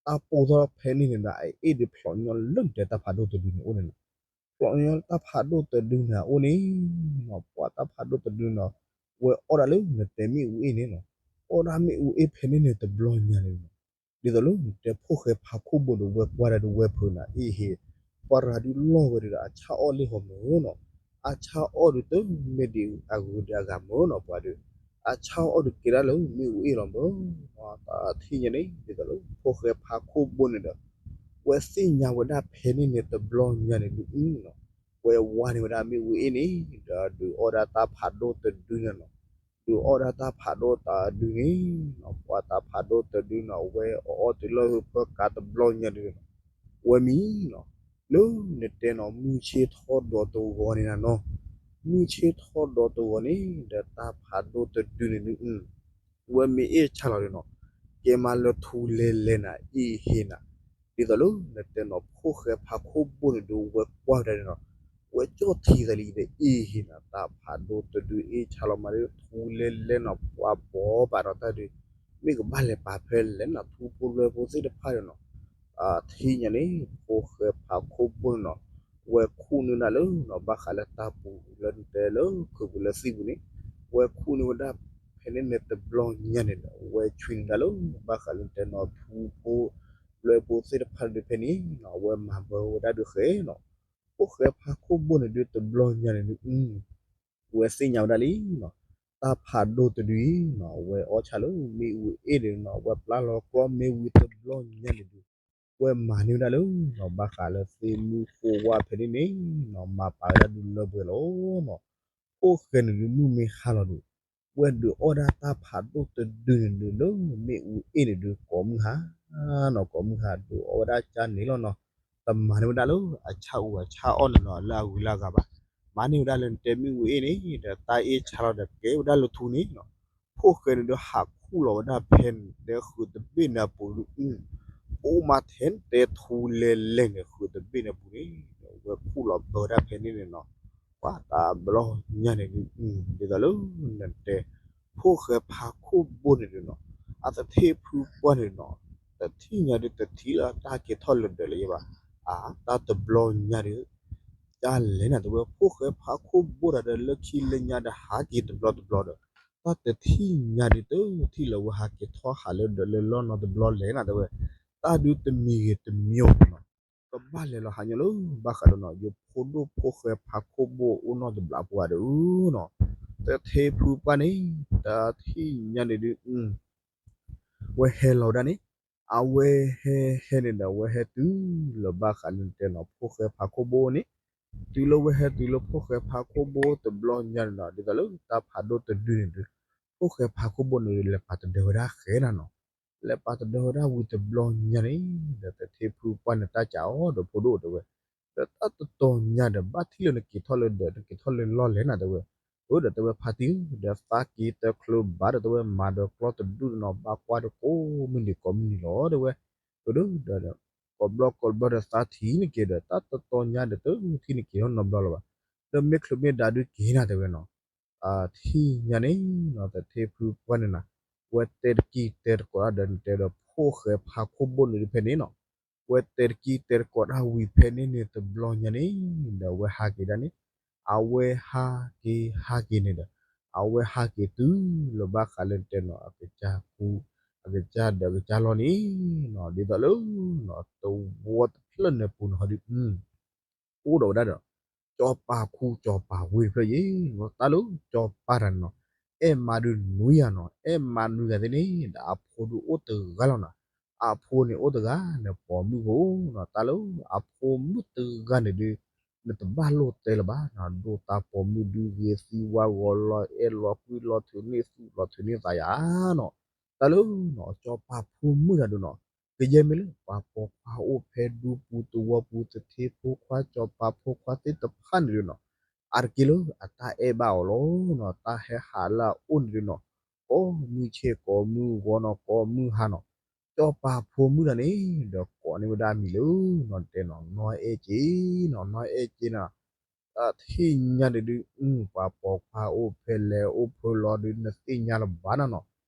တၢ်ပိၢ်ထီၣ်ဖဲန့ၣ်န့ၣ်ဒီး အအ့ၣ်ဒုးဖျိးညီလၢနတဲတၢ်ဖးဒိၣ်တဒုန့ၣ်အိၣ်န့ၣ်နီၤ, ဖျိးညီတၢ်ဖးဒိၣ်တဒုန့ၣ်အိၣ်န့ၣ်နီၤ, ပှၤတၢ်ဖးဒိၣ်တဒုနီၤ, ဝဲအီၣ်ဒၣ်လၢနတဲမ့ၣ်အူအ့ၣ်န့ၣ်နီၤ, အီၣ်ဒၣ်မ့ၣ်အူအ့ၣ်ဖဲန့ၣ်န့ၣ်တဘျီညါန့ၣ်နီၤ, ဒ်သိးလၢနတဲဖိၣ်ဃဲဖးခိၣ်ဘိဒီး ဝဲကွၢ်ဒၣ်ဒုးဝဲဖုးနၤအ့ၣ်ဟ့, ပှၤတဂၤဒုးလီၢ်ဝဲဒုးဒီး အဆၣ်အီၣ်လံဟီမုၢ်နီၤ, အဆၣ်အီၣ်ဒုးတမ့ၢ်ဒ်အဂုၤဒ်အဂၤမုၢ်နီၤ, ပှၤဒုး အဆၣ်အီၣ်ဒုးကဲဒၣ်လၢမ့ၣ်အူအ့ၣ်လီၤမုၢ်နီၤ, တၢ်ထံၣ်ညါန့ၣ် ဒ်သိးလၢဖိၣ်ဃဲဖးခိၣ်ဘိန့ၣ်ဒီး ဝဲသ့ၣ်ညါဝဲဒၣ်ဖဲန့ၣ်န့ၣ်တဘျီညါန့ၣ်ဒုးနီၤ, ဝဲဝါန့ၢ်ဝဲဒၣ်မ့ၣ်အူအ့ၣ်န့ၣ်ဒီး ဒုးအီၣ်ဒၣ်တၢ်ဖးဒိၣ်တဒုန့ၣ်နီၤ, ဒုးအီၣ်ဒၣ်တၢ်ဖးဒိၣ်တဒုန့ၣ်နီၤ, ပှၤတၢ်ဖးဒိၣ်တဒုနီၤ ဝဲအီၣ်တုၤလၢဟၢဖၢကၤတဘျီညါဒုးနီၤ, ဝဲမံနီၤ, လၢနတဲနီၤ မုၢ်ဆ့ၣ်ထီၣ်ဒီးတဂီၤန့ၣ်နၤနီၤ, မုၢ်ဆ့ၣ်ထီၣ်ဒီးတဂီၤန့ၣ်ဒီး တၢ်ဖးဒိၣ်တဒုန့ၣ်ဒုး ဝဲမ့ၢ်အ့ၣ်ဆါလီၤဒုးနီၤ, ကဲမးလၢထူလဲလဲနၤ အ့ၣ်ဟ့နၤ, ဒ်သိးလၢနတဲနီၤ ဖိၣ်ဃဲဖးခိၣ်ဘိန့ၣ်ဒုး ဝဲကွၢ်ဝဲဒၣ်န့ၣ်နီၤ, ဝဲကၠီၣ်ထံသးလံဒီး အ့ၣ်ဟ့နၤ တၢ်ဖးဒိၣ်တဒု အ့ၣ်ဆါလီၤမးဒီး ထူလဲလဲနီၤ ပှၤဘီဘၣ်ဒီးတၢ်ဒုး မ့ၢ်ကဘၣ်လဲၤပာ်ဖဲလဲၣ်နၤ ထူဖိလွဲဖိသ့ၣ်တဖၣ်ဒီးနီၤ, ထံၣ်ညါန့ၣ် ဖိၣ်ဃဲဖးခိၣ်ဘိန့ၣ်နီၤ, ဝဲခူၣ်န့ၢ်ဒၣ်လၢနီၤ ဘၣ်ဃးလၢတၢ်ပူၤလၢနတဲလၢခုးပူၤလၢသံၣ်ပူၤန့ၣ်, ဝဲခူၣ်န့ၢ်ဝဲဒၣ် ဖဲန့ၣ်န့ၣ်တဘျီညါန့ၣ်ဒီး ဝဲဆွံန့ၢ်ဒၣ်လၢ ဘၣ်ဃးလၢနတဲနီၤ ထူဖိလွဲဖိသ့ၣ်တဖၣ်ဒုးဖဲန့ၣ်နီၤ ဝဲမၤဘၢဝဲဒၣ်ဒုးဃဲနီၤ, ဖိၣ်ဃဲဖးခိၣ်ဘိန့ၣ်ဒုးတဘျီညါန့ၣ်ဒုး ဝဲသ့ၣ်ညါဝဲဒၣ်လံနီၤ, တၢ်ဖးဒိၣ်တဒုအံၤနီၤ ဝဲအီၣ်ဆၣ်လၢမ့ၣ်အူအ့ၣ်န့ၣ်နီၤ ဝဲပျၢ်လီၤကျီမ့ၣ်ဝံၤတဘျီညါန့ၣ်ဒုး ဝဲမၤန့ၢ်ဝဲဒၣ်လၢနီၤ ဘၣ်ဃးလၢသ့ၣ်မုၢ်ဃိဝါဖဲန့ၣ်န့ၣ်နီၤ မၤပာ်ဝဲဒၣ်ဒုးလၢပှဲၤလီၤနီၤ, ဖိၣ်ဃဲန့ၣ်ဒုးမုၢ်မ့ၢ်ဟါလီၤဒုး ဝဲဒုးအီၣ်ဒၣ်တၢ်ဖးဒိၣ်တဒုန့ၣ်ဒုးလၢမ့ၣ်အူအ့ၣ်န့ၣ်ဒုး ကိးမုၢ်ဟါနီၤ ကိးမုၢ်ဟါဒုးအီၣ်ဝဲဒၣ်ကၢ်န့ၣ်လီၤနီၤ, တမၤန့ၢ်ဝဲဒၣ်လၢအဆၣ်အူအဆၣ်အီၣ်န့ၣ်နီၤ လၢအဂုၤလၢအဂၤဘၣ်, မၤန့ၢ်ဝဲဒၣ်လၢနတဲမ့ၣ်အူအ့ၣ်န့ၣ်ဒီး တၢ်အ့ၣ်ဆါလီၤဒီးကဲဝဲဒၣ်လၢထူန့ၣ်နီၤ, ဖိၣ်ဃဲန့ၣ်ဒုးဟးခူၣ်လီၤဝဲဒၣ်ဖဲန့ၣ် တဲဃုာ်တဘ့ၣ်န့ၣ်အပူၤဒုး အိၣ်မးထဲန့ၣ်တဲထူလဲလဲန့ၣ် ဃုာ်တဘ့ၣ်န့ၣ်အပူၤန့ၣ် ဝဲခူၣ်လီၤဘၢဝဲဒၣ်ဖဲန့ၣ်န့ၣ်နီၤ, ပှၤတဘျီညါန့ၣ်ဒုး ဒ်သိးလၢနတဲ ဖိၣ်ဃဲဖးခိၣ်ဘိန့ၣ်ဒုးနီၤ အသထ့ၣ်ဖုပှၢ်န့ၣ်နီၤ တထံၣ်ညါဒုးတထံၣ်လၢတၢ်က့ၤထီၣ်လၢဒၢးလၢၤယဲဘၣ်, အတၢ်တဘျီညါဒုး ကၢ်လဲၣ်နၤတဝဲ ဖိၣ်ဃဲဖးခိၣ်ဘိတၢ်ဒီးလၢခံလၢညါဒီးဟးက့ၤတဘျီတဘျီဒီး တၢ်တထံၣ်ညါဒုးတထံၣ်လၢၤဝဲဟးက့ၤထီၣ်ဟးလၢဒၢးလၢလီၢ်နီတဘျီလဲၣ်နၤတဝဲ, တၢ်ဒုးတမံၤဂ့ၤတမံၤအီၤန့ၣ်နီၤ ကဘၣ်လဲၤလီၤဟးညီလၢဘၣ်ဃးဒီးနီၤ ယဖိဒိၣ်ဖိၣ်ဃဲဖးခိၣ်ဘိအိၣ်နီတဘျီပှၤဒီးနီၤ, သထ့ၣ်ဖုပှၢ်န့ၣ် တၢ်ထံၣ်ညါန့ၣ်ဒုး ဝဲဟဲလီၤဝဲဒၣ်န့ၣ်, အဝဲဟဲဟဲန့ၣ်ဒီး အဝဲဟဲတုၤလၢဘၣ်ဃးလၢနတဲနီၤ ဖိၣ်ဃဲဖးခိၣ်ဘိန့ၣ်, တုၤလၢဝဲဟဲတုၤလၢဖိၣ်ဃဲဖးခိၣ်ဘိတဘျီညါန့ၣ်ဒီး ဒ်သိးလၢတၢ်ဖးဒိၣ်တဒုန့ၣ်ဒီး ဖိၣ်ဃဲဖးခိၣ်ဘိန့ၣ်ဒီး လဲၤပာ်တဒၢဝဲဒၣ်ဃဲနၤနီၤ. လဲၤပာ်တဒၢဝဲဒၣ်ဝံၤတဘျီညါန့ၣ်ဒီး သထ့ဖုပှၢ်န့ၣ်တၢ်စံးအီၤဒီး ဖိဒိၣ်တဲဝဲ, ဒီးတၢ်တတီၤညါဒီး ဘၣ်ထံၣ်လၢနက့ၤထီၣ်လၢဒီး နက့ၤထီၣ်လၢလီၢ်လဲၣ်နၤတဲဝဲ. အၢ ဒီးတဲဝဲ ဖါတံၢ်ဧၢ, ဒီးသးက့ၤတချုးဘၣ်ဒီး တဲဝဲ မၤဒီးကျီၢ်တဒူၣ်နီၤ ဘၣ်ကွၢ်ဒီးကိးမုၢ်နံၤကိးမုၢ်နံၤလီၤတဲဝဲ. အၢ ဒီး ကိးဘျီကိးဘျီဒီးသးထံၣ်နက့ၤဒီး တၢ်တတီၤညါဒီး တထံၣ်နက့ၤထီၣ်နီတဘျီလၢၤဘၣ်. ဒီးမ့ၢ်ချုးမ့ၢ်ဒါဒုးက့ၤနၤတဲဝဲနီၤ. ထံၣ်ညါန့ၣ်နီၤ သထ့ဖုပှၢ်န့ၣ်နၤ, ဝဲတဲတကံၢ်တဲတကိးတၢ်ဒီး နတဲဒီးဖိၣ်ဃဲဖးခိၣ်ဘိန့ၣ်ဒုးဖဲန့ၣ်နီၤ. ဝဲတဲတကံၢ်တဲတကိးတၢ်ဝံၤဖဲန့ၣ်န့ၣ်တဘျီညါန့ၣ်ဒီး အဝဲဟးက့ၤဒၣ်န့ၣ်, အဝဲဟးက့ၤဟးက့ၤန့ၣ်ဒီး အဝဲဟးက့ၤတုၤလၢဘၣ်ဃးလၢနတဲနီၤ အကစၢ်ခူ အကစၢ်ဒီးအကစၢ်လီၢ်န့ၣ်နီၤ ဒ်သိးလၢ တဝီတဖျၢၣ်န့ၣ်ပူၤန့ၣ်ဟီဒုး အိၣ်ဒီးဝဲဒၣ်ဒီး စီၤပၤခူစီၤပၤဝ့ၢ်တဖျၢၣ်ယဲ, တၢ်လၢစီၤပၤတဂၤန့ၣ်နီၤ အဲၣ်မါဒုးနွံဂၤနီၤ, အဲၣ်မါနွံဂၤသ့ၣ်န့ၣ်ဒီး အဖိဒုးအိၣ်တဂၤလီၤနီၤ. အဖိန့ၣ်အိၣ်တဂၤန့ၣ် ပိာ်မုၣ်ဖိနီၤ, တၢ်လၢအဖိမုၣ်တဂၤန့ၣ်ဒုး နတဘၣ်လိၣ်တဲလၢၤဘၣ်နီၤ, ဒိၣ်တၢ်ပိာ်မုၣ်ဒုးဂ့ၤသံဝါဂီၤလီၤအဲၣ်လီၤကွံလီၤထုးန့ၢ်သူၣ်လီၤထုးန့ၢ်သးယၤနီၤ. တၢ်လၢနီၤ စီၤပၤဖိမုၣ်တဂၤဒုးနီၤ ကယဲၢ်မ့ၢ်လၢပှၤပိာ်ခွါအိၣ်ဖဲဒူပူၤသဝီပူၤ သထ့ဖိခွါစီၤပၤဖိခွါသ့ၣ်တဖၣ်န့ၣ်ဒုးနီၤ အါတက့ၢ်လၢအတၢ်အဲၣ်ဘၣ်အီၤလီၤနီၤ, တၢ်ဟဲဟးလၢအအိၣ်န့ၣ်ဒုးနီၤ ကိးမုၢ်ဆ့ၣ်ကိးမုၢ်ဂီၤနီၤ ကိးမုၢ်ဟါနီၤ, စီၤပၤဖိမုၣ်တဂၤန့ၣ်ဒီး ကိးန့ၢ်ဝဲဒၣ်အမံၤလၢနီၤ နတဲနီၤ နီၢ်အဲၣ်က့နီၤ နီၢ်အဲၣ်က့နီၤ တၢ်ထံၣ်ညါန့ၣ်ဒုး ပှၤပိာ်ခွါအိၣ်ဖဲလဲၣ်အိၣ်ဖဲလဲၣ်ဒုး နသ့ၣ်ညါလၢၤဘၣ်နီၤနီၤ,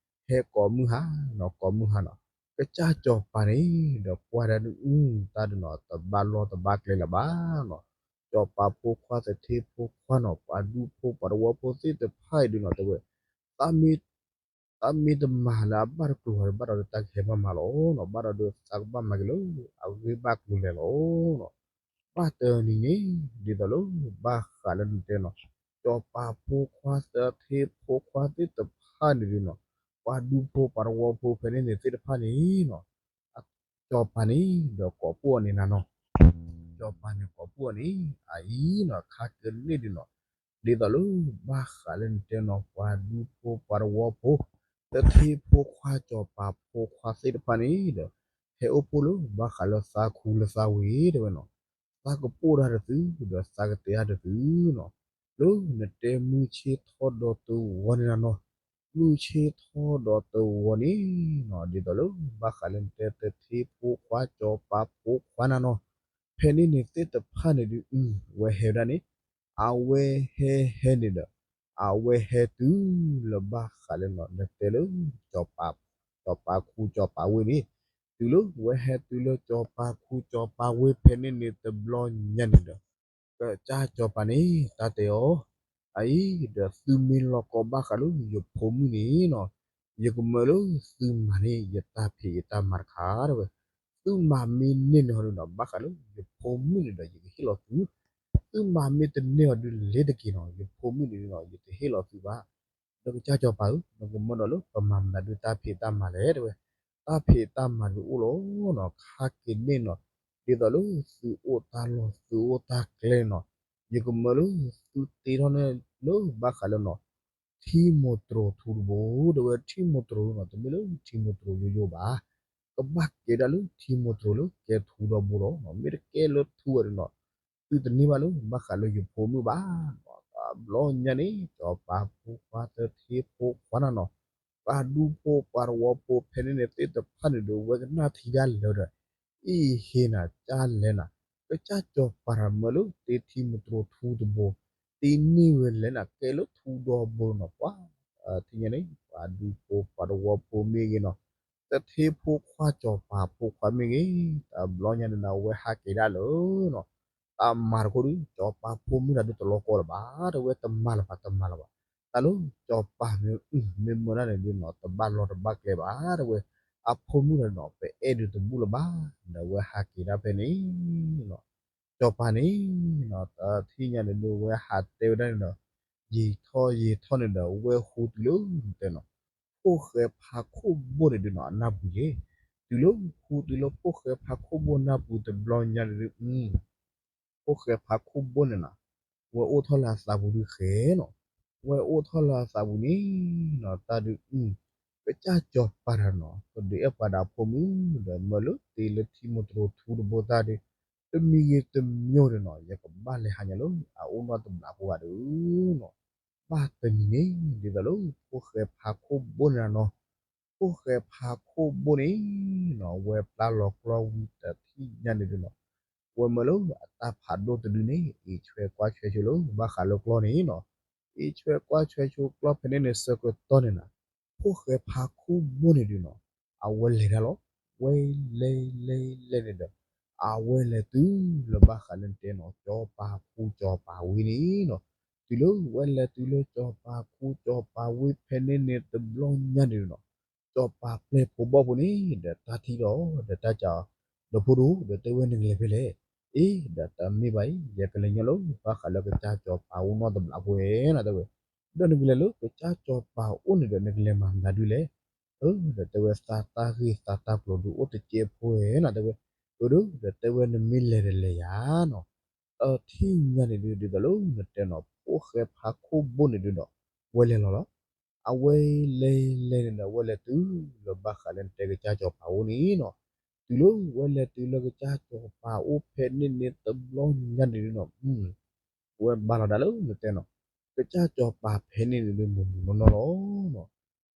ဟဲကိးမုၢ်ဟါနီၤ ကိးမုၢ်ဟါနီၤ, ကစၢ်စီၤပၤန့ၣ်ဒီးကွၢ်ဒၣ်ဒုး တၢ်ဒုးနီၤ တဘၣ်လီၢ်တဘၣ်ကျဲလၢၤဘၣ်နီၤ, စီၤပၤဖိခွါသထ့ဖိခွါနီၤ ပှၤဒူဖိပှၤတဝီဖိသ့ၣ်တဖၣ်အံၤဒုးနီၤ တဲဝဲ သးမ့ၢ် သးမ့ၢ်တမၤလၢအဘၣ်တကျိၤဘၣ်ဒီး ဘၣ်ဒီးဒုးတၢ်ကဟဲဘၣ်မၤလီၤနီၤ, ဘၣ်ဒီးဒုးသးကဘၣ်မၤက့ၤလၢ အဂ့ၢ်ဘၣ်ကျိၤလဲၣ်လီၤနီၤ, ဘၣ်တနံၤန့ၣ် ဒ်သိးလၢ ဘၣ်ဃးလၢနတဲနီၤ စီၤပၤဖိခွါသထ့ဖိခွါသ့ၣ်တဖၣ်န့ၣ်ဒုးနီၤ ပှၤဒူဖိပှၤတဝီဖိဖဲန့ၣ်န့ၣ်သ့ၣ်တဖၣ်န့ၣ်နီၤ စီၤပၤန့ၣ်ဒီးကိးပှၢ်အီၤန့ၣ်နၤနီၤ, စီၤပၤန့ၣ်ကိးပှၢ်အီၤန့ၣ် အအံၤနီၤ ခါကန့ၣ်ဒုးနီၤ ဒ်သိးလၢ ဘၣ်ဃးလၢနတဲနီၤ ပှၤဒူဖိပှၤတဝီဖိ သထ့ဖိခွါစီၤပၤဖိခွါသ့ၣ်တဖၣ်န့ၣ်ဒီး ဟဲအိၣ်ဖှိၣ်လၢ ဘၣ်ဃးလၢသးခူလၢသးဝ့ၤတဲဝဲနီၤ, သးကပိၢ်ဒၣ်တသုဒီးသးကတဲဒၣ်တသုနီၤ, လၢနတဲမုၢ်ဆ့ၣ်ထီၣ်ဒီးတဝီန့ၣ်နၤနီၤ, မုၢ်ဆ့ၣ်ထီၣ်ဒီးတဝီန့ၣ်နီၤ ဒ်သိးလၢ ဘၣ်ဃးလၢနတဲသထ့ဖိခွါစီၤပၤဖိခွါနၤနီၤ ဖဲန့ၣ်န့ၣ်သ့ၣ်တဖၣ်န့ၣ်ဒုး အဝဲဟဲဝဲဒၣ်န့ၣ် အဝဲဟဲဟဲန့ၣ်ဒီး အဝဲဟဲတုၤလၢဘၣ်ဃးလၢနီၤ နတဲလၢ စီၤပၤခူစီၤပၤဝ့ၢ်န့ၣ် တုၤလၢဝဲဟဲတုၤလၢစီၤပၤခူစီၤပၤဝ့ၢ်ဖဲန့ၣ်န့ၣ်တဘျီညါန့ၣ်ဒီး ကစၢ်စီၤပၤန့ၣ် တၢ်တဲအီၤ အအံၤဒီးသုမ့ၢ်လီၤကီဘၣ်ဃးလၢယဖိမုၣ်န့ၣ်နီၤ ယကမၢလၢသုမၤန့ၢ်ယတၢ်ဖံးယတၢ်မၤတခါတဲဝဲ, သုမၤမ့ၢ်န့ၢ်န့ၢ်အီၤဒုးနီၤ ဘၣ်ဃးလၢယဖိမုၣ်န့ၣ်ဒီး ယကဟ့ၣ်လီၤသု, သုမၤမ့ၢ်တန့ၢ်အီၤဒုးလဲၤတက့ၢ်နီၤ ယဖိမုၣ်န့ၣ်နီၤ ယတဟ့ၣ်လီၤသုဘၣ်. ဒီးကစၢ်စီၤပၤဧၢ, နကမၢဒီးလၢပမၤမနုၤဒုးတၢ်ဖံးတၢ်မၤလဲၣ်တဲဝဲ, တၢ်ဖံးတၢ်မၤတအိၣ်လီၤနီၤ ခါက့ၤန့ၣ်နီၤ, ဒ်သိးလၢသုအိၣ်တၢ်လီၢ်သုအိၣ်တၢ်ကျဲနီၤ, ယကမၢလၢသုတ့ထီၣ်န့ၢ်လၢဘၣ်ဃးလၢနီၤ ထံမိၢ်တြီၤထူတဘိ တဲဝဲ ထံမိၢ်တြီၤနီၤ တမ့ၢ်လၢထံမိၢ်တြီၤယိယိဘၣ်, ကဘၣ်ကဲဒၣ်လၢထံမိၢ်တြီၤလၢကဲထူဒီဘိလီၤနီၤ, မ့ၢ်တကဲလၢထူဝဲဒုးနီၤ သုတန့ၢ်ဘၣ်လၢဘၣ်ဃးလၢယဖိမုၣ်ဘၣ်နီၤ, တဘျီညါန့ၣ် စီၤပၤဖိခွါသထ့ဖိခွါနၤနီၤ, ပှၤဒူဖိပှၤတဝီဖိဖဲန့ၣ်န့ၣ်သ့ၣ်တဖၣ်န့ၣ်ဒီး ဝဲကနၣ်ထံဒၣ်လဲာ်ဒီး အံၤဟ့ၣ်နၤကၢ်လဲၣ်နၤ, ကစၢ်စီၤပၤတမၢလၢတ့ထံမိၢ်တြီၤထူတဘိ, တ့န့ၢ်ဝဲလဲၣ်နၤ ကဲလၢထူဒီဘိနီၤ, ပှၤ ထံၣ်ညါန့ၣ် ပှၤဒူဖိပှၤတဝီဖိမ့ၢ်ဂ့ၤနီၤ, သထ့ဖိခွါစီၤပၤဖိခွါမ့ၢ်ဂ့ၤ, တဘျီညါန့ၣ်ဒီး အဝဲဟးက့ၤဒၣ်လၢနီၤ, တၢ်မၤတခိၣ်ဒုး စီၤပၤဖိမုၣ်တၢ်ဒုးတလီၤကီလၢၤဘၣ်, တဲဝဲတမၤလၢၤဘၣ် တမၤလၢၤဘၣ်, တၢ်လၢစီၤပၤမ့ၢ် မ့ၢ်မၢဒၣ်န့ၣ်ဒုးနီၤ တဘၣ်လီၢ်တဘၣ်ကျဲဘၣ်, တဲဝဲ အဖိမုၣ်တၢ်နီၤ ပအဲၣ်ဒုးတဘူၣ်လၢၤဘၣ်, ဒီးအဝဲဟးက့ၤဒၣ်ဖဲန့ၣ်နီၤ, စီၤပၤန့ၣ်နီၤ တထံၣ်ညါန့ၣ်ဒုး အဝဲဟးတဲဝဲဒၣ်န့ၣ်ဒီး ယံာ်ထီၣ်ယံာ်ထီၣ်န့ၣ်ဒီး အဝဲဟူတုၤလၢတဲနီၤ, ဖိ ဖိၣ်ဃဲဖါခိၣ်ဘိၣ်န့ၣ်ဒုးနီၤ အနၢ်ပူၤယဲ, တုၤလၢဃူတုၤလၢဖိၣ်ဃဲဖါခိၣ်ဘိၣ်နၢ်ပူၤတဘျီညါဒုး ဖိၣ်ဃဲဖါခိၣ်ဘိၣ်န့ၣ်နီၤ, ဝဲအိၣ်ထီၣ်လၢအသးပူၤဒုးဃဲနီၤ, ဝဲအိၣ်ထီၣ်လၢအသးပူၤန့ၣ်နီၤ တၢ်ဒုး ကစၢ်စီၤပၤတဂၤနီၤ ကဒုးအဲၣ်ပှၤဒီးအဖိမုၣ် ဒီးမၢလၢတ့လၢထံမိၢ်တရိၤထူတဘိတၢ်ဒုး တမံၤဂ့ၤတမံၤဒီးနီၤ ယကဘၣ်လဲၤဟးညါလၢအအိၣ်နီၢ်တဘျီဖိဂၤဒုးနီၤ, ဘၣ်တနံၤန့ၣ် ဒ်သိးလၢ ဖိၣ်ဃဲဖါခိၣ်ဘိၣ်န့ၣ်နီၤ, ဖိၣ်ဃဲဖါခိၣ်ဘိၣ်န့ၣ်နီၤ ဝဲပျၢ်လီၤကျီဝံၤတထံၣ်ညါန့ၣ်ဒုးနီၤ, ဝဲမၢလၢအတၢ်ဖးဒိၣ်တဒုန့ၣ် အံးဆွဲကွၢ်ဆွဲဆိလၢဘၣ်ဃးလၢကျီန့ၣ်နီၤ, အံးဆွဲကွၢ်ဆွဲဆိကျီဖဲန့ၣ်န့ၣ်ဆၢကတီၢ်န့ၣ်နီၤ, ဖိၣ်ဃဲဖါခိၣ်ဘိၣ်န့ၣ်ဒုးနီၤ, အဝဲလဲၤတၢ်လီၤ, ဝဲလဲၤလဲၤလဲၤန့ၣ်ဒီး အဝဲလဲၤတုၤလၢဘၣ်ဃးလၢနတဲနီၤ စီၤပၤခူစီၤပၤဝ့ၢ်န့ၣ်နီၤ, တုၤလၢဝဲလဲၤတုၤလၢစီၤပၤခူစီၤပၤဝ့ၢ်ဖဲန့ၣ်န့ၣ်တဘျီညါန့ၣ်နီၤ, စီၤပၤပျဲၢ်ဖိဘီၣ်ဖိန့ၣ် ဒီးတၢ်ထံၣ်ဒီး ဒီးတၢ်ကး ဒီးဖိဒိၣ် ဒီးတဲဝဲနကလဲၤဖဲလဲၣ်, အ့ ဒီးတမ့ၢ်ဘၣ်အံၤ ယကလဲၤညီလၢဘၣ်ဃးလၢကစၢ်စီၤပၤအိၣ်နီၢ်တဘျီဖိဝဲနီၤ တဲဝဲ, ဒီးနကလဲၤလၢကစၢ်စီၤပၤအိၣ်န့ၣ်ဒီး နကလဲၤမၤမတၤဒုလဲၣ် အၢ ဒီးတဲဝဲသးတၢ်ဂ့ၢ်သးတၢ်ကျိၤဒုးအိၣ်တကဲဖိဝဲနီၤ တဲဝဲ, အၢ ဒီးတဲဝဲနမ့ၢ်လဲၤဒီးလဲၤယၤနီၤ, အထံၣ်ညါန့ၣ်ဒုး ဒ်သိးလၢနတဲနီၤ ဖိၣ်ဃဲဖါခိၣ်ဘိၣ်န့ၣ်ဒုးဒီး ဝဲလဲၤလီၤလီၤ, အဝဲလဲၤလဲၤန့ၣ်ဒီး ဝဲလဲၤတုၤလၢဘၣ်ဃးလၢနတဲကစၢ်စီၤပၤအိၣ်န့ၣ်နီၤ, တုၤလၢဝဲလဲၤတုၤလၢကစၢ်စီၤပၤအိၣ်ဖဲန့ၣ်န့ၣ်တဘျီညါန့ၣ်ဒုးနီၤ ဝဲဘၣ်လီၤဒၣ်လၢနတဲနီၤ, ကစၢ်စီၤပၤဖဲန့ၣ်န့ၣ်ဒုး မုာ်မုာ်နီၢ်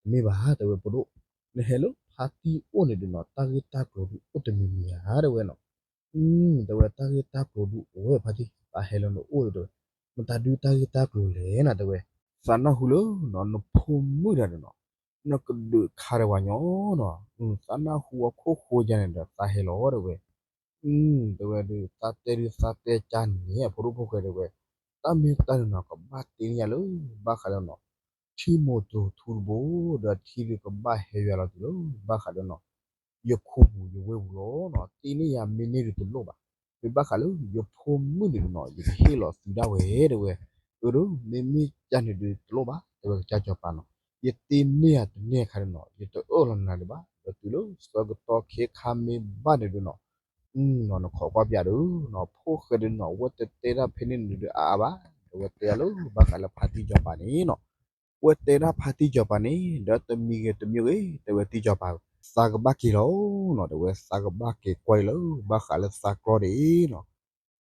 နီၢ်လီၤနီၤ, တမ့ၢ်ဘၣ် တဲဝဲဖိဒိၣ်, နဟဲလၢဖါတံၢ်အိၣ်န့ၣ်ဒုးနီၤ တၢ်ဂ့ၢ်တၢ်ကျိၤဒုးအိၣ်တမံၤမံၤဧါ တဲဝဲနီၤ, တဲဝဲတၢ်ဂ့ၢ်တၢ်ကျိၤဒုးအိၣ်ဝဲဖါတံၢ် သးဟဲလၢနအိၣ်ဒီး မတၤဒုးတၢ်ဂ့ၢ်တၢ်ကျိၤလဲၣ်နီၤ တဲဝဲ, သးနၢ်ဟူလၢနီၤ နဖိမုၣ်တဂၤန့ၣ်နီၤ နကဒုးခါဒီးပှၤညီနီၤ, သးနၢ်ဟူအခိၣ်ဃိယါန့ၣ်ဒီး သးဟဲလီၤတဲဝဲ တဲဝဲဒုး သးတဲဒုးသးတဲကါန့ၣ် အဖိဒိၣ်ဖိၣ်ဃဲတဲဝဲ, တၢ်မ့ၢ်တၢ်န့ၣ်နီၤ ကဘၣ်တ့န့ၢ်ယၤလၢ ဘၣ်ဃးဒီးနီၤ ထံမိၢ်တရိၤထူတဘိ ဒီးထံဒုးကဘၣ်ဟဲယွၤလီၤတုၤလၢ ဘၣ်ဃးဒီးနီၤ ယခိၣ်ပူၤယဝဲၢ်ပူၤလီၤနီၤ, တ့န့ၢ်ယၤမ့ၢ်န့ၢ်ဒုးတလိၣ်ဘၣ်, မ့ၢ်ဘၣ်ဃးလၢယဖိမုၣ်န့ၣ်နီၤ ယကဟ့ၣ်လီၤသုဒၣ်ဝဲတဲဝဲ, အၢ ဒီးမ့မ့ၢ်ကါန့ၣ်ဒုးတလိၣ်ဘၣ် တဲဝဲကစၢ်စီၤပၤနီၤ, ယတ့န့ၢ်ယၤတန့ၢ်အခါန့ၣ်နီၤ ယတအၢၣ်လီၤနၤဒံးဘၣ်, ဒီးတုၤလၢဆၢကတီၢ်ခဲခါမ့ၢ်ဘၣ်န့ၣ်ဒုးနီၤ နီၤနခိးကွၢ်ပၠးဒုးနီၤ ဖိၣ်ဃဲဒုးနီၤ ဝဲတတဲဒၣ်ဖဲန့ၣ်န့ၣ်ဒုးအါအါဘၣ်, ဒီးဝဲတဲဒၣ်လၢဘၣ်ဃးလၢဖါတံၢ်စီၤပၤန့ၣ်နီၤ, ဝဲတဲဒၣ်ဖါတံၢ်စီၤပၤန့ၣ် ဒီးတမံၤဂ့ၤတမံၤဂ့ၤ တဲဝဲတံၢ်စီၤပၤ သးကဘၣ်က့ၤလီၤနီၤ, တဲဝဲသးကဘၣ်က့ၤကွၢ်လၢဘၣ်ဃးလၢသးကျီဒ်အံၤနီၤ,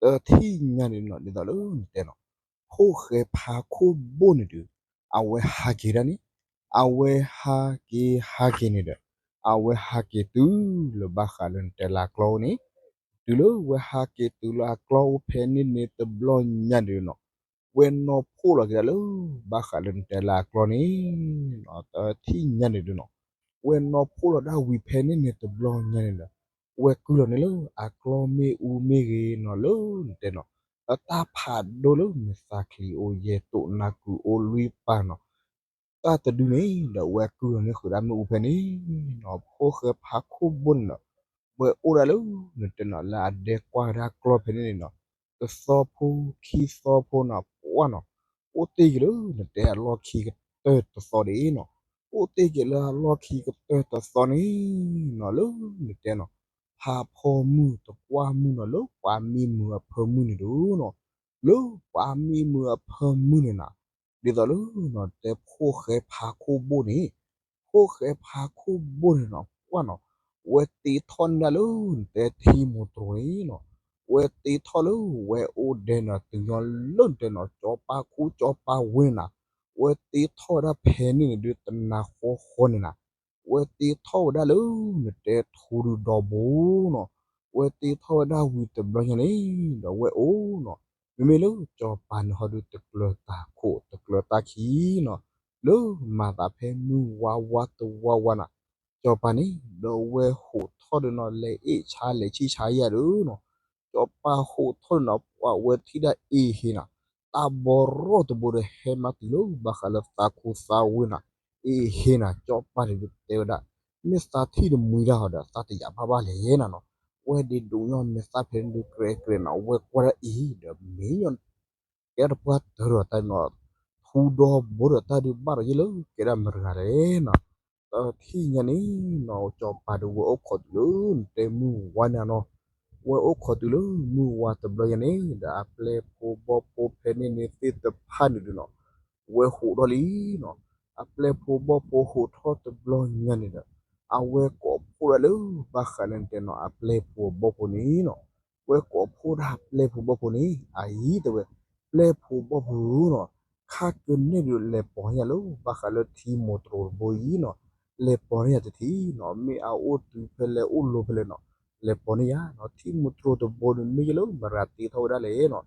တထံၣ်ညါန့ၣ်နီၤ ဒ်သိးလၢနတဲနီၤ ဖိၣ်ဃဲဖါခိၣ်ဘိၣ်န့ၣ်ဒုး အဝဲဟးက့ၤဒၣ်န့ၣ်, အဝဲဟးက့ၤဟးက့ၤန့ၣ်ဒီး အဝဲဟးက့ၤတုၤလၢဘၣ်ဃးလၢနတဲလၢအကျီအိၣ်န့ၣ်, တုၤလၢဝဲဟးက့ၤတုၤလၢအကျီအိၣ်ဖဲန့ၣ်န့ၣ်တဘျီညါန့ၣ်နီၤ, ဝဲနီၢ်ဖှိၣ်လီၤက့ၤဒၣ်လၢ ဘၣ်ဃးလၢနတဲလၢအကျီန့ၣ်, တထံၣ်ညါန့ၣ်ဒုးနီၤ, ဝဲနီၢ်ဖှိၣ်လီၤဒၣ်ဝံၤဖဲန့ၣ်န့ၣ်တဘျီညါန့ၣ်ဒီး ဝဲကုၢ်လီၤန့ၣ်လၢအကျီမ့ၣ်အူမ့ၢ်ဂ့ၤနီၤ လၢနတဲနီၤ, အတၢ်ဖးဒိၣ်လၢမ့ၢ်သးချံအိၣ်ယဲၢ်တိာ်နၢ်ကုၢ်အိၣ်လွံၢ်ပၢ်နီၤ တၢ်တဒုန့ၣ်ဒီး ဝဲကုၢ်လီၤန့ၣ်ဃုာ်ဒၣ်မ့ၣ်အူဖဲန့ၣ်နီၤ, ဖိၣ်ဃဲဖါခိၣ်ဘိၣ်န့ၣ်နီၤ, ဝဲအိၣ်ဒၣ်လၢ နတဲနီၤ လၢအဒဲကွၢ်ကဒါကျီဖဲန့ၣ်န့ၣ်နီၤ, တသီဖိခံသီဖိနီၤ ပှၢ်နီၤ, အိၣ်တ့ၢ်က့ၤလၢနတဲအလီၢ်ခံကတၢၢ်တသီဒ်အံၤနီၤ, အိၣ်တ့ၢ်က့ၤလၢအလီၢ်ခံကတၢၢ်တသီန့ၣ်နီၤ လၢနတဲနီၤ ဖါဖီမုၢ်တကွၢ်မုၢ်နီၤ လၢပှၤမံမုာ်အဖၢမုၢ်န့ၣ်ဒုးနီၤ, လၢပှၤမံမုာ်အဖၢမုၢ်န့ၣ်နီၤ, ဒ်သိးလၢနီၤ တဲဖိၣ်ဃဲဖါခိၣ်ဘိၣ်န့ၣ်, ဖိၣ်ဃဲဖါခိၣ်ဘိၣ်န့ၣ်နီၤ ပှၢ်နီၤ, ဝဲတ့ထီၣ်န့ၢ်ဒၣ်လၢနတဲထံမိၢ်တရိၤန့ၣ်နီၤ, ဝဲတ့ထီၣ်လၢဝဲအိၣ်ဒဲးနီၤ တုၤညီလၢနတဲနီၤ စီၤပၤခူစီၤပၤဝ့ၢ်နၤ, ဝဲတ့ထီၣ်ဝဲဒၣ်ဖဲန့ၣ်န့ၣ်ဒုးတနၤဃီဃီန့ၣ်နၤ ဝဲတ့ထီၣ်ဝဲဒၣ်လၢ နတဲထူဒုးဒီဘိနီၤ, ဝဲတ့ထီၣ်ဝဲဒၣ်ဝံၤတဘျီညါန့ၣ် ဒီးဝဲအိၣ်နီၤ, မ့မ့ၢ်လၢစီၤပၤန့ၣ်ဟီဒုးတကျၢၤတၢ်ခိၣ်တကျၢၤတၢ်ခံနီၤ, လၢမၤသးဖဲမုၢ်ဝါဝါတဝါဝါနၤ, စီၤပၤန့ၣ် ဒီးဝဲဟိးထီၣ်ဒုးနီၤ လဲၤအ့ၣ်ဆါလဲၤဆံၣ်ဆါယဲၢ်ဒုးနီၤ, စီၤပၤဟိးထီၣ်ဒုးနီၤ ပှၤဝဲထံၣ်ဒၣ်အ့ဟ့နီၤ, တၢ်ဘီရီၣ်တဘိဒီးဟဲမၤတုၤလၢဘၣ်ဃးလၢသးခူသးဝ့ၢ်နၤ, အ့ဟ့နၤ စီၤပၤန့ၣ်ဒုးတဲဝဲဒၣ်, မ့ၢ်သးထံၣ်တမှံၤတၢ်ဟီဒီး သးတယာ်ဘၣ်ဘၣ်လဲၣ်နၤနီၤ, ဝဲဒ့ဒိးညီမ့ၢ်သၣ်ဖဲန့ၣ်ဒုးကြဲးကြဲးနီၤ ဝဲကွၢ်ဒၣ်အ့ဒီးမ့ၢ်ညီ ကဲဒၣ်တပှၢ်တၢၢ်ဒီးတၢ်နီၤ, ထူဒီဘိဒီးတၢ်ဒုးဘၣ်ဒီးယဲၢ်လၢကဲဒၣ်မတၤတဂၤလဲၣ်နီၤ, ထံၣ်ညါန့ၣ်နီၤ စီၤပၤဒုးဝဲအိၣ်ခိးတုၤလၢ နတဲမုၢ်ဝါန့ၣ်နီၤ, ဝဲအိၣ်ခိးတုၤလၢမုၢ်ဝါတဘျီညါန့ၣ် ဒီးအပျဲၢ်ဖိဘီၣ်ဖိဖဲန့ၣ်န့ၣ်သ့ၣ်တဖၣ်န့ၣ်ဒုးနီၤ ဝဲဟူးထီၣ်လံနီၤ. အပျဲၢ်ဖိဘီၣ်ဖိဟူးထီၣ်တဘျီညါန့ၣ်ဒီး အဝဲကိးဖှိၣ်ဒၣ်လၢ ဘၣ်ဃးလၢနတဲနီၤ အပျဲၢ်ဖိဘီၣ်ဖိန့ၣ်နီၤ, ဝဲကိးဖှိၣ်ဒၣ်ပျဲၢ်ဖိဘီၣ်ဖိန့ၣ် အအံၤတဲဝဲ, ပျဲၢ်ဖိဘီၣ်ဖိနီၤ, ခါကန့ၢ်ဒုးလဲၤပိာ်န့ၢ်ယၤလၢ ဘၣ်ဃးလၢထံမိၢ်တြိၤတဘိအံၤနီၤ, လဲၤပိာ်န့ၢ်ယၤတထံၣ်နီၤ, မ့ၢ်အအိၣ်တုၤဖဲလဲၣ်အိၣ်လိၤဖဲလဲၣ်နီၤ, လဲၤပိာ်န့ၢ်ယၤနီၤ, ထံမိၢ်တြိၤတဘိန့ၣ် မ့ၢ်ယလၢမရၤတ့ထီၣ်ဝဲဒၣ်လဲၣ်နီၤ,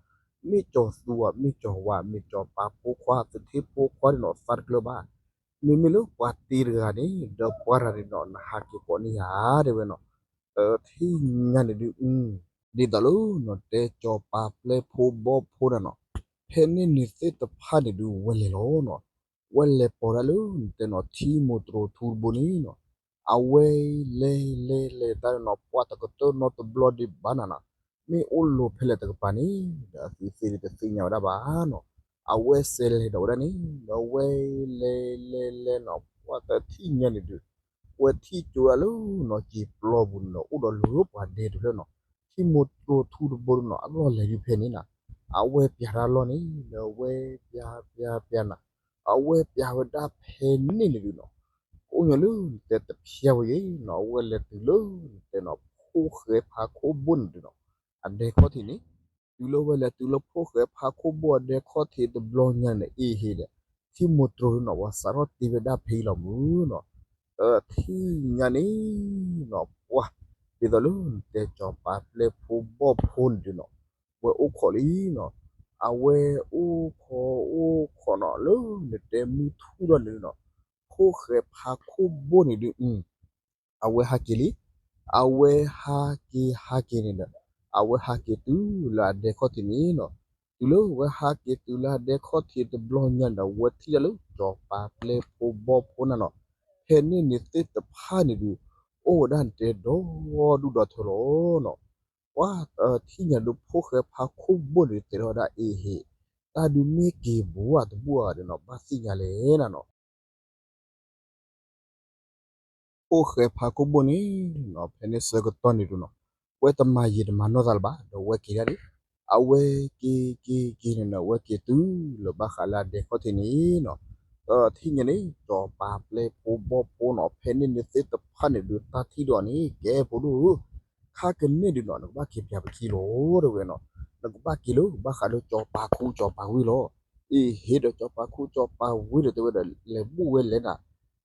မ့ၢ်ကၠီၤသူဧါ မ့ၢ်ကၠီၤဝါ မ့ၢ်စီၤပၤဖိခွါ သထ့ဖိခွါန့ၣ်နီၤ သးတကျၢၤဘၣ်, မ့မ့ၢ်လၢပှၤတ့တဂၤန့ၣ် ဒီးပှၤတဂၤန့ၣ်နီၤ နဟးက့ၤကိးန့ၢ်ယၤ တဲဝဲနီၤ. ထံၣ်ညါန့ၣ်ဒုး ဒ်သိးလၢနတဲစီၤပၤပျဲၢ်ဖိဘီၣ်ဖိဒၣ်နီၤ, ဖဲန့ၣ်န့ၣ်သ့ၣ်တဖၣ်န့ၣ်ဒုးဝဲလဲၤလီၤနီၤ, ဝဲလဲၤပိာ်ဒၣ်လၢနတဲနီၤ ထံမိၢ်တြိၤထူတဘိန့ၣ်နီၤ, အဝဲလဲၤလဲၤလဲၤတၢ်နီၤ ပှၤတကတၢၢ်နီတဘျီဒံးဘၣ်နၤနီၤ, မ့ၢ်အိၣ်လိၤဖဲလဲၣ်တကပၤန့ၣ် ဒီးအသုသ့ၣ်တသ့ၣ်ညါဝဲဒၣ်ဘၣ်နီၤ, အဝဲစဲးလဲၤဒီးဝဲဒၣ်န့ၣ် ဒီးဝဲလဲၤလဲၤလဲၤနီၤ ပှၤတထံၣ်ညါန့ၣ်ဒုး ဝဲထံၣ်ကၠိဒၣ်လၢနီၤ က့ၤပျီပူၤန့ၣ်ဒီး အိၣ်ဒီးလၢပှၤဒဲတဖျၢၣ်နီၤ, ထံမိၢ်တြိၤထူတဘိန့ၣ်နီၤ အလီၢ်လဲၤဒုးဖဲန့ၣ်နၤ, အဝဲပျးတၢ်လီၢ်န့ၣ် ဒီးဝဲပျးပျးပျးနၤ, အဝဲပျးဝဲဒၣ်ဖဲန့ၣ်န့ၣ်ဒုးနီၤ, အိၣ်ညီလၢနတဲတဖျါဝဲယဲနီၤ, အဝဲလဲၤတုၤလၢနတဲနီၤ ဖိၣ်ဃဲဖါခိၣ်ဘိၣ်န့ၣ်ဒုးနီၤ အဒဲခီၣ်ထံးန့ၣ်, တုၤလၢဝဲလဲၤတုၤလၢဖိၣ်ဃဲဖါခိၣ်ဘိၣ်အဒဲခီၣ်ထံးတဘျီညါန့ၣ် အ့ဟ့ၣ်ဒီး ထံမိၢ်တြိၤဒုးနီၤ ပှၤစးထီၣ်တ့ဝဲဒၣ်ဖဲအံၤလီၤမုၢ်နီၤ, ဒီးထံၣ်ညါန့ၣ်နီၤ ပှၤ ဒ်သိးလၢနတဲစီၤပၤပျဲၢ်ဖိဘီၣ်ဖိန့ၣ်ဒုးနီၤ, ဝဲအိၣ်ခိးလံနီၤ, အဝဲအိၣ်ခိးအိၣ်ခိးနီၤ လၢနတဲမုၢ်ထူၣ်ထီၣ်န့ၣ်နီၤ, ဖိၣ်ဃဲဖါခိၣ်ဘိၣ်န့ၣ်ဒုး အဝဲဟးက့ၤလံ, အဝဲဟးက့ၤဟးက့ၤန့ၣ်ဒီး အဝဲဟးက့ၤတုၤလၢအဒဲခီၣ်ထံးန့ၣ်နီၤ, တုၤလၢဝဲဟးက့ၤတုၤလၢအဒဲခီၣ်ထံးတဘျီညါန့ၣ်ဒီး ဝဲထံၣ်ဒၣ်လၢစီၤပၤပျဲၢ်ဖိဘီၣ်ဖိနၤနီၤ, ဖဲန့ၣ်န့ၣ်သ့ၣ်တဖၣ်န့ၣ်ဒုး အိၣ်ဝဲဒၣ်နတဲဒီဒူၣ်ဒီထၢလီၤနီၤ, ပှၤထံၣ်ညါဒုးဖိၣ်ဃဲဖါခိၣ်ဘိၣ်န့ၣ် တဲထီၣ်ဝဲဒၣ်အ့ဟ့ၣ်, တၢ်ဒုးမ့ၢ်က့ၤဘူးဧါတဘူးဧါဒီးနီၤ ဘၣ်သ့ၣ်ညါလဲၣ်နၤနီၤ ဖိၣ်ဃဲဖါခိၣ်ဘိၣ်န့ၣ်နီၤ ဖဲန့ၣ်ဆၢကတီၢ်န့ၣ်ဒုးနီၤ, ဝဲတမၤယံာ်တမၤနီၢ်သးလၢၤဘၣ် ဒီးဝဲက့ၤဒၣ်လံ, အဝဲက့ၤက့ၤက့ၤန့ၣ်နီၤ ဝဲက့ၤတုၤလၢဘၣ်ဃးလၢအဒဲခီၣ်ထံးန့ၣ်နီၤ, ဒီးထံၣ်ညါန့ၣ် စီၤပၤပျဲၢ်ဖိဘီၣ်ဖိနီၤ ဖဲန့ၣ်န့ၣ်သ့ၣ်တဖၣ်န့ၣ်ဒုး တၢ်ထံၣ်ဒီးန့ၣ် ကဲဖိဒိၣ်ဧၢ, ခါကန့ၢ်ဒုးနီၤ နကဘၣ်က့ၤပျးပခံလီၤ တဲဝဲနီၤ, နကဘၣ်က့ၤလၢဘၣ်ဃးလၢစီၤပၤခူစီၤပၤဝ့ၢ်လီၤ, အ့ဟ့ၣ်ဒီးစီၤပၤခူစီၤပၤဝ့ၢ်ဒီးတဲဝဲဒီး လဲၤဘူၣ်ဝဲလဲၣ်နၤ,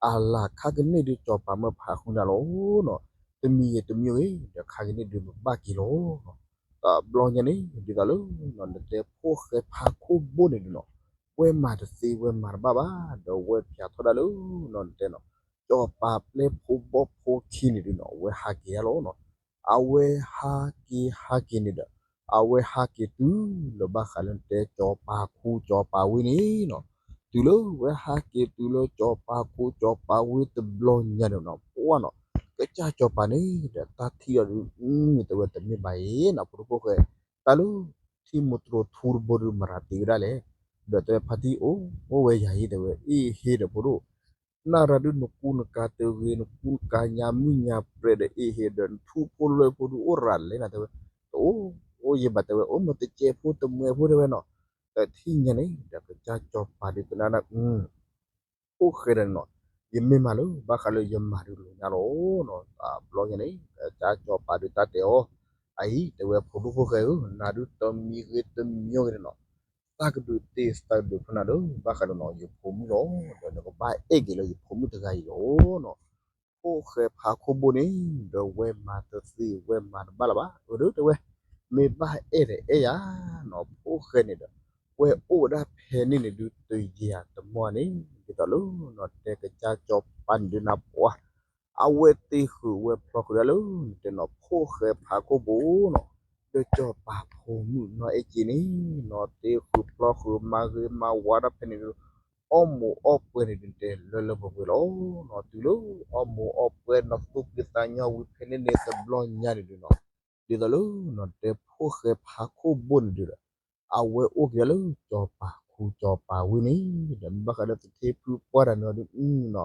အလၤခါကန့ၢ်ဒုးစီၤပၤမၢဖးဃုနၤလီၤနီၤ, တမံၤဂ့ၤတမံၤဂ့ၤ ဒီးခါကန့ၢ်ဒုးနကဘၣ်က့ၤလီၤနီၤ, တဘျီညါန့ၣ် ဒ်သိးလၢ နတဲဖိၣ်ဃဲဖါခိၣ်ဘိၣ်န့ၣ်ဒုးနီၤ, ဝဲမၤတသ့ဝဲမၤတဘၣ်ဘၣ် ဒီးဝဲပျးထီၣ်ဒၣ်လၢ နတဲနီၤ စီၤပၤပျဲၢ်ဖိဘီၣ်ဖိခံန့ၣ်ဒုးနီၤ ဝဲဟးက့ၤဒၣ်လီၤနီၤ, အဝဲဟးက့ၤဟးက့ၤန့ၣ်ဒီး အဝဲဟးက့ၤတုၤလၢဘၣ်ဃးလၢနတဲစီၤပၤခူစီၤပၤဝ့ၢ်န့ၣ်နီၤ, တုၤလၢဝဲဟးက့ၤတုၤလၢစီၤပၤခူစီၤပၤဝ့ၢ်တဘျီညါန့ၣ်နီၤ ပှၢ်နီၤ, ကစၢ်စီၤပၤန့ၣ်ဒီးတၢ်ထံၣ်ဒီးဒုး တဲဝဲတမ့ၢ်ဘၣ်အံၤနီၤ ဖိဒိၣ်ဖိၣ်ဃဲ, တၢ်လၢ ထံမိၢ်တြိၤထူတဘိဒုးမၤရၤတ့ဝဲဒၣ်လဲၣ်, ဒီးတဲဖါတံၢ်အိၣ် အိၣ်ဝဲယၤအံၤတဲဝဲ အ့ဟ့ၣ်ဒီးဖိဒိၣ် နၢ်ရၤဒုးနကူနကၤတဂ့ၤ နကူနကၤညါမုၢ်ညါပြဲးဒီးအ့ဟ့ၣ်ဒီး နထူဖိလွဲဖိဒုးအိၣ်ရၤလဲၣ်နၤတဲဝဲ, တအိၣ် အိၣ်ယဘၣ်တဲဝဲ အိၣ်မ့ၢ်တကဲဖိတမှဲဖိတဲဝဲနီၤ, ဒီးထံၣ်ညါန့ၣ် ဒီးကစၢ်စီၤပၤဒုးကနၣ်ဒၣ် ဖိၣ်ဃဲဒီးနီၤ, ယမ့ၢ်မၤလၢဘၣ်ဃးလၢယမၤဒုးလိာ်ညါလီၤနီၤ, တဘျီညါန့ၣ် ကစၢ်စီၤပၤဒုးတၢ်တဲအီၤ, အအံၤတဲဝဲဖိဒိၣ်ဖိၣ်ဃဲဧၢ, နၤဒုးတမံၤဂ့ၤတမံၤဂ့ၤန့ၣ်နီၤ သးကဒုးတ့သးကဒုးဖျိနၤဒီး ဘၣ်ဃးဒီးနီၤ ယဖိမုၣ်လီၤ, ဒီးနကဘၣ်အဲၣ်က့ၤလၢယဖိမုၣ်တဂၤအံၤလီၤနီၤ, ဖိၣ်ဃဲဖါခိၣ်ဘိၣ်န့ၣ် ဒီးဝဲမၤတသ့ဝဲမၤတဘၣ်လၢၤဘၣ်, အၢ ဒုးတဲဝဲ မ့ၢ်ဘၣ်အဲၣ်ဒီးအဲၣ်ယၤနီၤ, ဖိၣ်ဃဲန့ၣ်ဒီး ဝဲအိၣ်ဝဲဒၣ်ဖဲန့ၣ်န့ၣ်ဒုးတယံာ်တမီၢ်န့ၣ် ဒ်သိးလၢနီၤတဲကစၢ်စီၤပၤန့ၣ်ဒုးနၤပှၢ် အဝဲတ့ဃုာ်ဝဲဖျီဃုာ်ဒၣ်လၢ တဲနီၤ ဖိၣ်ဃဲဖါခိၣ်ဘိၣ်နီၤ, ဒီးစီၤပၤဖိမုၣ်နီၢ်အဲၣ်က့န့ၣ်နီၤ တ့ဃုာ်ဖျီဃုာ်မၤဂ့ၤမၤဝါဒၣ်ဖဲန့ၣ်ဒုး အီၣ်မူးအီၣ်ပွဲန့ၣ်ဒုးတဲလၢလၢပှဲၤပှဲၤလီၤနီၤ, တုၤလၢအီၣ်မူးအီၣ်ပွဲနီၤ သူၣ်က့သးညီဝံၤဖဲန့ၣ်န့ၣ်တဘျီညါန့ၣ်ဒုးနီၤ, ဒ်သိးလၢနီၤတဲဖိၣ်ဃဲဖါခိၣ်ဘိၣ်န့ၣ်ဒုးဒီး အဝဲအိၣ်က့ၤဒၣ်လၢစီၤပၤခူစီၤပၤဝ့ၢ်န့ၣ် ဒီးမ့ၢ်ဘၣ်ဃးလၢသထ့ဖုပှၢ်တၢ်န့ၣ်ဒုးနီၤ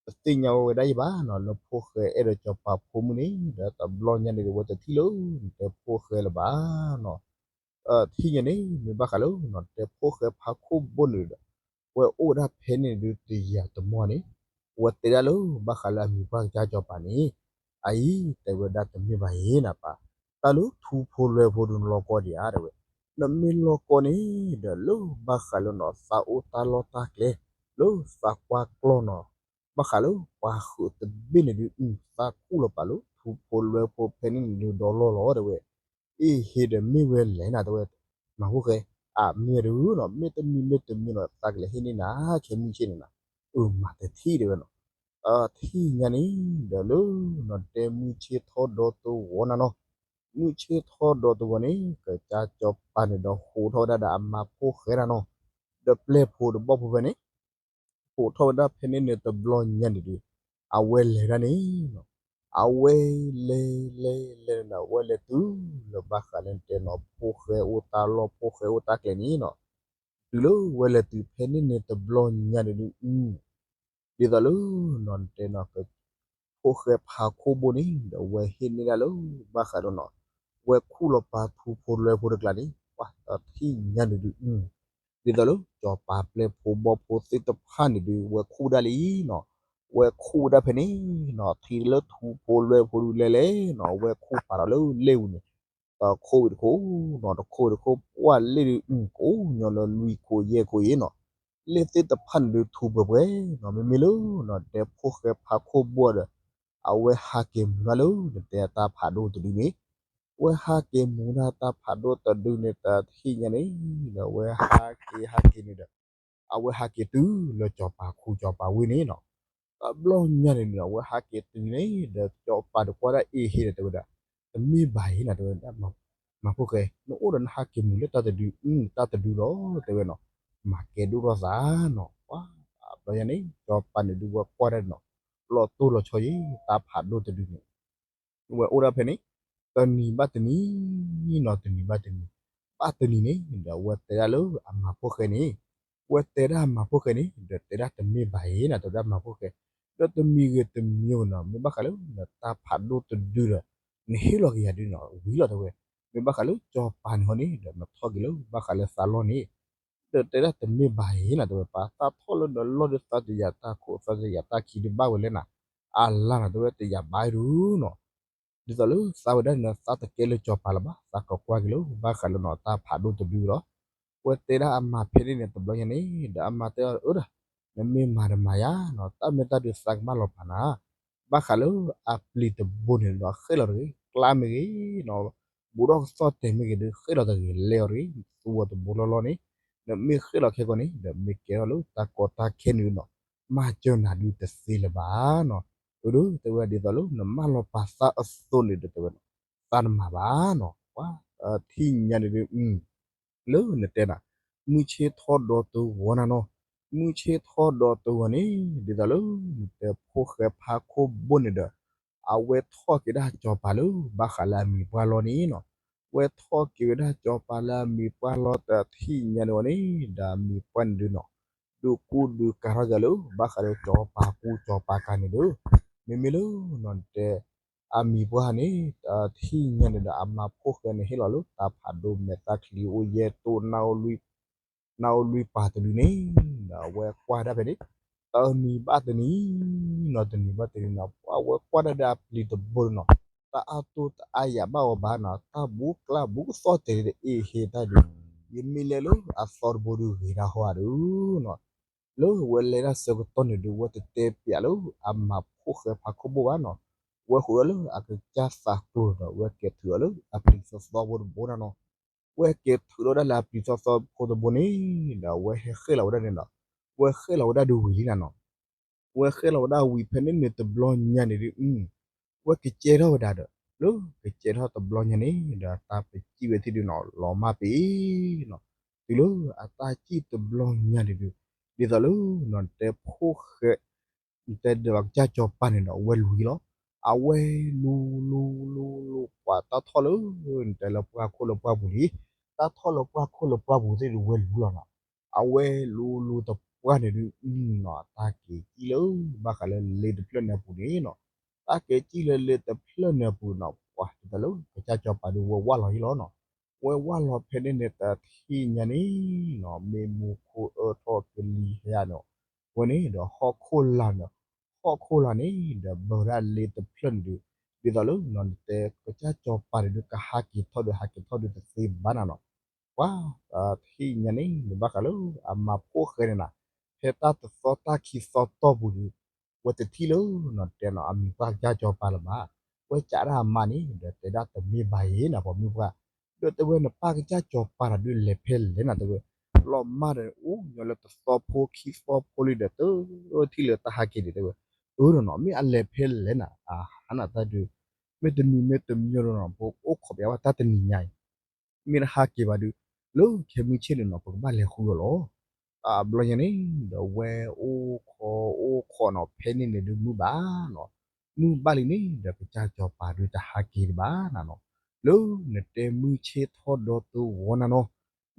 တသ့ၣ်ညါဝဲဒၣ်ယံၤဘၣ်နီၤ လၢဖိၣ်ဃဲအဲၣ်ဒိးစီၤပၤဖိမုၣ်န့ၣ် ဒီးတဘျီညါန့ၣ်ဒီး ဝဲတထံၣ်လၢ နတဲဖိၣ်ဃဲလၢၤဘၣ်နီၤ. ထံၣ်ညါန့ၣ် မ့ၢ်ဘၣ်ဃးလၢ နတဲဖိၣ်ဃဲဖါခိၣ်ဘိၣ်န့ၣ်ဒီး ဝဲအိၣ်ဝဲဒၣ်ဖဲန့ၣ်ဒုးတယၤတမီၢ်န့ၣ် ဝဲတဲဒၣ်လၢ ဘၣ်ဃးလၢအမံၤပှၢ်ကစၢ်စီၤပၤန့ၣ် အအံၤ တဲဝဲဒၣ်တမ့ၢ်ဘၣ်အံၤနၤပၢ်, တၢ်လၢထူဖိလွဲဖိဒုးနလီၢ်ကီၢ်ဒံးဧါ တဲဝဲ, နမ့ၢ်လီၢ်ကီၢ်န့ၣ်ဒီး လၢဘၣ်ဃးလၢနီၤ သးအိၣ်တၢ်လီၢ်တၢ်ကျဲ လၢသးကွၢ်ကျီၢ်နီၤ ဘၣ်ဃးလၢပှၤဃုာ်တဘ့ၣ်န့ၣ်ဒုး သးခူၣ်လီၤပာ်လၢထူဖိလွဲဖိဖဲန့ၣ်န့ၣ်ဒုးဒီလီၢ်လီၤ တဲဝဲ, အ့ဟ့ဒီးမ့ၢ်ဝဲလဲၣ်နၤ တဲဝဲ, မၤဖိၣ်ဃဲ, အမ့ၢ်ဝဲဒုးနီၤ မ့ၢ်တမံၤမ့ၢ်တမံၤနီၤ သးကလဲၤဟ့ၣ်န့ၢ်နၤ ခဲမုၢ်ဆ့ၣ်န့ၣ်နၤ, အမၤတထံၣ်တဲဝဲနီၤ, ထံၣ်ညါန့ၣ်ဒီးလၢ နတဲမုၢ်ဆ့ၣ်ထီၣ်ဒီတဝီနၤနီၤ, မုၢ်ဆ့ၣ်ထီၣ်ဒီတဝီန့ၣ် ကစၢ်စီၤပၤန့ၣ်ဒီးဟးထီၣ်ဝဲဒၣ်ဒီးအမၤဖိၣ်ဃဲနၤနီၤ, ဒီးပျဲၢ်ဖိဒီးဘီၣ်ဖိဖဲန့ၣ် ဟးထီၣ်ဝဲဒၣ်ဖဲန့ၣ်န့ၣ်တဘျီညါန့ၣ်ဒီး အဝဲလဲၤဒၣ်န့ၣ်နီၤ, အဝဲလဲၤလဲၤလဲၤလဲၤဒီး အဝဲလဲၤတုၤလၢဘၣ်ဃးလၢနတဲနီၤ ဖိၣ်ဃဲအိၣ်တၢ်လီၢ် ဖိၣ်ဃဲအိၣ်တၢ်ကျဲန့ၣ်နီၤ, တုၤလၢဝဲလဲၤတုၤဖဲန့ၣ်န့ၣ်တဘျီညါန့ၣ်ဒုး ဒ်သိးလၢ နတဲနီၤ ဖိၣ်ဃဲဖါခိၣ်ဘိၣ်န့ၣ်ဒီး ဝဲဟ့ၣ်န့ၢ်ဒၣ်လၢ ဘၣ်ဃးဒီးနီၤ ဝဲခူၣ်လီၤပာ်ထူဖိလွဲဖိတကျါန့ၣ် ပှၤတထံၣ်ညါန့ၣ်ဒုး ဒ်သိးလၢ စီၤပၤပျဲၢ်ဖိဘီၣ်ဖိသ့ၣ်တဖၣ်န့ၣ်ဒုး ဝဲခူၣ်ဒၣ်လံနီၤ, ဝဲခူၣ်ဝဲဒၣ်ဖဲန့ၣ်နီၤ ထံၣ်လၢထူဖိလွဲဖိဒုးလဲၤလဲၤနီၤ ဝဲခူၣ်ပာ်ဒီးလၢလ့ၣ်ပူၤန့ၣ် တခိၣ်ဝံၤတခိၣ်နီၤ တခိၣ်ဝံၤတခိၣ် ပှၤလ့ၣ်ဒုး ကိးညီလၢလွံၢ်ခိၣ်ယဲၢ်ခိၣ်အံၤနီၤ, လ့ၣ်သ့ၣ်တဖၣ်န့ၣ်ဒုးထူပှဲၤပှဲၤနီၤ မ့မ့ၢ်လၢ နတဲဖိၣ်ဃဲဖါခိၣ်ဘိၣ်ဒီး အဝဲဟးက့ၤမူၤဒၣ်လၢ နတဲတၢ်ဖးဒိၣ်တဒုန့ၣ်, ဝဲဟးက့ၤမူၤဒၣ်တၢ်ဖးဒိၣ်တဒုန့ၣ် တထံၣ်ညါန့ၣ်ဒီး ဝဲဟးက့ၤဟးက့ၤန့ၣ်ဒီး အဝဲဟးက့ၤတုၤလၢစီၤပၤခူစီၤပၤဝ့ၢ်န့ၣ်နီၤ, တဘျီညါန့ၣ်ဒီး အဝဲဟးက့ၤတုၤန့ၣ်ဒီး စီၤပၤဒီးကွၢ်ဒၣ်အ့ဟ့ဒီးတဲဝဲဒၣ်, တမ့ၢ်ဘၣ်အံၤနၤ တဲဝဲဒၣ်, မၤဖိၣ်ဃဲ နအိၣ်ဒီးနဟးက့ၤမူၤလၢတၢ်တဒု တၢ်တဒုလီၤ တဲဝဲနီၤ, မၤကဲဒိၣ်ထီၣ်သးနီၤ, ပှၤ တဘျီညါန့ၣ် စီၤပၤန့ၣ်ဒုးဝဲကွၢ်ဒၣ်နီၤ, လီၤတိၢ်လီၤဆီယံၤ တၢ်ဖးဒိၣ်တဒုန့ၣ် ဝဲအိၣ်ဒၣ်ဖဲန့ၣ် တနံၤဘၣ်တနံၤနီၤ တနံၤဘၣ်တနံၤ, ဘၣ်တနံၤန့ၣ်ဒီး ဝဲတဲဒၣ်လၢအမၤဖိၣ်ဃဲန့ၣ်, ဝဲတဲဒၣ်အမၤဖိၣ်ဃဲန့ၣ် ဒီးတဲဒၣ်တမ့ၢ်ဘၣ်အံၤနၤ တဲဝဲဒၣ်မၤဖိၣ်ဃဲ, ဒီးတမံၤဂ့ၤတမံၤဂ့ၤနီၤ မ့ၢ်ဘၣ်ဃးလၢနတၢ်ဖးဒိၣ်တဒုဒီး နဟ့ၣ်လီၤက့ၤယၤဒုနီၤ ဝံၤလီၤတဲဝဲ, မ့ၢ်ဘၣ်ဃးလၢစီၤပၤန့ၣ်ဟီန့ၣ်ဒီး နထီၣ်က့ၤလၢဘၣ်ဃးလၢသးလီၢ်န့ၣ် ဒီးတဲဒၣ်တမ့ၢ်ဘၣ်အံၤနၤ တဲဝဲ ပှၤသးထီၣ်လၢနလီၢ်ဒုးသးတယာ်တၢ်ခိၣ်သးတယာ်တၢ်ခံဒုးဘၣ်ဝဲလဲၣ်နၤ, အလါနၤ တဲဝဲတယာ်ဘၣ်ဒုနီၤ, ဒ်သိးလၢသးဝဲဒၣ်န့ၣ် သးတကဲလၢစီၤပၤလၢၤဘၣ် သးကကွၢ်က့ၤလၢဘၣ်ဃးလၢနီၤ တၢ်ဖးဒိၣ်တဒုလီၤ, ဝဲတဲဒၣ်အမၤဖဲန့ၣ်န့ၣ် တဘျီညါန့ၣ် ဒီးအမၤတဲအီၤဒီး နမ့ၢ်မၤတမၤယၤနီၤ တၢ်မ့ၢ်တၢ်ဒုးသးကမၣ်လီၤပာ်နၤ ဘၣ်ဃးလၢအပျံၤတဘိန့ၣ်ဒီး ဃဲၣ်လီၤတဂ့ၤ, ကျါမ့ၢ်ဂ့ၤနီၤ, ဘူးဒီကသီၣ်တဲာ်မ့ၢ်ဂ့ၤဒီး ဃဲၣ်လီၤတဂ့ၤ လဲၤအီၤတဂ့ၤ, သူဝဲတဘိလီၢ်လီၢ်န့ၣ် နမ့ၢ်ဃဲၣ်လီၤခဲကီၢ်န့ၣ် ဒီးမ့ၢ်ကဲထီၣ်လၢတၢ်ကီတၢ်ခဲန့ၣ်နီၤ, မၤစၢၤနၤဒုးတသ့လၢၤဘၣ်နီၤ, အဒုးတဲဝဲဒ်သိးလၢနမၢလီၤပာ်သးအသိးန့ၣ်ဒီးတဲဝဲနီၤ, သးတမၤဘၣ်နီၤ, ပှၤထံၣ်ညါန့ၣ်ဒုး လၢနတဲနၤ, မုၢ်ဆ့ၣ်ထီၣ်ဒီးတဂီၤနၤနီၤ, မုၢ်ဆ့ၣ်ထီၣ်ဒီးတဂီၤန့ၣ် ဒ်သိးလၢ နတဲဖိၣ်ဃဲဖါခိၣ်ဘိၣ်န့ၣ်ဒီး အဝဲထီၣ်က့ၤဒၣ်စီၤပၤလၢ ဘၣ်ဃးလၢအမံၤပှၢ်လီၢ်န့ၣ်နီၤ, ဝဲထီၣ်က့ၤဝဲဒၣ်စီၤပၤလၢအမံၤပှၢ်လီၢ်တထံၣ်ညါန့ၣ်ဝဲန့ၣ် ဒီးအမံၤပှၢ်န့ၣ်ဒုးနီၤ, ဒုးကူဒုးကၤထီၣ်က့ၤလၢ ဘၣ်ဃးလၢစီၤပၤကူစီၤပၤကၤန့ၣ်ဒီး, မ့မ့ၢ်လၢ နတဲ အမံၤပှၢ်န့ၣ် တထံၣ်ညါန့ၣ်ဒီး အမၤဖိၣ်ဃဲန့ၣ်ဟ့ၣ်လီၤလၢတၢ်ဖးဒိၣ်မဲာ်သၣ်ချံအိၣ်ယဲၢ်တိၢ် နၢ်အိၣ်လွံၢ်ပၤတဒုန့ၣ် ဒီးအဝဲကွၢ်ဒၣ်ဖဲန့ၣ် တနံၤဘၣ်တနံၤ နီၤ တနံၤဘၣ်တနံၤနီၤ ပှၤဝဲကွၢ်ဒၣ်ဒီးအပျံၤတဘိနီၤ တၢ်အါတိၢ်တၢ်အါယၤဘၣ်အီၤဘၣ်နီၤ တၢ်ဘူးကျါဘူးကသီၣ်တဲာ်ဒီးအ့ဟ့တၢ်ဒုး ယမ့ၢ်လဲၤလၢအသီတဘိဒုးဂ့ၤတၢ်ဟီဧါဒုးနီၤ လၢဝဲလဲၤတၢ်ဆၢကတီၢ်န့ၣ်ဒုး ဝဲတတဲပျးလၢအမၤဖိၣ်ဃဲဖးခိၣ်ဘိၣ်ဘၣ်နီၤ ဝဲဃုာ်ဒီးလၢအကစၢ်သးကျိၤဒီး ဝဲက့ၤထုးအီၤလၢအပျံၤသီသီဖိတဘိနၤနီၤ ဝဲက့ၤထုးထီၣ်ဒၣ်လၢအပျံၤသီသီဖိတဘိန့ၣ် ဒီးဝဲဟဲဃဲၣ်လီၤဝဲဒၣ်န့ၣ်ဒီး ဝဲဃဲၣ်လီၤဝဲဒၣ်ဒုးဝံၤလံနၤနီၤ ဝဲဃဲၣ်လီၤဝဲဒၣ်ဝံၤဖဲန့ၣ်န့ၣ်တဘျီညါန့ၣ်ဒုး ဝဲကစဲထီၣ်ဝဲဒၣ်ဒီး လၢကစဲထီၣ်တဘျီညါန့ၣ်ဒီး တၢ်ပစံးဝဲသ့ၣ်ဒုးနီၤ လီၤမၢ်ပ့ၤနီၤ တုၤလၢအတၢ်စံးတဘျီညါန့ၣ်ဒုး ဒ်သိးလၢ နတဲဖိၣ်ဃဲ နတဲဒီးအကစၢ်စီၤပၤန့ၣ်ဒီး အဝဲလူၤလီၤ အဝဲလူၤလူၤလူၤလူၤ ပှၤတၢ်ထီၣ်လၢ နတဲလၢပှၢ်ခိၣ်လၢပှၢ်ပူၤလံ တၢ်ထီၣ်လၢပှၢ်ခိၣ်လၢပှၢ်ပူၤသ့ၣ်ဒုးဝဲလူၤလီၤနီၤ အဝဲလူၤလူၤတပှၢ် အဝဲကွၢ်န့ၣ်ဒုး နီၤ တၢ်က့ၤကံၣ်လၢ ဘၣ်ဃးလၢလ့တဖျၢၣ်န့ၣ်အပူၤန့ၣ်နီၤ, တၢ်က့ၤကံၣ်လၢလ့တဖျၢၣ်န့ၣ်အပူၤနီၤ, ပှၤဒ်သိးလၢ ကစၢ်စီၤပၤဒုးဝဲဝၢ်လီၤဟံၣ်လီၤနီၤ, ဝဲဝၢ်လီၤဖဲန့ၣ်န့ၣ် တထံၣ်ညါန့ၣ်နီၤ မ့ၢ်မူခိၣ်အၢထီၣ်ကလံၤဟဲဧါနီၤ, ဝဲန့ၣ်ဒီးဟီၣ်ခိၣ်လာ်န့ၣ်, ဟီၣ်ခိၣ်လာ်န့ၣ် ဒီးဘၢဝဲဒၣ်လ့တဖျၢၣ်န့ၣ်ဒုး, ဒ်သိးလၢနီၤ နတဲကစၢ်စီၤပၤန့ၣ်ဒုး ကဟးက့ၤထီၣ်ဒီးဟးက့ၤထီၣ်ဒုးတသ့ဘၣ်နၤနီၤ, ပှၤ တထံၣ်ညါန့ၣ် နဘၣ်ဃးလၢအမၤဖှိၣ်ဃဲန့ၣ်နၤ, ဖဲတၢ်တသီတၢ်ခံသီတီၢ်ပူၤဒုး, ဝဲတထံၣ်လၢနီၤ တဲနီၤ အမံၤပှၢ်ကစၢ်စီၤပၤလၢၤဘၣ်, ဝဲကးဒၣ်အမါန့ၣ် ဒီးတဲဒၣ်တမ့ၢ်ဘၣ်ယဲနၤ ပှၤမုၣ်ပှၢ်, ဒီးတဲဝဲနပၢ်ကစၢ်စီၤပၤတၢ်ဒုးလဲၤဖဲလဲၣ်နၤ တဲဝဲ, လီၤမၢ်ဒီးအိၣ်ညီလၢတသီဖိခံသီဖိလံဒီး တထံၣ်လၢတၢ်ဟးက့ၤဒံး တဲဝဲ, အၢဒီးနီၤ မ့ၢ်အလဲၤဖဲလဲၣ်နၤ အဟါနၤတၢ်ဒုး, မ့တမံၤမ့တမံၤဒီးနီၤ ပအိၣ်ခိးပယါဝဲတၢ်တနံၤညါအံၤ မ့ၢ်တဟးက့ၤဘၣ်ဒုး, လၢခဲမုၢ်ဆ့ၣ်န့ၣ်နီၤ ပကဘၣ်လဲၤဃုအီၤလီၤ. တဘျီညါန့ၣ် ဒီးဝဲအိၣ်ခိးအိၣ်ခိးနီၤ ဖဲန့ၣ်န့ၣ်ဒုးမုၢ်ဘၣ်နီၤ, မုၢ်ဘၣ်လံန့ၣ် ဒီးကစၢ်စီၤပၤဒုးတဟးက့ၤဒံးဘၣ်နၤနီၤ, လၢနတဲမုၢ်ဆ့ၣ်ထီၣ်ဒီတဝီနၤနီၤ,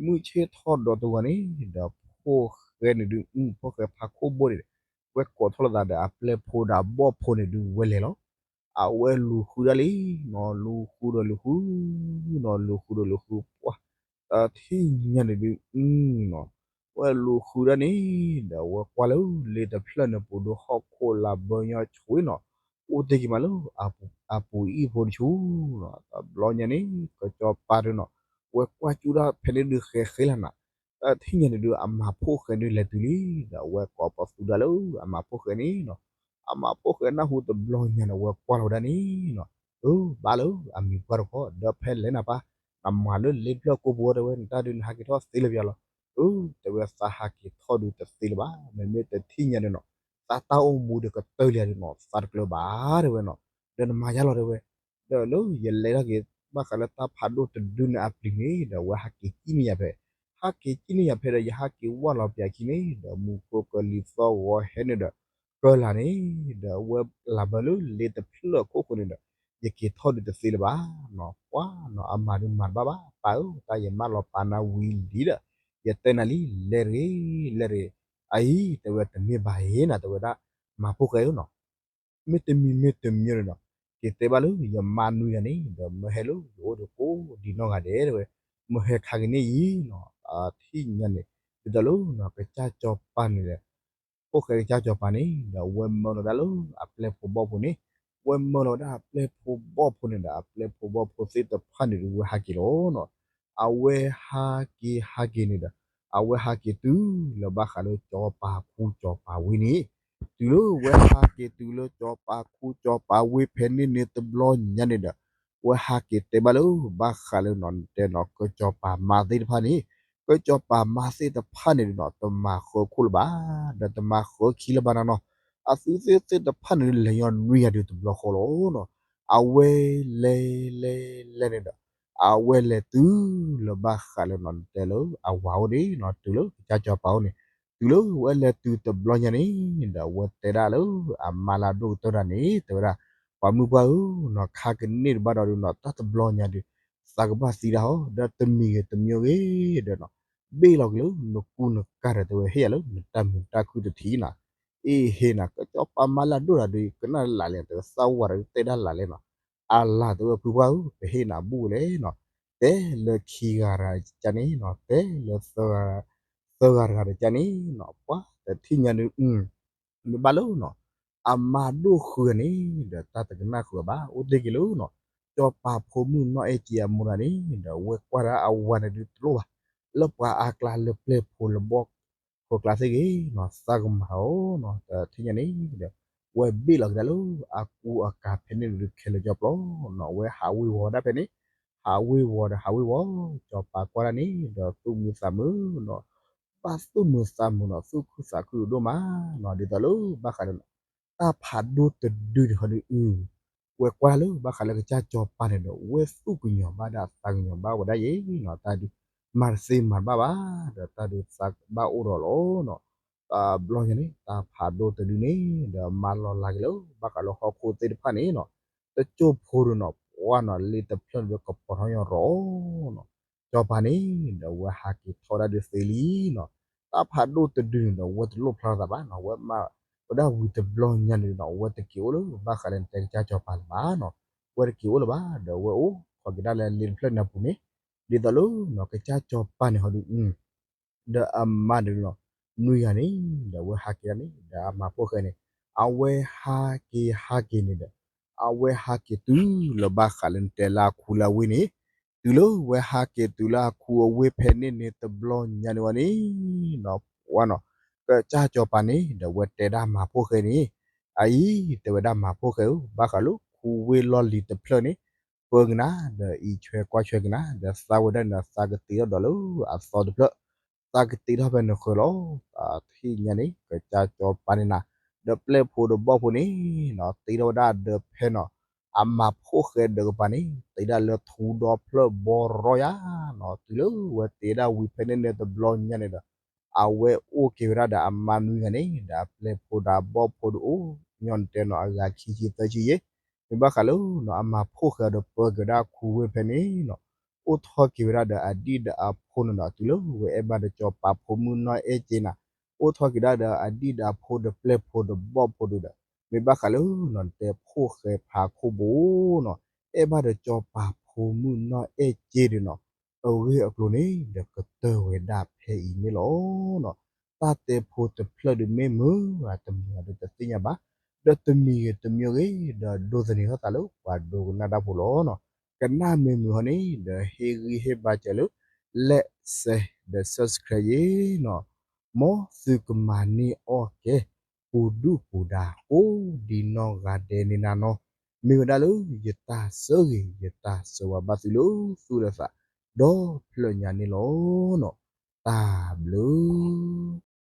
မုၢ်ဆ့ၣ်ထီၣ်ဒီတဝီန့ၣ် ဒီးဖိၣ်ဃဲန့ၣ်ဒုး ဖိၣ်ဃဲဖးခိၣ်ဘိၣ်န့ၣ် ဝဲကိးထီၣ်လိာ်သးဒီးအပျဲၢ်ဖိဒီးအဘီၣ်ဖိန့ၣ်ဒုးဝဲလဲၤလီၤ. အဝဲလူၤဃုဒၣ်လံနီၤ, လူၤဃုဒီးလူၤဃုနီၤ, လူၤဃုဒီးလူၤဃု ပှၤ တထံၣ်ညါန့ၣ်ဒုး နီၤ, ဝဲလူၤဃုဒၣ်န့ၣ် ဒီးဝဲကွၢ်လၢလ့တဖျၢၣ်န့ၣ်ပူၤဒီးဟီၣ်ခိၣ်လၤဘၢညီဆိနီၤ, အိၣ်တ့ၢ်က့ၤမးလၢ အပူၤအံၣ်ဖိတဆူနီၤ, တဘျီညါန့ၣ် ကစၢ်စီၤပၤဒုးနီၤ, ဝဲကွၢ်ကၠူၣ်ဒၣ်ဖဲန့ၣ်ဒုးဃဲဃဲလၢ်နၤ, တထံၣ်ညါန့ၣ်ဒုး အမၤဖှိၣ်ဃဲဒုးလဲၤတုၤလံ, ဒီးအဝဲကိးပသူဒၣ်လၢအမၤဖှိၣ်ဃဲန့ၣ်နီၤ, အမၤဖှိၣ်ဃဲနၢ်ဟူတဘျီညါန့ၣ် ဝဲကွၢ်လီၤဝဲဒၣ်န့ၣ်နီၤ, အၢ ဘၣ်လၢအမံၤပှၢ်တခီ ဒီးဖဲလဲၣ်နၤပၢ်, နမၤလၢလ့တဖျၢၣ်ကိးပူၤဝဲ တဲဝဲ နတၢ်ဒုးနဟးက့ၤထီၣ်သ့လၢၤပယါလီၤ, အၢ တဲဝဲ သးဟးက့ၤထီၣ်ဒုးတသ့လၢၤဘၣ်, မ့မ့ၢ်တထံၣ်ညါန့ၣ်နီၤ, သးတၢ်အိၣ်မူဒီးကတၢၢ်လံဒုးနီၤ သးတကျၢၤဘၣ် တဲဝဲနီၤ, ဒီးနမၤယါလီၤ တဲဝဲ ဒီးလၢယလဲၤထီၣ်က့ၤ ဘၣ်ဃးလၢတၢ်ဖးဒိၣ်တဒုန့ၣ်အပျံၤန့ၣ် ဒီးအဝဲဟးက့ၤကံၣ်န့ၢ်ယၤဖဲ, ဟးက့ၤကံၣ်န့ၢ်ယၤဖဲဒီး ယဟးက့ၤဝၢ်လီၤပၠးခံန့ၣ် ဒီးမူခိၣ်ကလံၤသီၣ်ဂီၤဟဲန့ၣ်ဒီး ကၢၢ်လၢ်န့ၣ် ဒီးအဝဲလၤဘၢလၢလ့တဖျၢၣ်အခိၣ်ဃိန့ၣ်ဒီး ယက့ၤထီၣ်ဒုးတသ့လၢၤဘၣ်နီၤ, ပှၤနီၤ အမၤဒုးမၤတဘၣ်ဘၣ် ပၢ်ဧၢ တၢ်ယမၢလီၤပာ်နၤဝံၤလံဒီး ယတဲနၤလံ လဲၤတဂ့ၤ လဲၤတဂ့ၤ, အအံၤ တဲဝဲ တမ့ၢ်ဘၣ်အံၤနၤ တဲဝဲဒၣ် မၤဖှိၣ်ဃဲဧၢနီၤ မ့တမံၤမ့တမံၤန့ၣ်ဒီး က့ၤတဲဘၣ်လၢယမါနွံဂၤန့ၣ် ဒီးမၢဟဲလၢယအိၣ်ဒီးကိးဒံးနီၢ်ဂၤဒဲးတဲဝဲ, မၢဟဲခါက့ၤန့ၣ်အံၤနီၤ, တထံၣ်ညါန့ၣ် ဒ်သိးလၢနီၤ ကစၢ်စီၤပၤန့ၣ်ဒီး ဖှိၣ်ဃဲကစၢ်စီၤပၤန့ၣ်ဒီး ဝဲမၢလီၤဒၣ်လၢအပျဲၢ်ဖိဘီၣ်ဖိန့ၣ်, ဝဲမၢလီၤဝဲဒၣ်အပျဲၢ်ဖိဘီၣ်ဖိန့ၣ်ဒီး အပျဲၢ်ဖိဘီၣ်ဖိသ့ၣ်တဖၣ်န့ၣ်ဒီး ဝဲဟးက့ၤလီၤနီၤ, အဝဲဟးက့ၤဟးက့ၤန့ၣ်ဒီး အဝဲဟးက့ၤတုၤလၢဘၣ်ဃးလၢစီၤပၤခူစီၤပၤဝ့ၢ်န့ၣ်, တုၤလၢဝဲဟးက့ၤတုၤလၢစီၤပၤခူစီၤပၤဝ့ၢ်ဖဲန့ၣ်န့ၣ်တဘျီညါန့ၣ်ဒီး ဝဲဟးက့ၤတဲဘၣ်လၢ ဘၣ်ဃးလၢနီၤ နတဲနီၤ ကစီၤပၤမါသ့ၣ်တဖၣ်န့ၣ်, ကစီၤပၤမါသ့ၣ်တဖၣ်န့ၣ်ဒီးနီၤ တမၤဃၢခိၣ်လၢၤဘၣ်, ဒီးတမၤဃၢခံလၢၤဘၣ်နၤနီၤ, အသုသ့ၣ်သ့ၣ်တဖၣ်န့ၣ် လဲၤညီနွံဂၤဒုးတဘျီဃီလီၤနီၤ, အဝဲလဲၤလဲၤလဲၤန့ၣ်ဒီး အဝဲလဲၤတုၤလၢဘၣ်ဃးလၢနီၤ နတဲလၢအဝၤအိၣ်န့ၣ်နီၤ တုၤလၢကစၢ်စီၤပၤအိၣ်န့ၣ်, တုၤလၢဝဲလဲၤတုၤတဘျီညါန့ၣ်ဒီး အဝဲတဲဒၣ်လၢအမါလၢအဒိၣ်ကတၢၢ်တၢ်န့ၣ် တဲဝဲဒၣ်, ပှၤမုၣ်ပှၢ်ဧၢနီၤ ခါကန့ၢ်တဘၣ်ဒီးဒုးနီၤ တၢ်တဘျီညါဒုး သးကဘၣ်သံတၢ်ဟီ ဒီးတမံၤဂ့ၤတမံၤဂ့ၤဒီးနီၤ ဘ့ၣ်လီၤက့ၤလၢနကူနကၤဒီး တဲဝဲ ဟ့ၣ်ယၤလၢနတၢ်မုာ်တၢ်ခုၣ်တထံၣ်နီၤ, အ့ၣ်ဟ့ၣ်နၤ ကစီၤပၤမါလၢအဒိၣ်တၢ်ဒုး ကနၣ်လၢ်လဲၣ် တဲဝဲ သးဝၤဒီးတဲဒၣ်လၢ်လဲၣ်နီၤ, အလၤ တဲဝဲ ဖုပှၢ်ဧၢ ပဟ့ၣ်နၤဘူၣ်လဲၣ်နီၤ, တဲလၢခံဂၤတဂၤကန့ၣ်နီၤ တဲလၢ သၢဂၤတဂၤဒီးကန့ၣ်နီၤ ပှၤတထံၣ်ညါဒုး မ့ၢ်ဘၣ်လၢနီၤ အမါဒိၣ်ဃုာ်န့ၣ်ဒီး တၢ်တကနၣ်ဃုာ်ဘၣ် အိၣ်တ့ၢ်က့ၤလၢနီၤ စီၤပၤဖိမုၣ်နီၢ်အဲၣ်ကံအမိၢ်တဂၤန့ၣ်ဒီး ဝဲကွၢ်ဒၣ်အဝၤန့ၣ်ဒုးတလိၣ်ဘၣ် လၢပှၤအါကျါလၢပျဲၢ်ဖိလၢဘီၣ်ဖိကျါသ့ၣ်ဂ့ၤနီၤ သးကမၤအီၤနီၤ တထံၣ်ညါန့ၣ်ဒီး ဝဲဘ့ၣ်လီၤက့ၤဒၣ်လၢအကူအကၤဖဲန့ၣ်ဒုးခဲလၢာ်ကၠီပျီနီၤ ဝဲဟးဝ့ၤဝီၤဝဲဒၣ်ဖဲန့ၣ် ဟးဝ့ၤဝီၤဒီးဟးဝ့ၤဝီၤ စီၤပၤကွၢ်ဒၣ်န့ၣ်ဒီးသူၣ်မုာ်သးမုာ်နီၤ ဘၣ်သူၣ်မုာ်သးမုာ်နီၤ သူၣ်ခုသးခုဒိၣ်မးနီၤ ဒ်သိးလၢဘၣ်ဃးဒီး တၢ်ဖးဒိၣ်တဒုန့ၣ်ဟီဒုးအု ဝဲကွၢ်လၢဘၣ်ဃးလၢကစၢ်စီၤပၤန့ၣ်ဒီး ဝဲသူၣ်ကညီၤဘၣ်ဒၣ်သးကညီၤဘၣ်ဝဲဒၣ်ယဲနီၤ တၢ်ဒုး မၤတသ့မၤတဘၣ်ဘၣ် ဒီးတၢ်ဒုးသးဘၣ်အိၣ်ဒီးလီၤနီၤ တဘျီညါန့ၣ် တၢ်ဖးဒိၣ်တဒုန့ၣ် ဒီးမၤလီၤလးက့ၤလၢဘၣ်ဃးလၢဟီၣ်ခိၣ်သ့ၣ်တဖၣ်န့ၣ်နီၤ တစိၢ်ဖိဒုးနီၤ ပှၤနီၤ လ့တဖျၢၣ်န့ၣ်ဒီးကပီၤထီၣ်ညီရီၤနီၤ စီၤပၤန့ၣ် ဒီးဝဲဟးက့ၤထီၣ်ဒၣ်ဒုးသ့လံနီၤ တၢ်ဖးဒိၣ်တဒုန့ၣ်ဒီး ဝဲတလိၣ်ဖျါထီၣ်သးဘၣ်နီၤ, ဝဲမၤဝဲဒၣ်ဝံၤတဘျီညါန့ၣ်ဒီး ဝဲတက့ၤအိၣ်လၢဘၣ်ဃးလၢနတဲကစၢ်စီၤပၤလၢၤဘၣ်နီၤ, ဝဲတက့ၤအိၣ်လၢၤဘၣ် ဒီးဝဲအိၣ်ခိးက့ၤဒၣ်လၢလ့တဖျၢၣ်န့ၣ်အပူၤန့ၣ်, ဒ်သိးလၢနီၤ ကစၢ်စီၤပၤန့ၣ်ဟီဒု ဒီးအမါန့ၣ်လီၤ, နွံဂၤန့ၣ် ဒီးအဝဲဟးက့ၤဒၣ်န့ၣ် ဒီးအမၤဖိၣ်ဃဲန့ၣ်, အဝဲဟးက့ၤဟးက့ၤန့ၣ်ဒီး အဝဲဟးက့ၤတုၤလၢဘၣ်ဃးလၢနတဲလၢအခူလၢအဝ့ၢ်န့ၣ်, တုၤလၢဝဲဟးက့ၤတုၤလၢအခူအဝ့ၢ်ဖဲန့ၣ်န့ၣ် တဘျီညါန့ၣ်ဝဲန့ၣ်နီၤ, ပှၤနီၤ, ကစၢ်စီၤပၤန့ၣ် ဒီးဝဲတဲဒၣ်မၤဖိၣ်ဃဲန့ၣ်, အအံၤ တဲဝဲဒၣ်မၤဖိၣ်ဃဲဧၢ, ဘၣ်ဃးလၢခူဝ့ၢ်လီၢ်လံၤတဖျၢၣ်န့ၣ် ပၢကနၤ ဒီးအံးဆွဲကွၢ်ဆွဲကနၤ ဒီးသးဝဲဒၣ်န့ၣ်ဒီး သးကတ့ထီၣ်ဒီးလၢအသီတဖျၢၣ်, သးကတ့ထီၣ်ဖဲနဃၢၤလီၤ. တထံၣ်ညါန့ၣ် ကစၢ်စီၤပၤန့ၣ်နၤ ဒီးပျဲၢ်ဖိဒီးဘီၣ်ဖိန့ၣ်နီၤ တ့ထီၣ်ဝဲဒၣ်ဒီးဖဲနီၤ အမၤဖိၣ်ဃဲဒီးကပၤန့ၣ် တ့ဒၣ်လၢထူဒီဖျၢၣ်ဘီရီယါနီၤ, တုၤလၢဝဲတ့ဒၣ်ဝံၤဖဲန့ၣ်န့ၣ်တဘျီညါန့ၣ်ဒီး အဝဲအိၣ်က့ၤဝဲဒၣ်ဒီးအမါနွံဂၤန့ၣ် ဒီးအပျဲၢ်ဖိဒီးအဘီၣ်ဖိဒီးအိၣ်ညီနတဲနီၤ အဂၤခံဆံသၢဆံယဲၢ်, မ့ၢ်ဘၣ်ဃးလၢနီၤ အမၤဖိၣ်ဃဲဒီးပၢက့ၤဝဲဒၣ်ခူဝ့ၢ်ဖဲန့ၣ်နီၤ, အိၣ်ထီၣ်က့ၤဝဲဒၣ်ဒီးအဒံၣ်ဒီးအဖိန့ၣ်နီၤ, တုၤလၢဝဲအဲၣ်ဘၣ်ဒီးစီၤပၤဖိမုၣ်နီၢ်အဲၣ်က့နၤ အိၣ်ထီၣ်က့ၤဒၣ်ဒီးအဒံၣ်ဒီးအဖိဒီးပျဲၢ်ဖိဒီးဘီၣ်ဖိဒီး မ့ၢ်ဘၣ်ဃးလၢနီၤ နတဲဖိၣ်ဃဲဖးခိၣ်ဘိနီၤ, အဲၣ်ဘၣ်ဒီးစီၤပၤဖိမုၣ်နီၢ်အဲၣ်က့ဒီးနီၤ, အဂ့ၢ်အကျိၤန့ၣ် ဒီးကတၢၢ်ဝဲဒၣ်ဖဲအံၤန့ၣ်လီၤ. တၢ်တဲဖိတဖျၢၣ်ဒီးမ့ၢ်မုာ်ဧါတမုာ်ဧါဒီးတသ့ၣ်ညါဘၣ်, ဒီးတမံၤဂ့ၤတမံၤဂ့ၤ ဒီးဒိးသန့ၤထီၣ်သးလၢပှၤဒိကနၣ်တၢ်ဖိလီၤနီၤ, ကနၣ်မ့ၢ်မုာ်ဟီန့ၣ် ဒီးဟ့ၣ်ဂံၢ်ဟ့ၣ်ဘါစၢၤလၢ like share ဒီး subscribe ယ့နီၤ, မ်သုကမၤန့ၢ်အီၣ်ကဲ ပူၤဒုၣ်ပူၤဒါ ကိးဒံနီၢ်ဂၤဒဲးန့ၣ်နၤနီၤ, မ့ၢ်ဝဲဒၣ်လၢယတၢ်ဆၢဂ့ၤ ယတၢ်ဆၢဝါဘၣ်သုလၢသူၣ်လၢသး ဒီဖျၢၣ်ညါန့ၣ်လီၤနီၤ, တၢ်ဘျုး